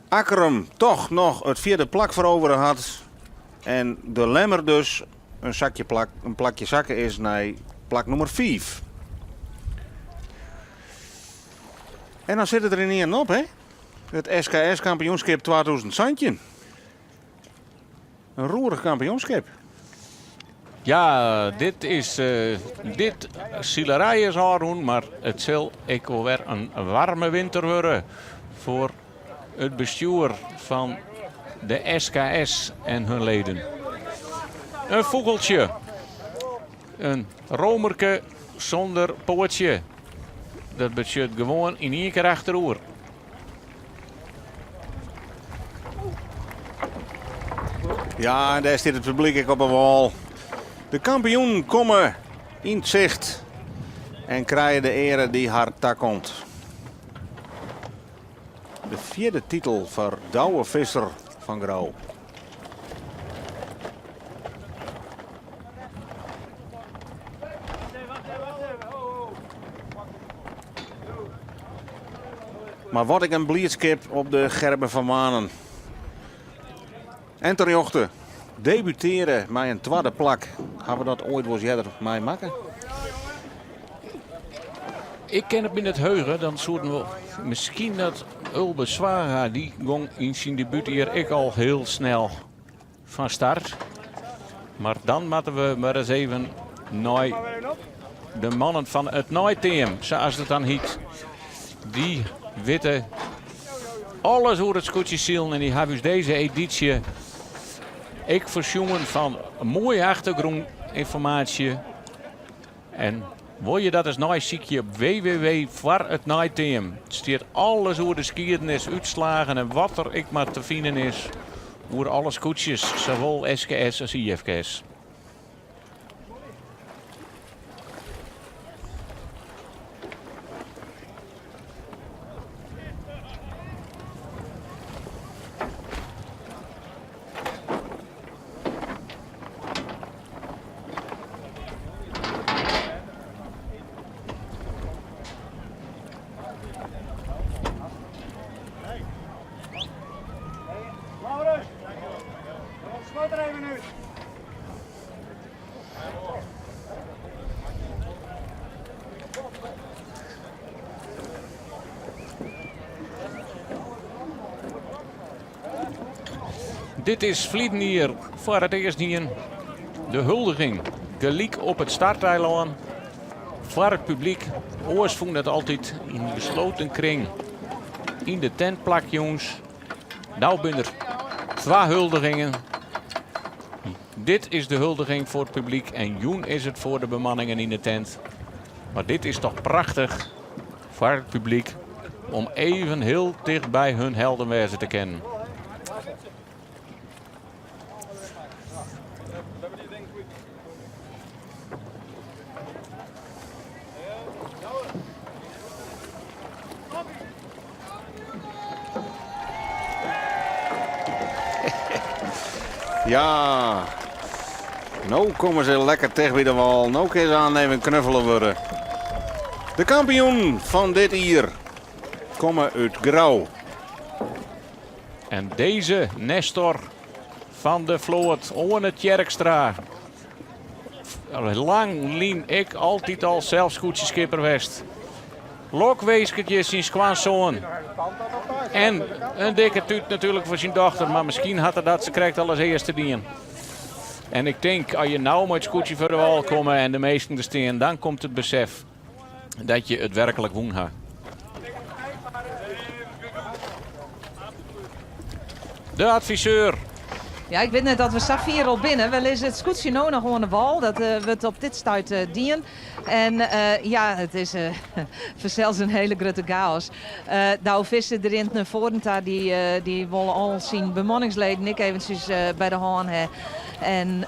Akkrum toch noch it fjirde plak ferovere hat en de Lemmer dus in sakje plak, in plakje sakke is nei plak nûmer fiif. En dan sit it der ynienen op, hè? It SKS kampioenskip 2017. In roerich kampioenskip. Ja, dit is uh, dit silerij is ôfrûn, mar it sil ek wol wer in waarme winter wurde foar it bestjoer fan de SKS en hun leden. In fûgeltsje, in romerke sûnder poatsje. Dat betsjut gewoan yn ien kear achteroer. Ja, en dêr stiet it publyk ek op 'e wâl. De kampioenen komme yn 't sicht en krije de eare dy't har takomt. De fjirde titel foar Douwe Visser fan Grou. Mar wat ek in bliidskip op de Gerben van Manen. En terjochte, debutearre mei in twadde plak. Hawwe we dat oait wolris earder meimakke? Ik kin it my net heuge, dan soenen we miskien dat Ulbe Zwaga, dy gong yn syn debútjier ek al hiel snel fan start. Mar dan moatte we mar ris even nei de mannen fan it neiteam, sa as it dan hyt. Dy witte alles oer it skûtsjesilen en dy hawwe ús dizze edysje ek foarsjoen fan moaie achtergrûnynformaasje. En wol je dat ris neisykje op www foar it neiteam. It stiet alles oer de skiednis, útslagen en wat der ek mar te finen is oer alle skûtsjes, sawol SKS as IFKS. Dit is ferliden jier foar it earst dien. De huldiging gelyk op it starteilân foar it publyk. Oars fûn dat altyd yn besloten kring yn de tent plak jûns. No binne der twa huldigingen. Dit is de huldiging foar it publyk en jûn is it foar de bemanningen yn de tent. Mar dit is toch prachtich foar it publyk om even hiel ticht by hun helden wêze te kinnen. Ja, no komme se lekker ticht by de wâl. No kin se aan even knuffele wurde. De kampioen fan dit jier komme út Grou. En deze Nestor van de Vloot, Oane Tjerkstra. Lang lyn ik altyd al sels skûtsjeskipper west. Lokwinsket hjir syn skoansoan. En in dikke tút natuerlik foar syn dochter, mar miskien hat er dat se krekt al as earste dien. En ik tink, as je no mei it skûtsje foar de wâl komme en de minsken der stean, dan komt it besef dat je it werklik wûn ha. De adviseur. Ja, ik wit net dat we safier al binne. We lizze it skûtsje no noch oan de wâl. Dat eh, wurdt op dit stuit eh, dien. En eh, ja, it is fansels in hiele grutte chaos. Douwe Visser der rint nei foaren ta. Dy, dy wol al syn bemanningsleden ek eventsjes by de hân ha. En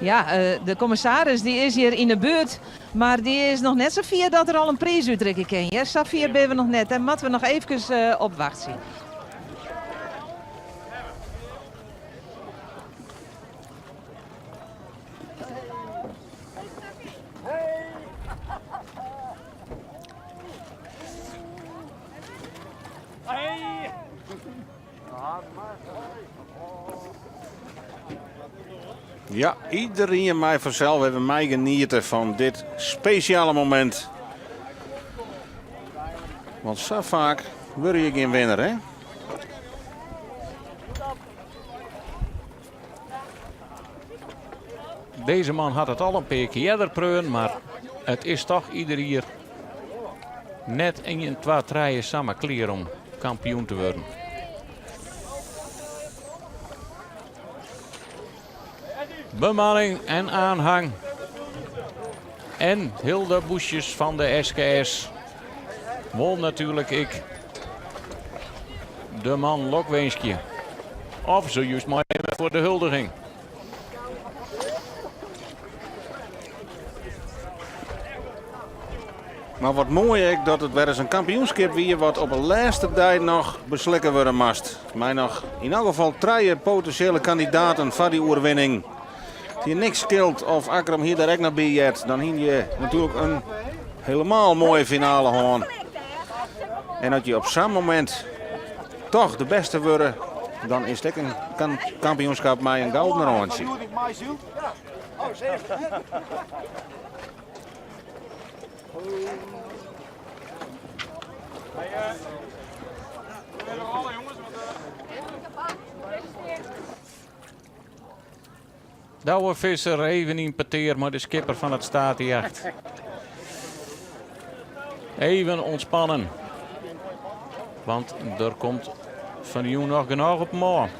ja, de kommissaris dy is hjir yn 'e buert, mar dy is noch net safier dat er al in priis útrikke kin. Hear. Safier binne we noch net. Dêr moatte we noch eefkes op wachtsje. Ja, iedereen mei fansels even meigeniete fan dit spesjale momint. Want sa faak wurde je gjin winner, hè? Deze man hat it al in pear kear earder preaun, mar it is toch ieder jier net 1, 2, 3 samar klear om kampioen te wurden. Bemanning en aanhang. En Hilda Boesjes fan de SKS. Wol natuerlik ek de man lokwinskje. Of zojuist mei foar de huldiging. Mar wat moai ek dat it wer ris in kampioenskip wie wat op 'e lêste dei noch beslikke wurde moast. Mei noch yn elk gefal trije potinsjele kandidaten foar dy oerwinning. It hie niks skeeld of Akkrum hie der ek noch by heard. Dan hiene je natuerlik in helemaal moaie finale hân. En as je op sa'n momint toch de bêste wurde, dan is it ek in kampioenskip mei in gouden rântsje. Douwe Visser even yn petear mei de skipper fan it Statejacht. Even ûntspannen. Want der komt fan de jûn noch genôch op 'm ôf.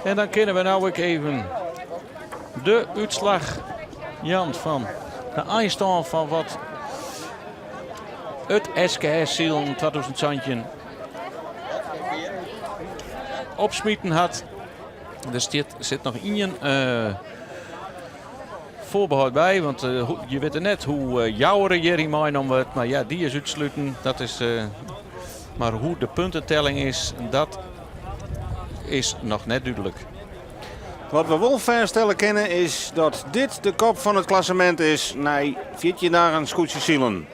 En dan kinne we no ek even de útslach jaan fan de einstân fan wat it SKS Silen 2017 opsmiten hat. Der stiet, sit noch ien uh, foarbehâld by, want uh, je witte net hoe uh, Joure hjiryn meinommen wurdt. Mar ja, dy is útsluten. Dat is, uh, mar hoe't de puntentelling is, dat is noch net dúdlik. Wat we wol fêststelle kinne is dat dit de kop fan it klassemint is nei 14 dagen skûtsjesilen.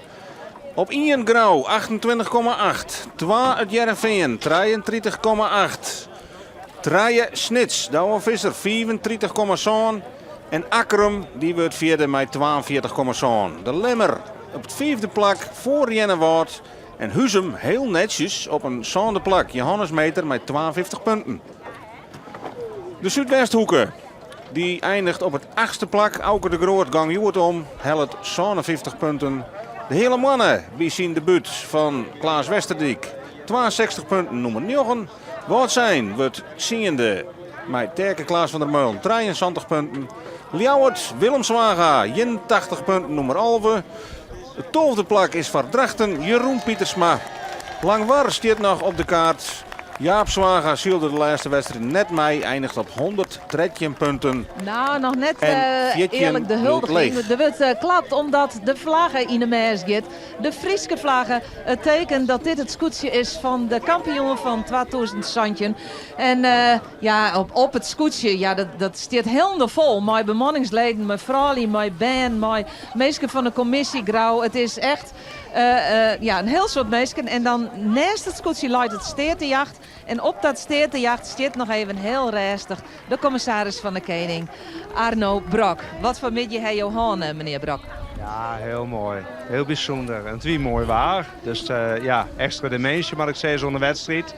Op 1 Grou 28,8, 2 it Hearrenfean 33,8. Trije Snits, Douwe Visser 35,7 en Akkrum dy wurdt fjirde mei 42,7. De Lemmer op it fiifde plak foar Earnewâld en Huzum heel netsjes op in sânde plak, Johannes Meeter mei 52 punten. De Súdwesthoeke dy eindigt op it achtste plak. Auke de Groot gong hjoed om, hellet 57 punten. De Heale Moanne by syn debút fan Klaas Westerdyk 62 punten, nûmer 9. Wâldsein wurdt tsiende mei Terke Klaas van der Meulen 73 punten. Ljouwert, Willem Zwaga 81 punten, nûmer 11. It tolfde plak is foar Drachten, Jeroen Pietersma. Langwar stiet noch op de kaart. Jaap Zwaga sylde de lêste wedstriid net mei, eindigt op 113 punten. Nou, noch net En 14 earlik de bliuwt huldiging. leech. Der wurdt klapt omdat de flagge yn de mêst giet. De Fryske flagge, it teken dat dit it skûtsje is fan de kampioen fan 2017. En ja, op it skûtsje, ja, dat stiet hielendal fol mei bemanningsleden, mei froulju, mei bern, mei minsken fan de kommisje Grou. It is echt ja, in hiel soad minsken. En dan neist it skûtsje leit it steatejacht. En op dat steatejacht stiet noch even hiel rêstich de kommissaris fan de Kening, Arno Brok. Wat foar middei ha jo hân, menear Brok? Ja, hiel moai. Hiel bysûnder. En it wie moai waar. Dus ja, ekstra diminsje, moat ik sizze, oan de wedstriid.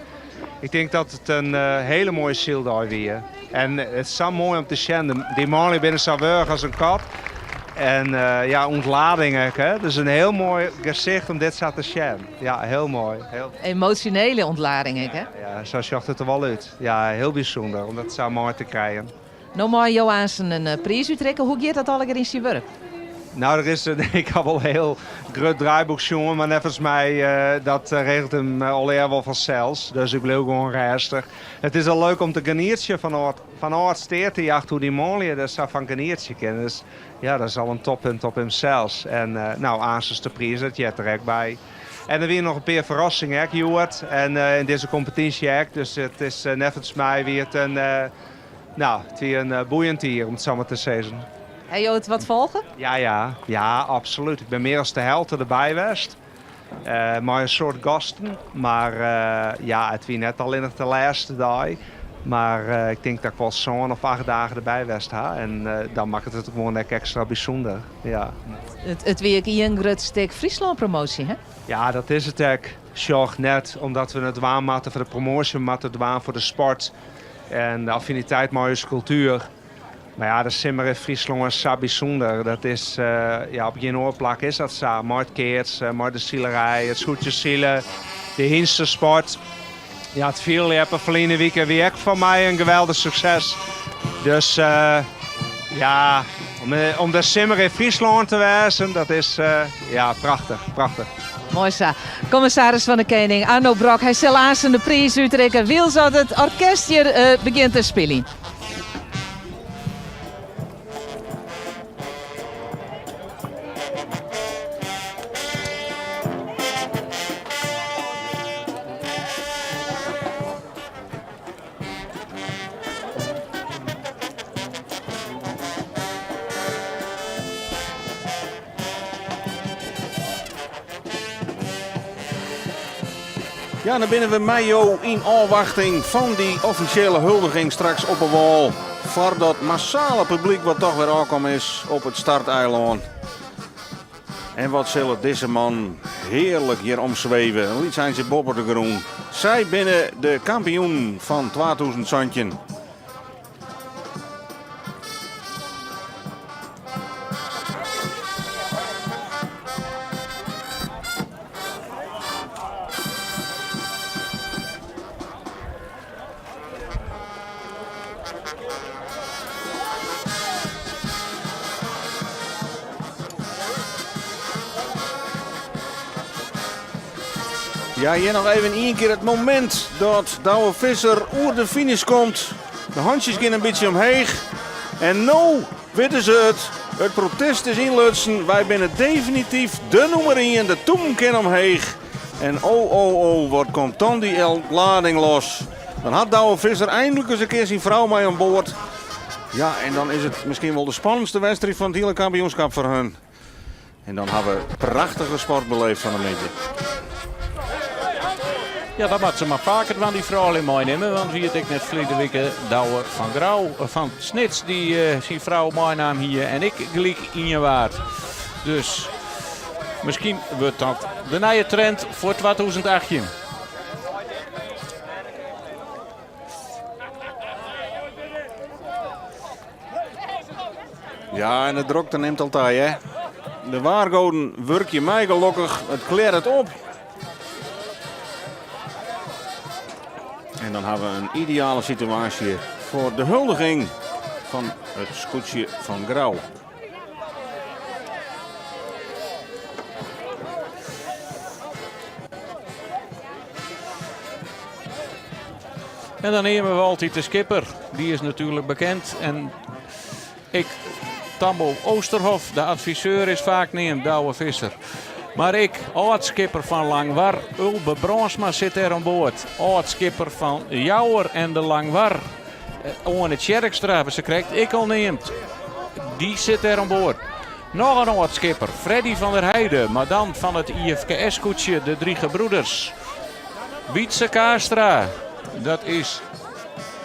Ik tink dat it in hiele moaie syldei wie. En it is sa moai om te sjen. Dy manlju binne sa wurch as in kat. En ja, ûntlading ek. Hè? Dus in hiel moai gesicht om dit sa te sjen. Ja, hiel moai. Hiel... Emosjonele ûntlading ek, hè? Ja, sa sjocht it der wol út. Ja, hiel bysûnder om dat sa mei te krijen. No mei jo aansten in priis útrikke. Hoe giet dat allegear yn syn wurk? Nou, der is, ik ha wol in hiel grut draaiboek sjoen, mar neffens my dat regelt him allegear wol fansels. Dus ik bliuw gewoan rêstich. It is al leuk om te genietsjen fan âld steatejacht, hoe dy manlju der sa fan genietsje kinne. Dus ja, dat is al in toppunt op himsels. En nou, aanstens de priis, dat heart der ek by. En der wiene noch in pear ferrassingen ek hjoed en yn dizze kompetysje ek. Dus it is neffens my wie it in, nou, it wie in boeiend jier om it sa mar te sizzen. Ha jo it wat folge? Ja, ja. Ja, absolút. Ik bin mear as de helte derby west. Mei in soad gasten. Mar ja, it wie net allinnich de lêste dei. Mar ik tink dat ik wol sân of acht dagen derby west ha. En dan makket it gewoan ek ekstra bysûnder. Ja. It wie ek ien grut stik Fryslân-promoasje, hè? Ja, dat is it ek. Sjoch, net omdat we it dwaan moatte foar de promoasje, we moatte it dwaan foar de sport en de affiniteit mei ús kultuer. Mar ja, de simmer yn Fryslân is sa bysûnder. Dat is, ja, op gjin oar plak is dat sa. Mei it keatsen, mei de silerij, it skûtsjesilen, de hynstesport. Ja, it fierljeppen ferline wike wie ek foar my in geweldich sukses. Dus ja, om de simmer yn Fryslân te wêzen, dat is ja, prachtich, prachtich. Moai sa. Kommissaris fan de Kening Arno Brok, hy sil aansten de priis útrikke wylst dat it orkest hjir begjint te spyljen. Ja, dan binne we mei jo yn ôfwachting fan dy offisjele huldiging straks op 'e wâl. Foar dat massale publyk wat toch wer ôfkommen is op it starteilân. En wat sille dizze man hearlik hjir omsweve, in lyts eintsje boppe de grûn. Sy binne de kampioenen fan 2017. Ja, hjir noch even ien kear it momint dat Douwe Visser oer de finish komt. De hantsjes gean in bytsje omheech. En no witte se it. It protest is ynlutsen. Wy binne definityf de nûmer ien. De tûmen kin omheech. En oh, oh, oh, wat komt dan dy lading los. Dan hat Douwe Visser eindelijk eens in kear syn frou mei oan board. Ja, en dan is it miskien wol de spannendste wedstriid fan it hiele kampioenskip foar hun. En dan ha we prachtige sport beleefd fan 'e middei. Ja, dat moat se mar faker dwaan, dy froulju meinimme. Want wie it ek net ferline wike Douwe van Grou eh, fan Snits dy eh, syn frou meinaam hie en ek gelyk ien waard. Dus miskien wurdt dat de nije trend foar 2018. Ja, en de drokte nimt al ta, hè. De waargoden wurkje mei gelokkich. It klearret op. En dan ha we in ideale situaasje foar de huldiging fan it skûtsje fan Grou. En dan neame we altyd de skipper. Dy is natuerlik bekend. En ek Tambo Oosterhof, de adviseur, is faak neamd, Douwe Visser. Mar ek âld-skipper fan Langwar, Ulbe Brânsma, sit dêr oan board. Âld-skipper fan Jouwer en de Langwar, Oane Tjerkstra, hawwe se krekt ek al neamd. Dy sit dêr oan board. Noch in âld-skipper, Freddy van der Heide, mar dan fan it IFKS-skûtsje De Drie Gebroeders. Wietse Kaastra, dat is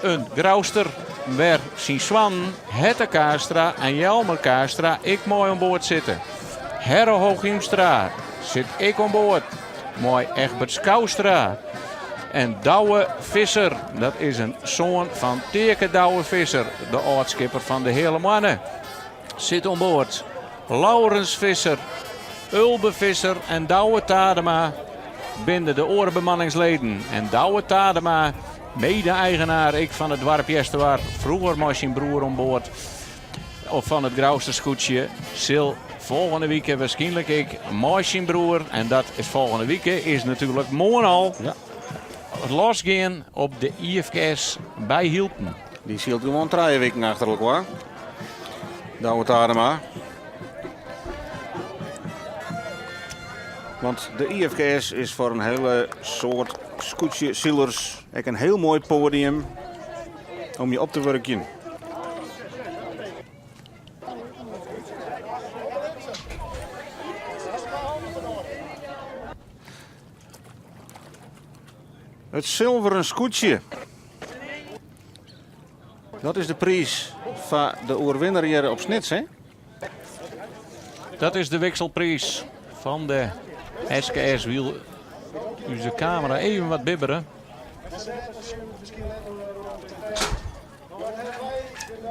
in Grouster wêr syn soannen Hette Kaastra en Jelmer Kaastra ek mei oan board sitte. Herre Hooghiemstra sit ek oan board mei Egbert Skoustra. En Douwe Visser, dat is in soan fan Teake Douwe Visser, de âld-skipper fan de Heale Moanne, sit oan board. Laurens Visser, Ulbe Visser en Douwe Tadema binne de oare bemanningsleden. En Douwe Tadema, mede-eigenaar ek fan it doarp Easterwar, froeger mei syn broer oan board of fan it Grouster skûtsje, sil folgjende wike wierskynlik ek mei syn broer, en dat is folgjende wike, is natuerlik moarn al, ja. losgean op de IFKS by Hylpen. Dy sylt gewoan trije wiken achter elkoar. Douwe Tadema. Want de IFKS is foar in hiele soad skûtsjesilers ek in hiel moai poadium om je op te wurkjen. It silveren skûtsje. Dat is de priis foar de oerwinner hjir op Snits, hè? Dat is de wikselpriis fan de SKS. Wyl ús kamera even wat bibbere.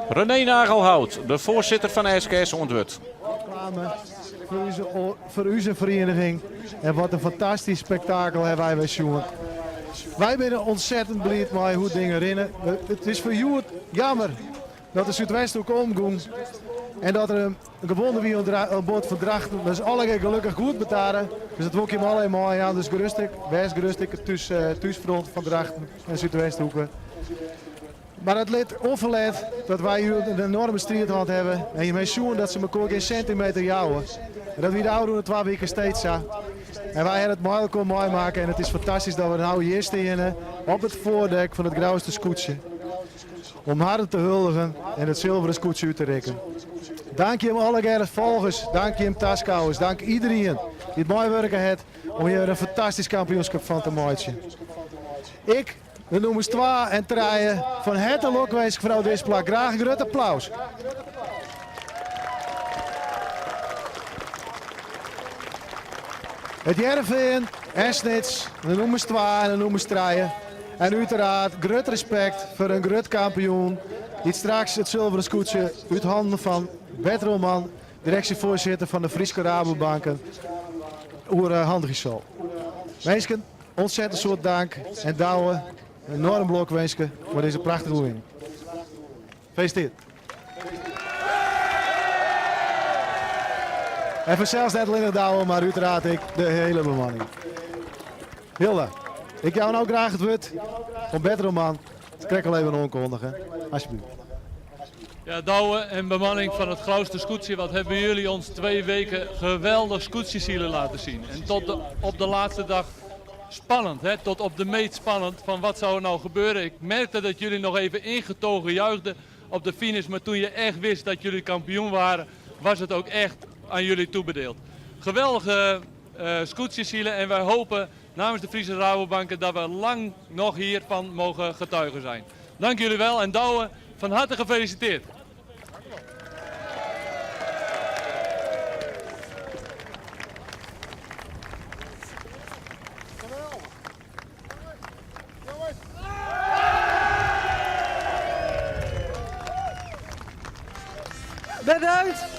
René Nagelhout, de foarsitter fan SKS oan it wurd. Foar ús feriening en wat in fantastysk spektakel hawwe wy wer sjoen. Wy binne ontzettend bliid mei hoe't dingen rinne. It is foar hjoed jammer dat de Súdwesthoek omgong en dat der in gewonde wie oan board fan Drachten. Dat is allegear gelokkich goed bedarre. Dus dat wol ik jim allegear meijaan. Dus gerust ek, wês gerust ek it thús, thúsfront fan Drachten en Súdwesthoeke. Mar it lit ûnferlet dat wy hjoed in enoarme striid hân hawwe en jim hawwe sjoen dat se mekoar gjin sintimeter jouwe. En dat wie de ôfrûne twa wiken steeds sa. En wy hawwe it mei elkoar meimakke en it is fantastysk dat we no hjir steane op it foardek fan it Grouster skûtsje om harren te huldigen en it silveren skûtsje út te rikken. Dank jim allegearre folgers, dank jim taskôgers, dank iderien dy't meiwurke hat om hjir in fantastysk kampioenskip fan te meitsjen. Ik De nûmers twa en trije fan herte lokwinsk fanôf dizze plak. Graach in grut applaus. It Hearrenfean en Snits, de nûmers twa en de nûmers trije. En uiteraard grut respekt foar in grut kampioen dy't straks it sulveren skûtsje út hannen fan Bert Roman, direksjefoarsitter fan de Fryske Rabobanken, oerhandigje sil. Minsken, Ontzettend soad dank en Douwe, enoarm lokwinske mei dizze prachtige oerwinning. Gefeliciteerd. En fansels net allinnich Douwe, mar uiteraard ek de hiele bemanning. Hilda, ik jou no graach it wurd oan Bert Roman. Dat krekt al even oankondige. Alsjeblieft. Ja, Douwe en bemanning van het Grouster Skûtsje, wat hebben jullie ons twee weken geweldig skûtsjesilen laten zien. En tot de, op de laatste dag spannend, hè? tot op de meet spannend van wat zou er nou gebeuren. Ik merkte dat jullie nog even ingetogen juichten op de finish, maar toen je echt wist dat jullie kampioen waren, was het ook echt aan jullie toebedeeld. Geweldige uh, skûtsjesilen en wij hopen Namens de Friese Rabobanken dat we lang nog hiervan mogen getuigen zijn. Dank jullie wel en Douwe, van harte gefeliciteerd. Bedankt.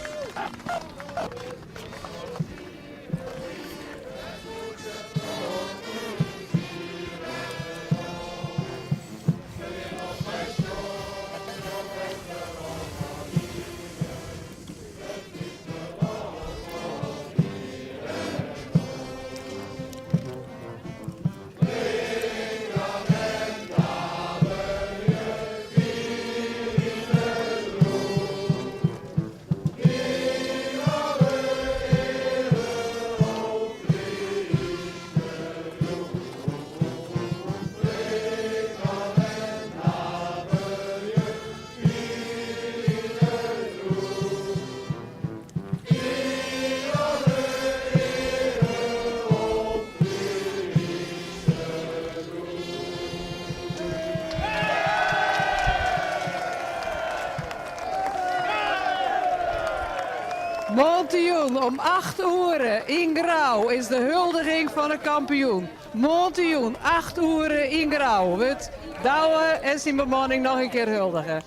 Moarntejûn om 8 oere yn Grou is de huldiging fan de kampioen. Moarntejûn 8 oere yn Grou wurdt Douwe en syn bemanning noch in kear huldige.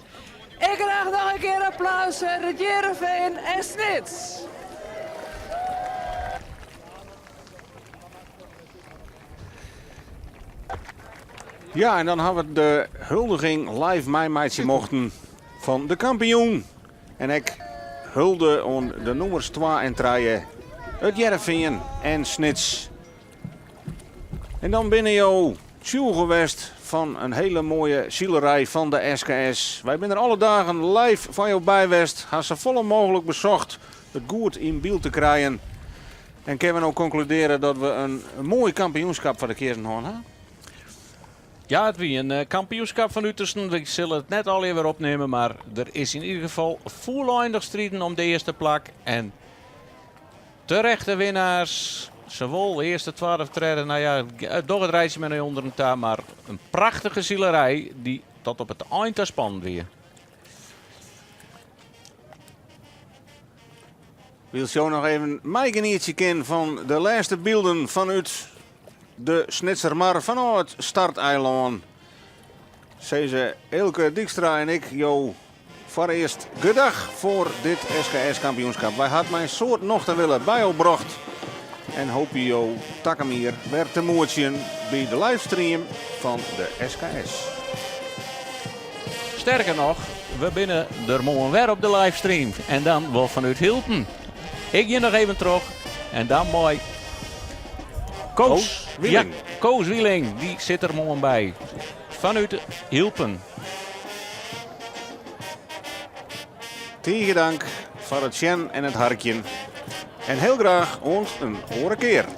Ik graach noch in kear applaus foar It Hearrenfean en Snits. Ja, en dan ha we de huldiging live meimeitsje mochten fan de kampioen. En ek hulde oan de nûmers 2 en 3, It Hearrenfean en Snits. En dan binne jo tsjûge west fan in hiele moaie silerij fan de SKS. Wy binne der alle dagen live foar jo by west, ha safolle mooglik besocht it goed yn byld te krijen. En kinne we no konkludearje dat we in moai kampioenskip foar de kiezzen hân ha? Ja, it wie in eh, kampioenskip fan utersten. We sille it net allegear wer opnimme, mar der is yn ieder gefal fûleindich striden om de earste plak. En terechte winnaars, sawol earste, twadde of tredde. Nou ja, doch it rijtsje mar nei ûnderen ta. Mar in prachtige silerij dy't tot op it ein ta spannend wie. Wylst jo noch even meigenietsje kin fan de lêste bylden fanút de Snitsermar fanôf it starteilân. Sizze Eelke Dykstra en ik jo foarearst gedag foar dit SKS-kampioenskip. Wy ha it mei in soad nocht en wille by jo brocht en hoopje jo takom jier wer te moetsjen by de livestream fan de SKS. Sterker noch, we binne der moarn wer op de livestream en dan wol fanút Hylpen. Ik gean noch even troch en dan mei Koos Wieling. Ja, Koos Wieling, dy sit der moarn by. Fanút Hylpen. Tige dank foar it sjen en it harkjen. En hiel graach oant in oare kear.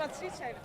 moat Sytse even.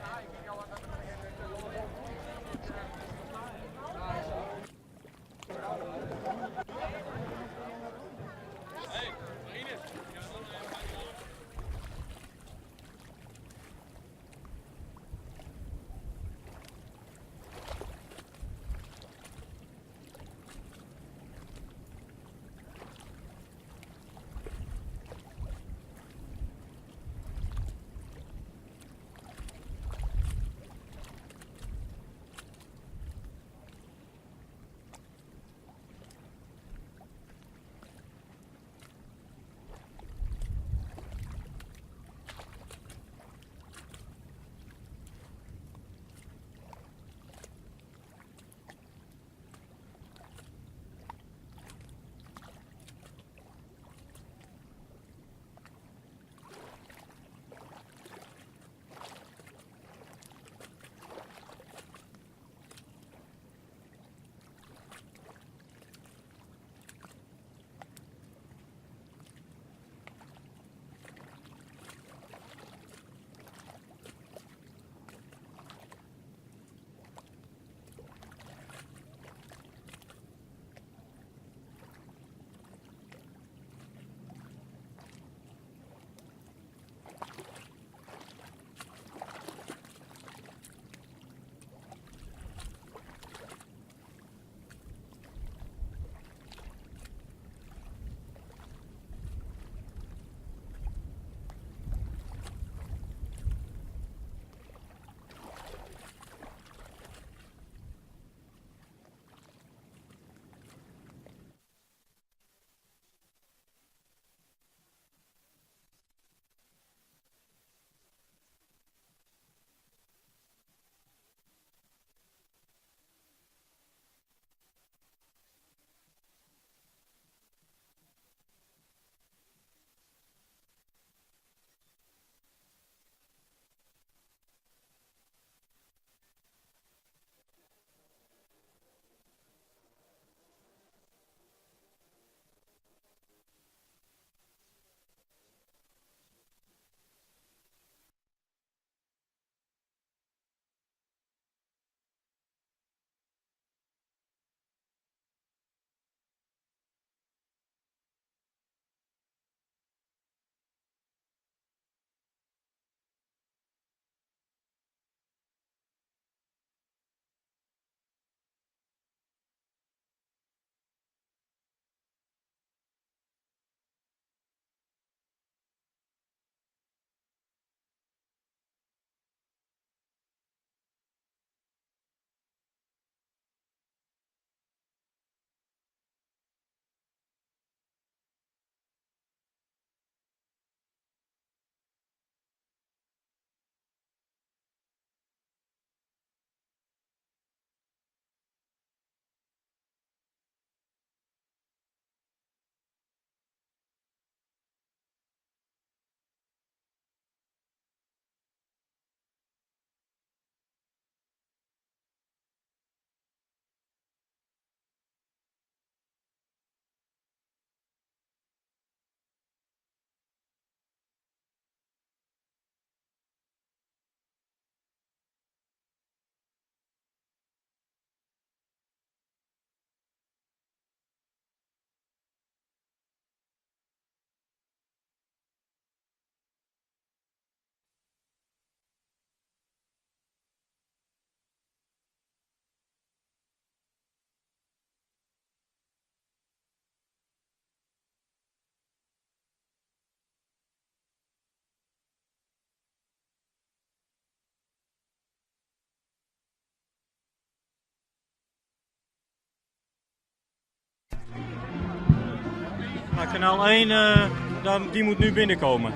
Nou, kanaal 1, die moet nu binnenkomen.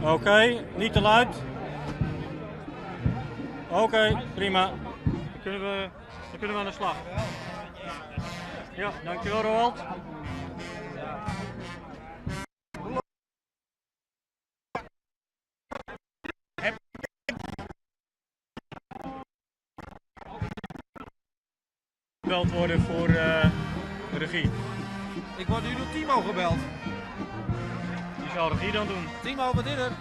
Oké, niet te luid. Oké, prima. Dan kunnen we aan de slag. Ja, dankjewel Roald. Gebeld worden voor regie. Ik word nu door Timo gebeld. Die zal regie dan doen. Timo, wat is er?